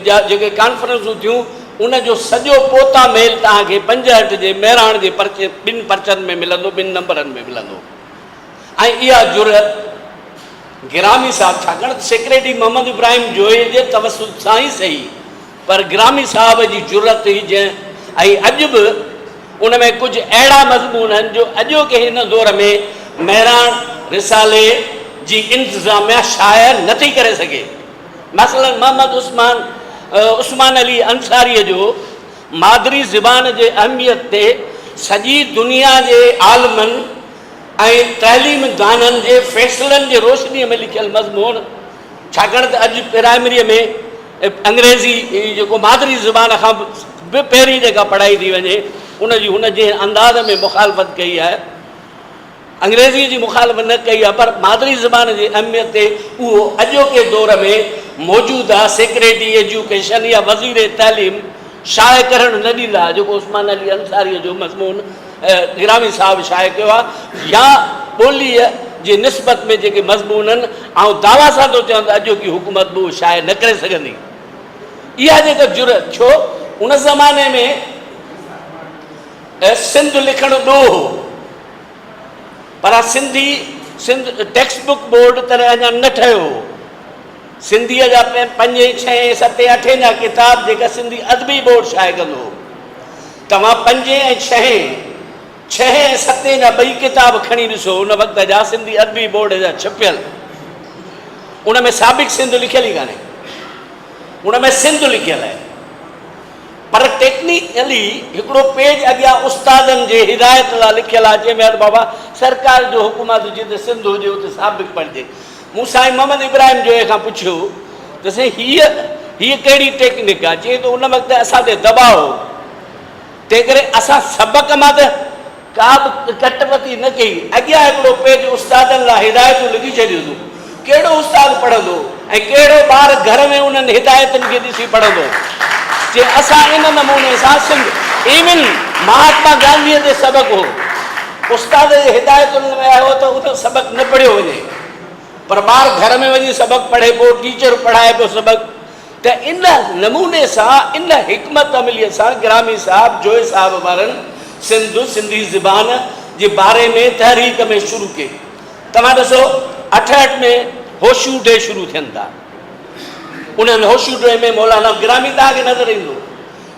جا جيڪي ڪانفرنسون ٿيون ان جو سڄو پوتا ميل توهان کي 65 جي مهراڻ جي پرچي ٻن پرچن ۾ ملندو ٻن نمبرن ۾ ملندو ۽ اها جرئت گرامي صاحب ڇاڪاڻ ته سيڪريٽري محمد ابراهيم جويي جي توسط سان ئي سهي پر گرامي صاحب جي جرئت هئي جنهن ۽ اڄ به ان ۾ ڪجهه اهڙا مضمون آهن جو اڄوڪي هن دور ۾ مهراڻ رسالي جي انتظاميا شايع نه ٿي ڪري سگهي. مثلاً محمد عثمان عثمان علي انصاريء جو مادري زبان جي اهميت تي سڄي دنيا جي عالمن ۽ تعليم دانن جي فيصلن جي روشنيء ۾ لکيل مضمون، ڇاڪاڻ ته اڄ پرائمريء ۾ انگريزي جيڪو مادري زبان کان به پهرين جيڪا پڙهائي ٿي وڃي، ان جي هن جنهن انداز ۾ مخالفت ڪئي آهي، انگريزيء جي مخالفت نه ڪئي آهي پر مادري زبان جي اهميت تي اهو اڄوڪي دور ۾ موجوده سيڪريٽري ايجوڪيشن يا وزير تعليم شايع ڪرڻ نه ڏيندا جيڪو عثمان علي انصاريء جو مضمون گرامي صاحب شايع ڪيو آهي يا ٻوليء جي نسبت ۾ جيڪي مضمون آهن آئون دعويٰ سان ٿو چوان ته اڄوڪي حڪومت به اهو شايع نه ڪري سگهندي. اها جيڪا جرئت ڇو ان زماني ۾ سنڌ لکڻ ڏوهه هو. پر Sindhi Sindh text book board تڏهن اڃا نه ٺهيو هو. سنڌيء جا پنجين، ڇهين، ستين، اٺين جا ڪتاب جيڪا سنڌي ادبي بورڊ شايع ڪندو هو. توهان پنجين ۽ ڇهين، ڇهين ۽ ستين جا ٻئي ڪتاب کڻي ڏسو ان وقت جا سنڌي ادبي بورڊ جا ڇپيل. ان ۾ سابق سنڌ لکيل ئي ڪانهي. ان ۾ سنڌ لکيل آهي. پر ٽيڪنيڪلي هڪڙو پيج اڳيان استادن جي هدايت لا لکيل آهي جنهن ۾ آهي ته بابا سرڪار جو حڪم آهي ته جتي سنڌ هجي اتي سابق پڙهجي. مون سائين محمد ابراهيم جويي کان پڇيو ته سائين هيء هيء ڪهڙي ٽيڪنڪ آهي؟ چيائين ته ان وقت اسان تي دٻاء هو تنهنڪري اسان سبق مان ته ڪا به ڪٽوتي نه ڪئي. اڳيان هڪڙو پيج استادن لاء هدايتون لکي ڇڏيوسون. ڪهڙو استاد پڙهندو ۽ ڪهڙو ٻار گهر ۾ انهن هدايتن کي ڏسي پڙهندو. چي اسان ان نموني سان سنڌ ايون مهاتما گانڌيء تي سبق هو. استاد جي هدايتن ۾ آيو ته ان سبق نه پڙهيو وڃي. پر ٻار گهر ۾ وڃي سبق پڙهي پيو، ٽيچر پڙهائي پيو سبق. ته ان نموني سان ان حڪمت عمليء سان گرامي صاحب، جويي صاحب وارن سنڌ، سنڌي زبان جي باري ۾ تحريڪ ۾ شروع ڪئي. توهان ڏسو 68 ۾ هوشو ڊي شروع ٿين ٿا. انهن هوشو ڊي ۾ مولانا گرامي توهان کي نظر ايندو.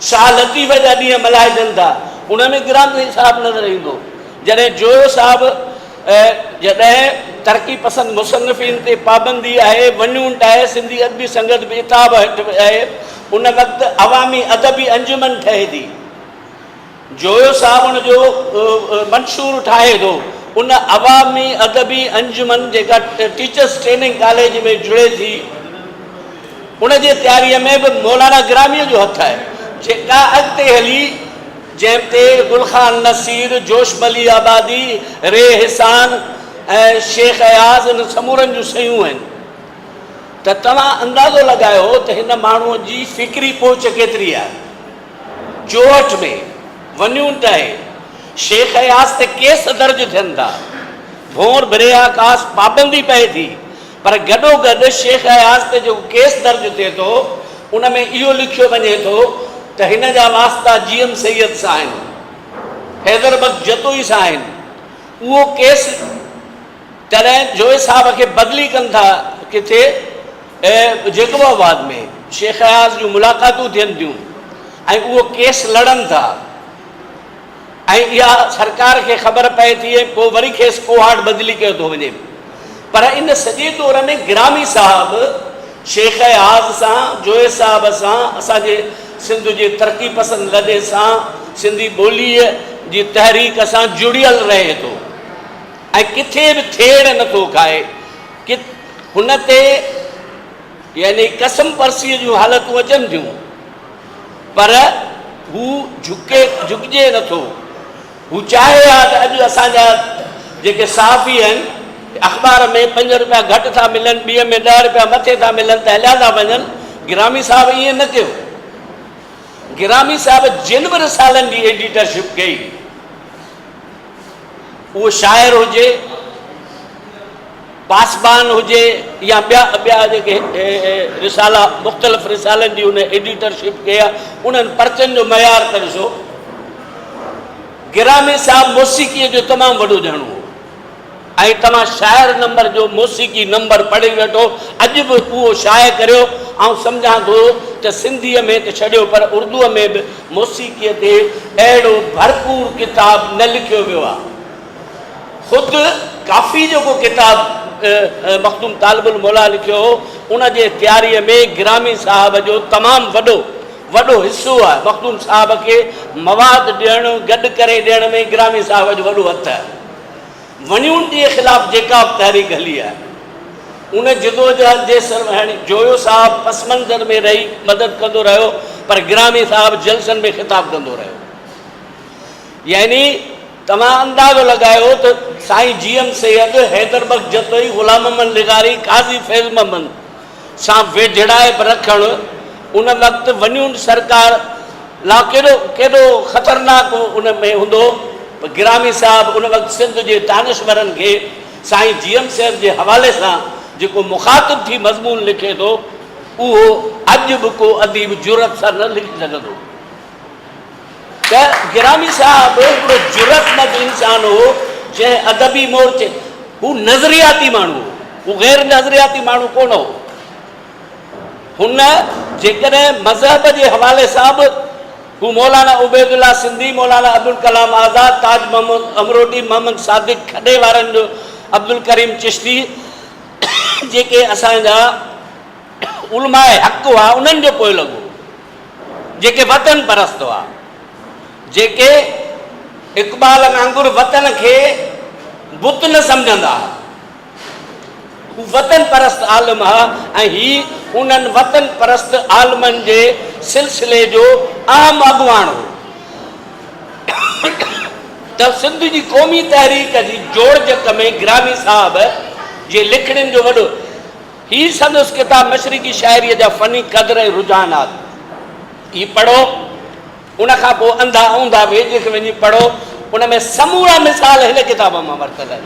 شاهه لطيف جا ڏينهن ملهائجن ٿا، ان ۾ گرامي صاحب نظر ايندو. جڏهن جويو صاحب جڏهن ترقي پسند مصنفين تي پابندي آهي، ونيونٽ آهي، سنڌي ادبي سنگت به عتاب هيٺ آهي، ان وقت عوامي ادبي انجمن ٺهي ٿي. جويو صاحب ان جو منشور ٺاهي ٿو. ان عوامي ادبي انجمن جيڪا ٽيچرس ٽريننگ ڪاليج ۾ جڙي ٿي، ان جي تياريء ۾ به مولانا گراميء جو هٿ آهي، جيڪا اڳتي هلي جنهن تي گل خان نصير، جوش مليح آبادي، ري حسان ۽ شيخ اياز انهن سمورن جون صحيحون آهن ته توهان اندازو لڳايو ته هن ماڻهوء جي فڪري پهچ ڪيتري آهي. 64 ۾ ونيونٽ آهي، شيخ اياز تي ڪيس درج ٿين ٿا، ڀونر بريها ڪاس پابندي پئي ٿي، پر گڏوگڏ شيخ اياز تي جيڪو ڪيس درج ٿئي ٿو ان ۾ اهو لکيو وڃي ٿو ته هن جا واسطا جي ايم سيد سان آهن، حيدر بخش جتوئي سان آهن. اهو ڪيس تڏهن جويي صاحب کي بدلي ڪن ٿا ڪٿي جيڪب آباد ۾ شيخ اياز جون ملاقاتون ٿين ٿيون ۽ اهو ڪيس لڙن ٿا. ۽ اها سرڪار کي خبر پئي ٿي ۽ پوء وري کيس ڪوهاٽ بدلي ڪيو ٿو وڃي. پر ان سڄي دور ۾ گرامي صاحب شيخ اياز سان، جويي صاحب سان، اسان جي سنڌ جي ترقي پسند لڏي سان، سنڌي ٻوليء جي تحريڪ سان جڙيل رهي ٿو ۽ ڪٿي به ٿيڙ نه ٿو کائي. هن تي يعني ڪسمپرسيء جون حالتون اچن ٿيون. پر هو جهڪي جهڪجي نه ٿو. هو چاهي ها ته اڄ اسان جا جيڪي صحافي آهن اخبار ۾ پنج روپيا گهٽ ٿا ملن ٻيء ۾ ڏهه روپيا مٿي ٿا ملن ته هليا ٿا وڃن. گرامي صاحب ائين نه ڪيو. گرامي صاحب جن به رسالن جي ايڊيٽرشپ ڪئي اهو شاعر هجي، پاسبان هجي يا ٻيا ٻيا جيڪي رسالا مختلف رسالن جي ان ايڊيٽر شپ ڪئي آهي انهن پرچن جو معيار ته ڏسو. گرامي صاحب موسيقيء جو تمام وڏو ڄاڻو هو ۽ توهان شاعر نمبر جو موسيقي نمبر پڙهي وٺو اڄ به اهو شايع ڪريو آئون سمجهان ٿو ته سنڌيء ۾ ته ڇڏيو پر اردوء ۾ به موسيقيء تي اهڙو ڀرپور ڪتاب نه لکيو ويو آهي. خود. ڪافي جيڪو ڪتاب مخدوم طالب الموليٰ لکيو هو، ان جي تياريء ۾ گرامي صاحب جو تمام وڏو وڏو حصو آهي. مخدوم صاحب کي مواد ڏيڻ، گڏ ڪري ڏيڻ ۾ گرامي صاحب جو وڏو هٿ آهي. ون يونٽ جي خلاف جيڪا به تحريڪ هلي آهي، ان جدوجهد جي سرواڻي جويو صاحب پس منظر ۾ رهي مدد ڪندو رهيو، پر گرامي صاحب جلسن ۾ خطاب ڪندو رهيو. يعني توهان اندازو لڳايو ته سائين جي ايم سيد، حيدر بخش جتوئي، غلام محمد لغاري، قاضي فيض محمد سان ويجهڙائپ رکڻ ان وقت ون يونٽ سرڪار لا ڪيڏو ڪيڏو خطرناڪ ان ۾ هوندو پر گرامي صاحب ان وقت سنڌ جي دانشورن کي سائين جي ايم سيد جي حوالي سان جيڪو مخاطب ٿي مضمون لکي ٿو اهو اڄ به ڪو اديب جرئت سان نه لکي سگهندو. ته گرامي صاحب هڪڙو جرئتمند انسان هو، جنهن ادبي مورچي، هو نظرياتي ماڻهو هو، هو غير نظرياتي ماڻهو ڪونه هو. هن جيڪڏهن مذهب جي حوالي سان به هو مولانا عبيدالله سنڌي، مولانا ابوالڪلام آزاد، تاج محمد امروٽي، محمد صادق کڏي وارن جو عبدالڪريم چشتي جيڪي اسان جا علماء حق هئا، انهن جو پوئلڳ هو. جيڪي وطن پرست هئا، جيڪي اقبال وانگر وطن کي بت نه سمجهندا هئا، هو وطن پرست عالم هئا ۽ هي انهن وطن پرست عالمن جي سلسلي جو اهم اڳواڻ هو ته سنڌ جي قومي تحريڪ جي جوڙجڪ ۾ گرامي صاحب جي لکڻين جو وڏو هي سندس ڪتاب مشرقي شاعريء جا فني قدر ۽ رجحانات هي پڙهو، ان کان پوء انڌا اونڌا ويڄ کي وڃي پڙهو، ان ۾ سمورا مثال هن ڪتاب مان ورتل آهن.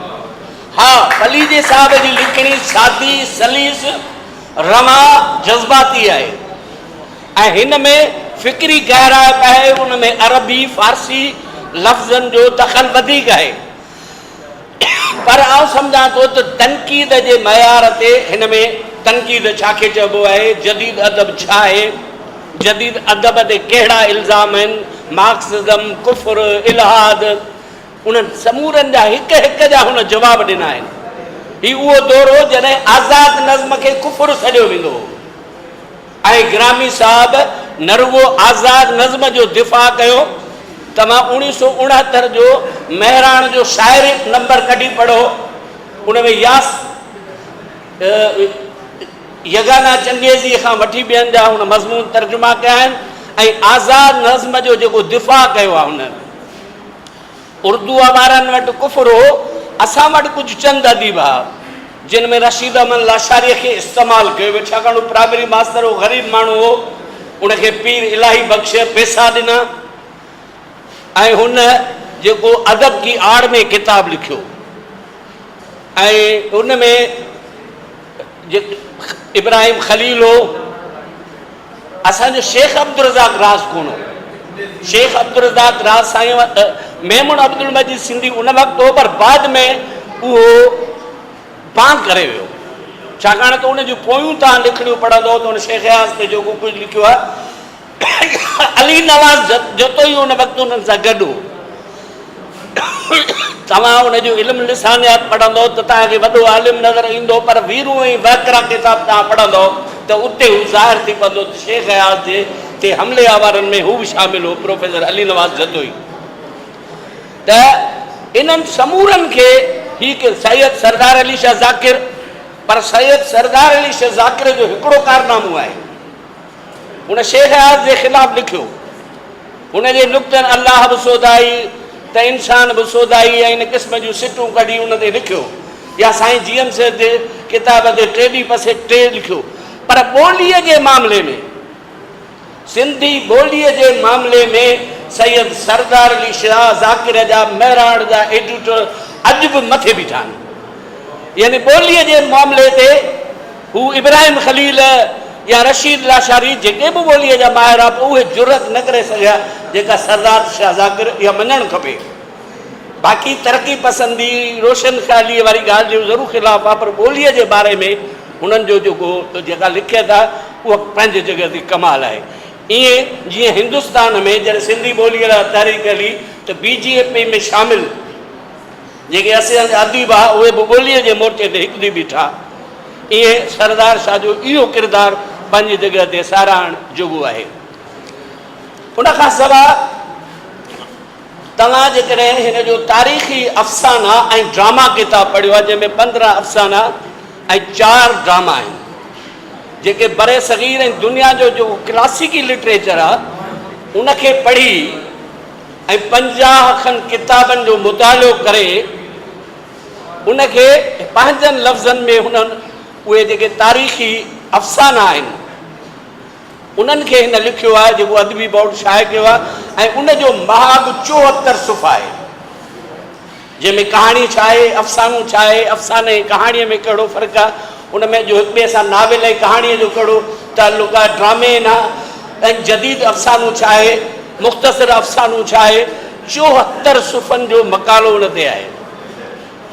ها، پليجي صاحب جي لکڻي سادي، سليس، روان، جذباتي آهي ۽ هن ۾ فڪري گهرائپ آهي، ان ۾ عربي، فارسي لفظن جو دخل وڌيڪ آهي. پر آئون سمجهان ٿو ته تنقيد جي معيار تي هن ۾ تنقيد ڇا کي چئبو آهي، جديد ادب ڇا آهي، جديد ادب تي ڪهڙا الزام آهن، مارڪسزم، ڪفر، الحاد، انهن سمورن جا هڪ هڪ جا هن جواب ڏنا آهن. هي اهو دور هو جڏهن آزاد نظم کي ڪفر سڏيو ويندو هو. ۽ گرامي صاحب نه رڳو آزاد نظم جو دفاع ڪيو، توهان اوڻيهه سو اڻهتر جو مهراڻ جو شاعري نمبر ڪڍي پڙهو، ان ۾ ياس يگانا چنگيزيء کان وٺي ٻين جا هن مضمون ترجما ڪيا آهن ۽ آزاد نظم جو جيڪو دفاع ڪيو آهي هن. اردوء وارن وٽ ڪفر هو، اسان وٽ ڪجهه چند اديب ها، جن ۾ رشيد احمد لاشاريء کي استعمال ڪيو ويو، ڇاڪاڻ هو پرائمري ماستر هو، غريب ماڻهو هو، ان کي پير الاهي بخش پئسا ڏنا ۽ هن جيڪو ادب ڪي آڙ ۾ ڪتاب لکيو ۽ ان ۾ ابراهيم خليل هو. اسان جو شيخ عبدالرزاق راز ڪونه هو. شيخ عبدالرزاق راز سائين ميمڻ عبدالمجيد سنڌي ان وقت هو پر بعد ۾ اهو بانگ ڪري ويو ڇاڪاڻ ته ان جون پويون تان لکڻيون پڙهندو ته ان شيخ اياز تي جيڪو ڪجهه لکيو آهي علي نواز جتوئي ان وقت انهن سان گڏ هو. توهان ان جو علم لسانيات پڙهندؤ ته توهان کي وڏو عالم نظر ايندو پر ويرون ۽ وهڪرا ڪتاب توهان پڙهندؤ ته اتي هو ظاهر ٿي پوندو ته شيخ اياز جي تي حملي آورن ۾ هو به شامل هو پروفيسر علي نواز جتوئي ته انهن سمورن کي هي ڪي سيد سردار علي شاهه ذاڪر پر سيد سردار علي شاهه ذاڪر جو هڪڙو ڪارنامو آهي هن شيخ اياز جي خلاف لکيو. هن جي نڪتن الله به سودائي ته انسان به سودائي ۽ ان قسم جون سٽون ڪڍي ان تي لکيو يا سائين جي ايم سيد جي ڪتاب تي ٽيڏي پسي ٽي لکيو پر ٻوليء جي معاملي ۾ سنڌي ٻوليء جي معاملي ۾ سيد سردار علي شاهه ذاڪر جا مهراڻ جا ايڊيٽر اڄ به مٿي بيٺا آهن يعني ٻوليء جي معاملي تي هو ابراهيم خليل يا رشيد لاشاري جيڪي به ٻوليء جا ماهر ها پر اهي جرئت نه ڪري سگهيا جيڪا سردار شاهه ذاڪر اها مڃڻ کپي. باقي ترقي پسندي، روشن خياليء واري ڳالهه جي ضرور خلاف ها پر ٻوليء جي باري ۾ هنن جو جيڪو جيڪا لکيت آهي اها پنهنجي جڳهه تي ڪمال آهي. ائين جيئن هندستان ۾ جڏهن سنڌي ٻوليء لاء تحريڪ هلي ته بي جي اي پي ۾ شامل. جيڪي اسان جا اديب ها اهي به ٻوليء جي مورچي تي هڪ ٿي بيٺا. ائين سردار شاهه جو اهو ڪردار پنهنجي جڳهه تي ساراهڻ جوڳو آهي. ان کان سواء توهان جيڪڏهن هن جو تاريخي افسانا ۽ ڊراما ڪتاب پڙهيو آهي جنهن ۾ 15 افسانا ۽ چار ڊراما آهن جيڪي برصغير ۽ دنيا جو جيڪو ڪلاسيڪي لٽريچر آهي ان کي پڙهي ۽ 50 کن ڪتابن جو مطالعو ڪري ان کي پنهنجن لفظن ۾ هنن اهي جيڪي تاريخي افسانا آهن انهن کي هن لکيو آهي جيڪو ادبي بورڊ شايع ڪيو آهي ۽ ان جو مهاڳ 74 صفحا آهي جنهن ۾ ڪهاڻي ڇا آهي، افسانو ڇا آهي، افساني ۽ ڪهاڻيء ۾ ڪهڙو فرق آهي، ان ۾ جو هڪ ٻئي سان ناول ۽ ڪهاڻيء جو ڪهڙو تعلق آهي، ڊرامي ۽ جديد افسانو ڇا آهي، مختصر افسانو ڇا آهي، 74 صفحن جو مقالو ان تي آهي.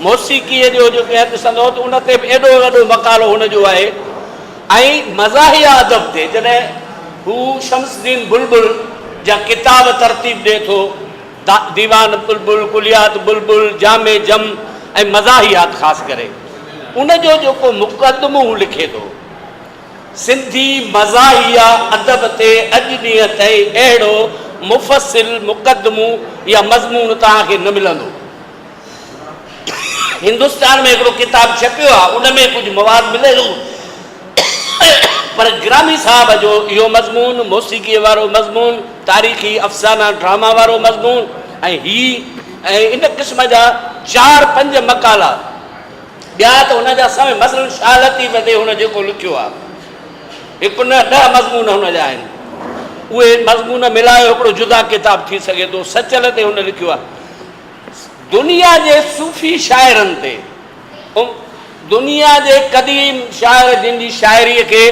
موسيقيء جو جو ڪنهن ڏسندو ته ان تي به ايڏو وڏو مقالو هن جو آهي ۽ مزاحيه ادب تي جڏهن هو شمس الدين بلبل جا ڪتاب ترتيب ڏئي ٿو، ديوان بلبل، ڪليات بلبل، جامع جم ۽ مزاحيات خاص ڪري ان جو جيڪو مقدمو هو لکي ٿو. سنڌي مزاحيه ادب تي اڄ ڏينهن تائين اهڙو مفصل مقدمو يا مضمون توهان کي نه ملندو. هندستان ۾ هڪڙو ڪتاب ڇپيو آهي، ان ۾ ڪجهه مواد ملي ٿو، پر گرامي صاحب جو اهو مضمون، موسيقيء وارو مضمون، تاريخي افسانا ڊراما وارو مضمون ۽ هي ۽ ان قسم جا چار پنج مقالا ٻيا ته هن جا سوين، مثلاً شاهه لطيف تي هن جيڪو لکيو آهي، هڪ نه ڏهه مضمون هن جا آهن، اهي مضمون ملايو هڪڙو جدا ڪتاب ٿي سگهي ٿو. سچل تي هن لکيو آهي. دنيا جي صوفي شاعرن تي، دنيا جي قديم شاعر جن جي شاعريء کي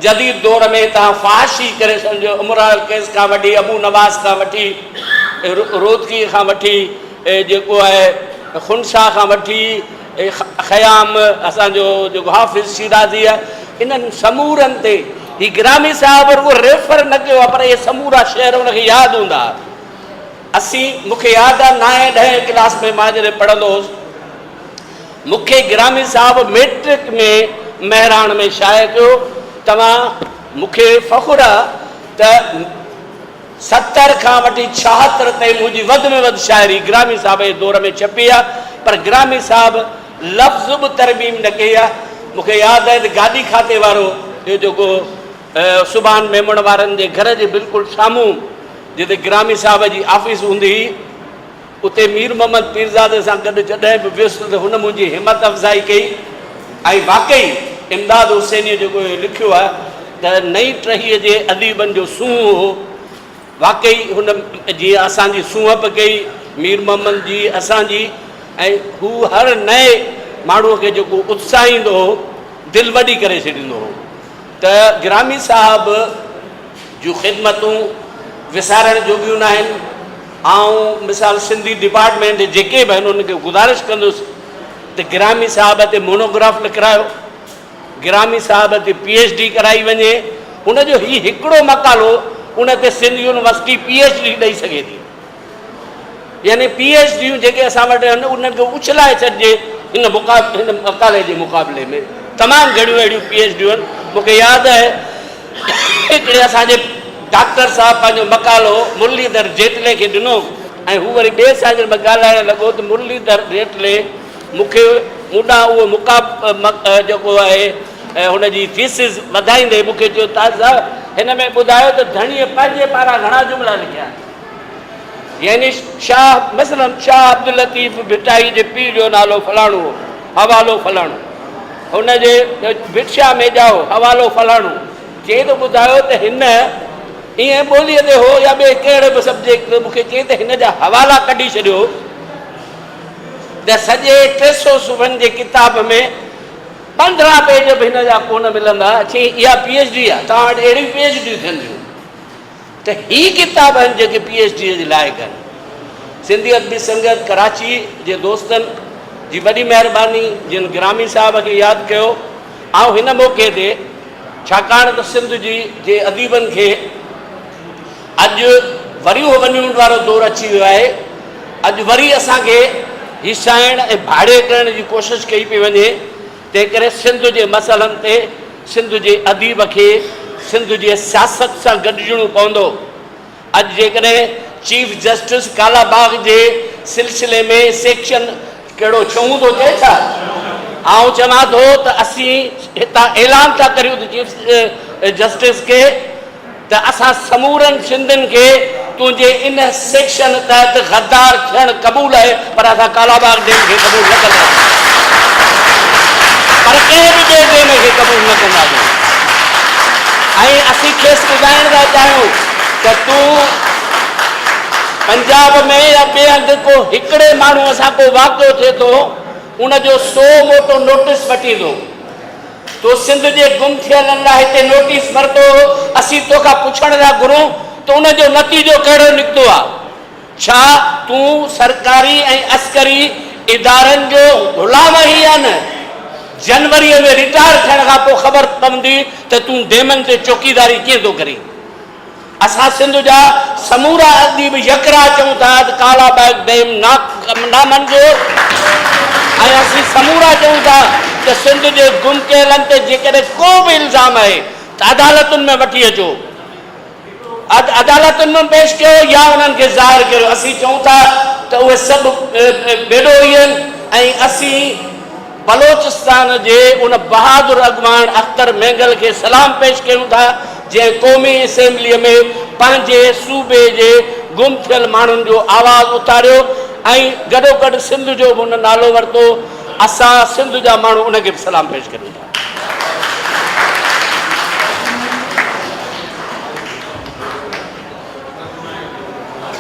جديد دور ۾ توهان فحاشي ڪري سمجهو، امراء القيس کان وٺي ابو نواس کان وٺي رودڪيء کان وٺي جيڪو آهي خنسا کان وٺي خيام اسان جو جيڪو حافظ شيرازي آهي، انهن سمورن تي هي گرامي صاحب رڳو ريفر نه ڪيو آهي پر اهي سمورا شعر ان کي ياد هوندا هئا. اسين، مون کي ياد آهي نائين ڏهين ڪلاس ۾ مان جڏهن پڙهندو هوس، مون کي گرامي صاحب مئٽرڪ ۾ مهراڻ ۾ شايع ڪيو. توهان، مون کي فخر آهي ته 70 کان وٺي 76 تائين منهنجي وڌ ۾ وڌ شاعري گرامي صاحب جي دور ۾ ڇپي آهي، پر گرامي صاحب لفظ به ترميم نه ڪئي آهي. مون کي ياد آهي ته گاڏي کاتي وارو اهو جيڪو سبحان ميمڻ وارن جي گهر جي بلڪل سامهون جتي گرامي صاحب جي آفيس هوندي هئي، اتي مير محمد پيرزادي سان گڏ جڏهن به ويس ته هن منهنجي همت افزائي ڪئي ۽ واقعي امداد حسينيء جيڪو اهو لکيو آهي ته نئين ٽهيء جي اديبن جو سونهن هو، واقعي هن جيئن اسان جي سونهپ ڪئي، مير محمد جي، اسان جي ۽ هو هر نئين ماڻهوء کي جيڪو اتساهيندو هو، دل وڏي ڪري ڇڏيندو هو ته گرامي صاحب جون خدمتون وسارڻ جوڳيون ناهن. آئون مثال سنڌي ڊپارٽمينٽ جيڪي به آهن انهن کي گذارش ڪندس ته گرامي صاحب تي مونوگراف لکرايو، گرامي صاحب تي پي ايڇ ڊي ڪرائي وڃي. هن جو هي هڪڙو مقالو ان تي Sindh university P H D ڏئي سگهي ٿي. يعني پي ايڇ ڊيون جيڪي اسان وٽ آهن انهن کي اڇلائي ڇڏجي هن هن مقالي جي مقابلي ۾ تمام گهڻيون اهڙيون پي ايڇ ڊيون آهن. مون کي ياد آهي هڪڙي اسان جي ڊاڪٽر صاحب پنهنجو مقالو مرليڌر جيٽلي کي ڏنو ۽ هو وري ٻئي سان جڏهن ڳالهائڻ لڳو ته مرليڌر جيٽلي مون کي مون ڏانهن اهو مقاب جيڪو آهي هن جي ٿيسز وڌائيندي مون کي چيو تاج صاحب هن ۾ ٻڌايو ته ڌڻيء پنهنجي پاران گهڻا جملا لکيا آهن. يعني شاهه مثلاً شاهه عبداللطيف ڀٽائي جي پيء جو نالو فلاڻو هو، حوالو فلاڻو، هن جي ڀٽ شاهه ۾ ڄائو، حوالو فلاڻو، چئي ته ٻڌايو ته هن ائين ٻوليء تي هو يا ٻئي ڪهڙي به سبجيڪٽ تي، مون کي چئي ته هن جا حوالا ڪڍي ڇڏيو ته سڄي 300 صفحن جي ڪتاب ۾ 15 پيج به هن جا ڪونه ملندا، چئي اها پي ايڇ ڊي آهي، توهان وٽ اهڙيون پي ايڇ ڊيون ٿين ٿيون. ته هي ڪتاب آهن جيڪي پي ايڇ ڊي جي لائق آهن. سنڌي ادبي سنگت ڪراچي جي دوستن جي وڏي مهرباني جن گرامي صاحب کي ياد ڪيو. آئون هن موقعي تي ڇاڪاڻ ته سنڌ جي جي اديبن کي اڄ وري اهو ون يونٽ وارو دور اچي ويو آهي. اڄ وري اسان کي هيسائڻ ۽ ڀاڙي ڪرڻ جي ڪوشش ڪئي پئي وڃي، تنهنڪري سنڌ جي مسئلن تي سنڌ جي اديب کي سنڌ جي سياست سان گڏجڻو پوندو. اڄ جيڪڏهن چيف جسٽس ڪالا باغ جي سلسلي ۾ سيڪشن ڪهڙو ڇهون ٿو چئي ڇا؟ آئون چوان ٿو ته اسين هتان اعلان ٿا ڪريون ته چيف جسٽس کي ته اسان سمورن سنڌين کي تنهنجي ان سيڪشن تحت غدار ٿيڻ قبول آهي پر اسان ڪالاباغ ڊيم کي قبول نه ڪنداسين پر ڪنهن به ٻئي ڊيم کي قبول نه ڪنداسين ۽ اسين کيس ٻڌائڻ ٿا چاهيون ته تون پنجاب ۾ يا ٻئي هنڌ ڪو هڪڙي ماڻهوء سان ڪو واقعو ٿئي ٿو ان جو سو موٽو نوٽس وٺيندو. تو سنڌ جي گم ٿيلن لاء هتي نوٽيس ورتو هو، اسين توکان پڇڻ ٿا گهرون ته ان جو نتيجو ڪهڙو نڪتو آ؟ ڇا تون سرڪاري ۽ عسڪري ادارن جو غلام آهين يا نه؟ جنوريء ۾ رٽائر ٿيڻ کان پوء خبر پوندي ته تون ڊيمن تي چوڪيداري ڪيئن ٿو ڪرين؟ اسان سنڌ جا سمورا اديب يڪراء چئون ٿا ته ڪالا باغ ڊيم نامنظور ۽ اسين سمورا چئون ٿا ته سنڌ جي گم ڪيلن تي جيڪڏهن ڪو به الزام آهي ته عدالتن ۾ وٺي اچو عدالتن ۾ پيش ڪيو يا انهن کي ظاهر ڪريو اسين چئون ٿا ته اهي سڀ بيڏوهي آهن ۽ اسين بلوچستان جي ان بهادر اڳواڻ اختر مينگل کي سلام پيش ڪيون ٿا جنهن قومي اسيمبليء ۾ پنهنجي صوبي جي گم ٿيل ماڻهن جو آواز اٿاريو ۽ گڏوگڏ سنڌ جو به هن نالو ورتو. اسان سنڌ جا ماڻهو ان کي به سلام پيش ڪريون ٿا.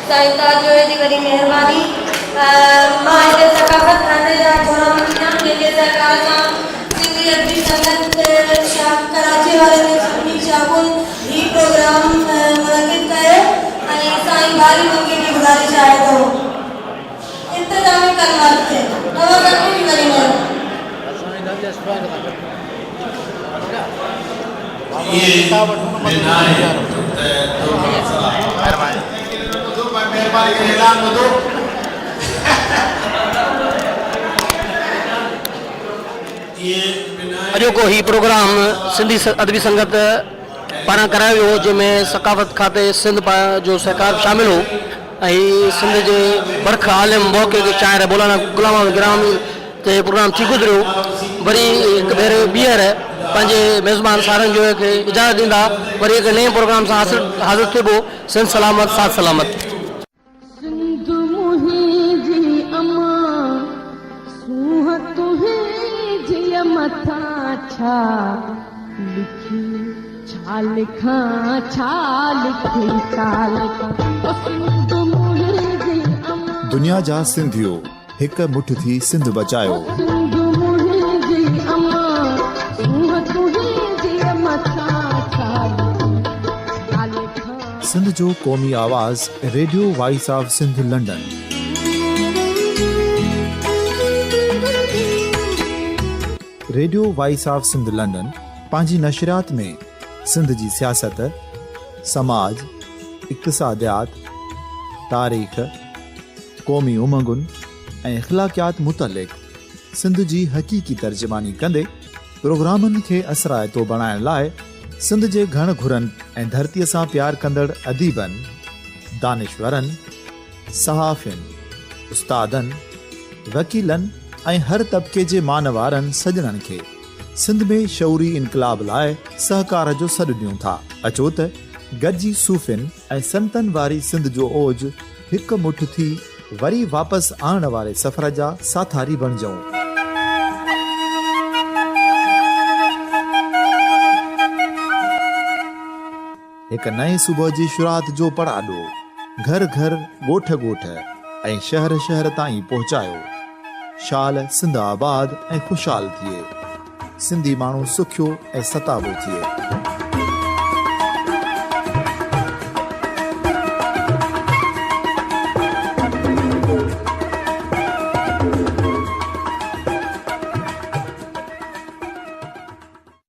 سائين تاج جويي جي وڏي مهرباني. مان هتي ثقافت کاتي جا ٿورا مڃيندم جنهن جي سهڪار سان سنڌي ادبي سنگت شاخ ڪراچي وارن جي سڀني شاخن هي پروگرام منعقد ڪيو ۽ سائين باري منگي کي گذارش آهي ته هو انتظامي ڪلمات تي توهان سڀني جي وڏي مهرباني. اڄوڪو هي پروگرام سنڌي ادبي سنگت پاران ڪرايو ويو هو جنهن ۾ ثقافت کاتي سنڌ جو سهڪار به شامل هو ۽ سنڌ جي برک عالم محقق شاعر مولانا غلام محمد گرامي تي پروگرام ٿي گذريو وري هڪ ڀيري ٻيهر پنهنجي ميزبان سارنگ جويي کي اجازت ڏيندا وري هڪ نئين پروگرام سان حاضر ٿيبو سنڌ سلامت ساٿ سلامت. سنڌ منهنجي امان سونهن تنهنجي مٿان ڇا لکي ڇا لکان ڇا لکي ڇا لکان او سنڌ منهنجي امان. دنيا جا سنڌيو هڪ مٺ ٿي سنڌ بچايو. سنڌ منهنجي امان سونهن تنهنجي مٿان ڇا لکي ڇا لکان. سنڌ جو قومي آواز radio voice of Sindh London. Radio voice of Sindh London پنهنجي نشريات ۾ سنڌ جي سياست، سماج، اقتصاديات، تاريخ، قومي امنگن ۽ اخلاقيات متعلق سنڌ جي حقيقي ترجماني ڪندي پروگرامن کي اثرائتو بڻائڻ لاء سنڌ جي گهڻ گهرن ۽ ڌرتيء سان پيار ڪندڙ اديبن، دانشورن، صحافين، استادن، وڪيلن ۽ هر طبقي جي مان وارن سڄڻن کي سنڌ ۾ شعوري انقلاب لاء سهڪار جو سڏ ڏيون ٿا. اچو ته گڏجي صوفين ۽ سنتن واري سنڌ جو اوج هڪ مٺ ٿي وري واپس آڻڻ واري سفر جا ساٿاري بڻجئون. هڪ نئين صبح جي شروعات جو پڙاڏو گهر گهر، ڳوٺ ڳوٺ ۽ شهر شهر تائين پهچايو. شال سنڌ آباد ۽ خوشحال ٿئي. سنڌي ماڻهو سکيو ۽ ستابو ٿئي.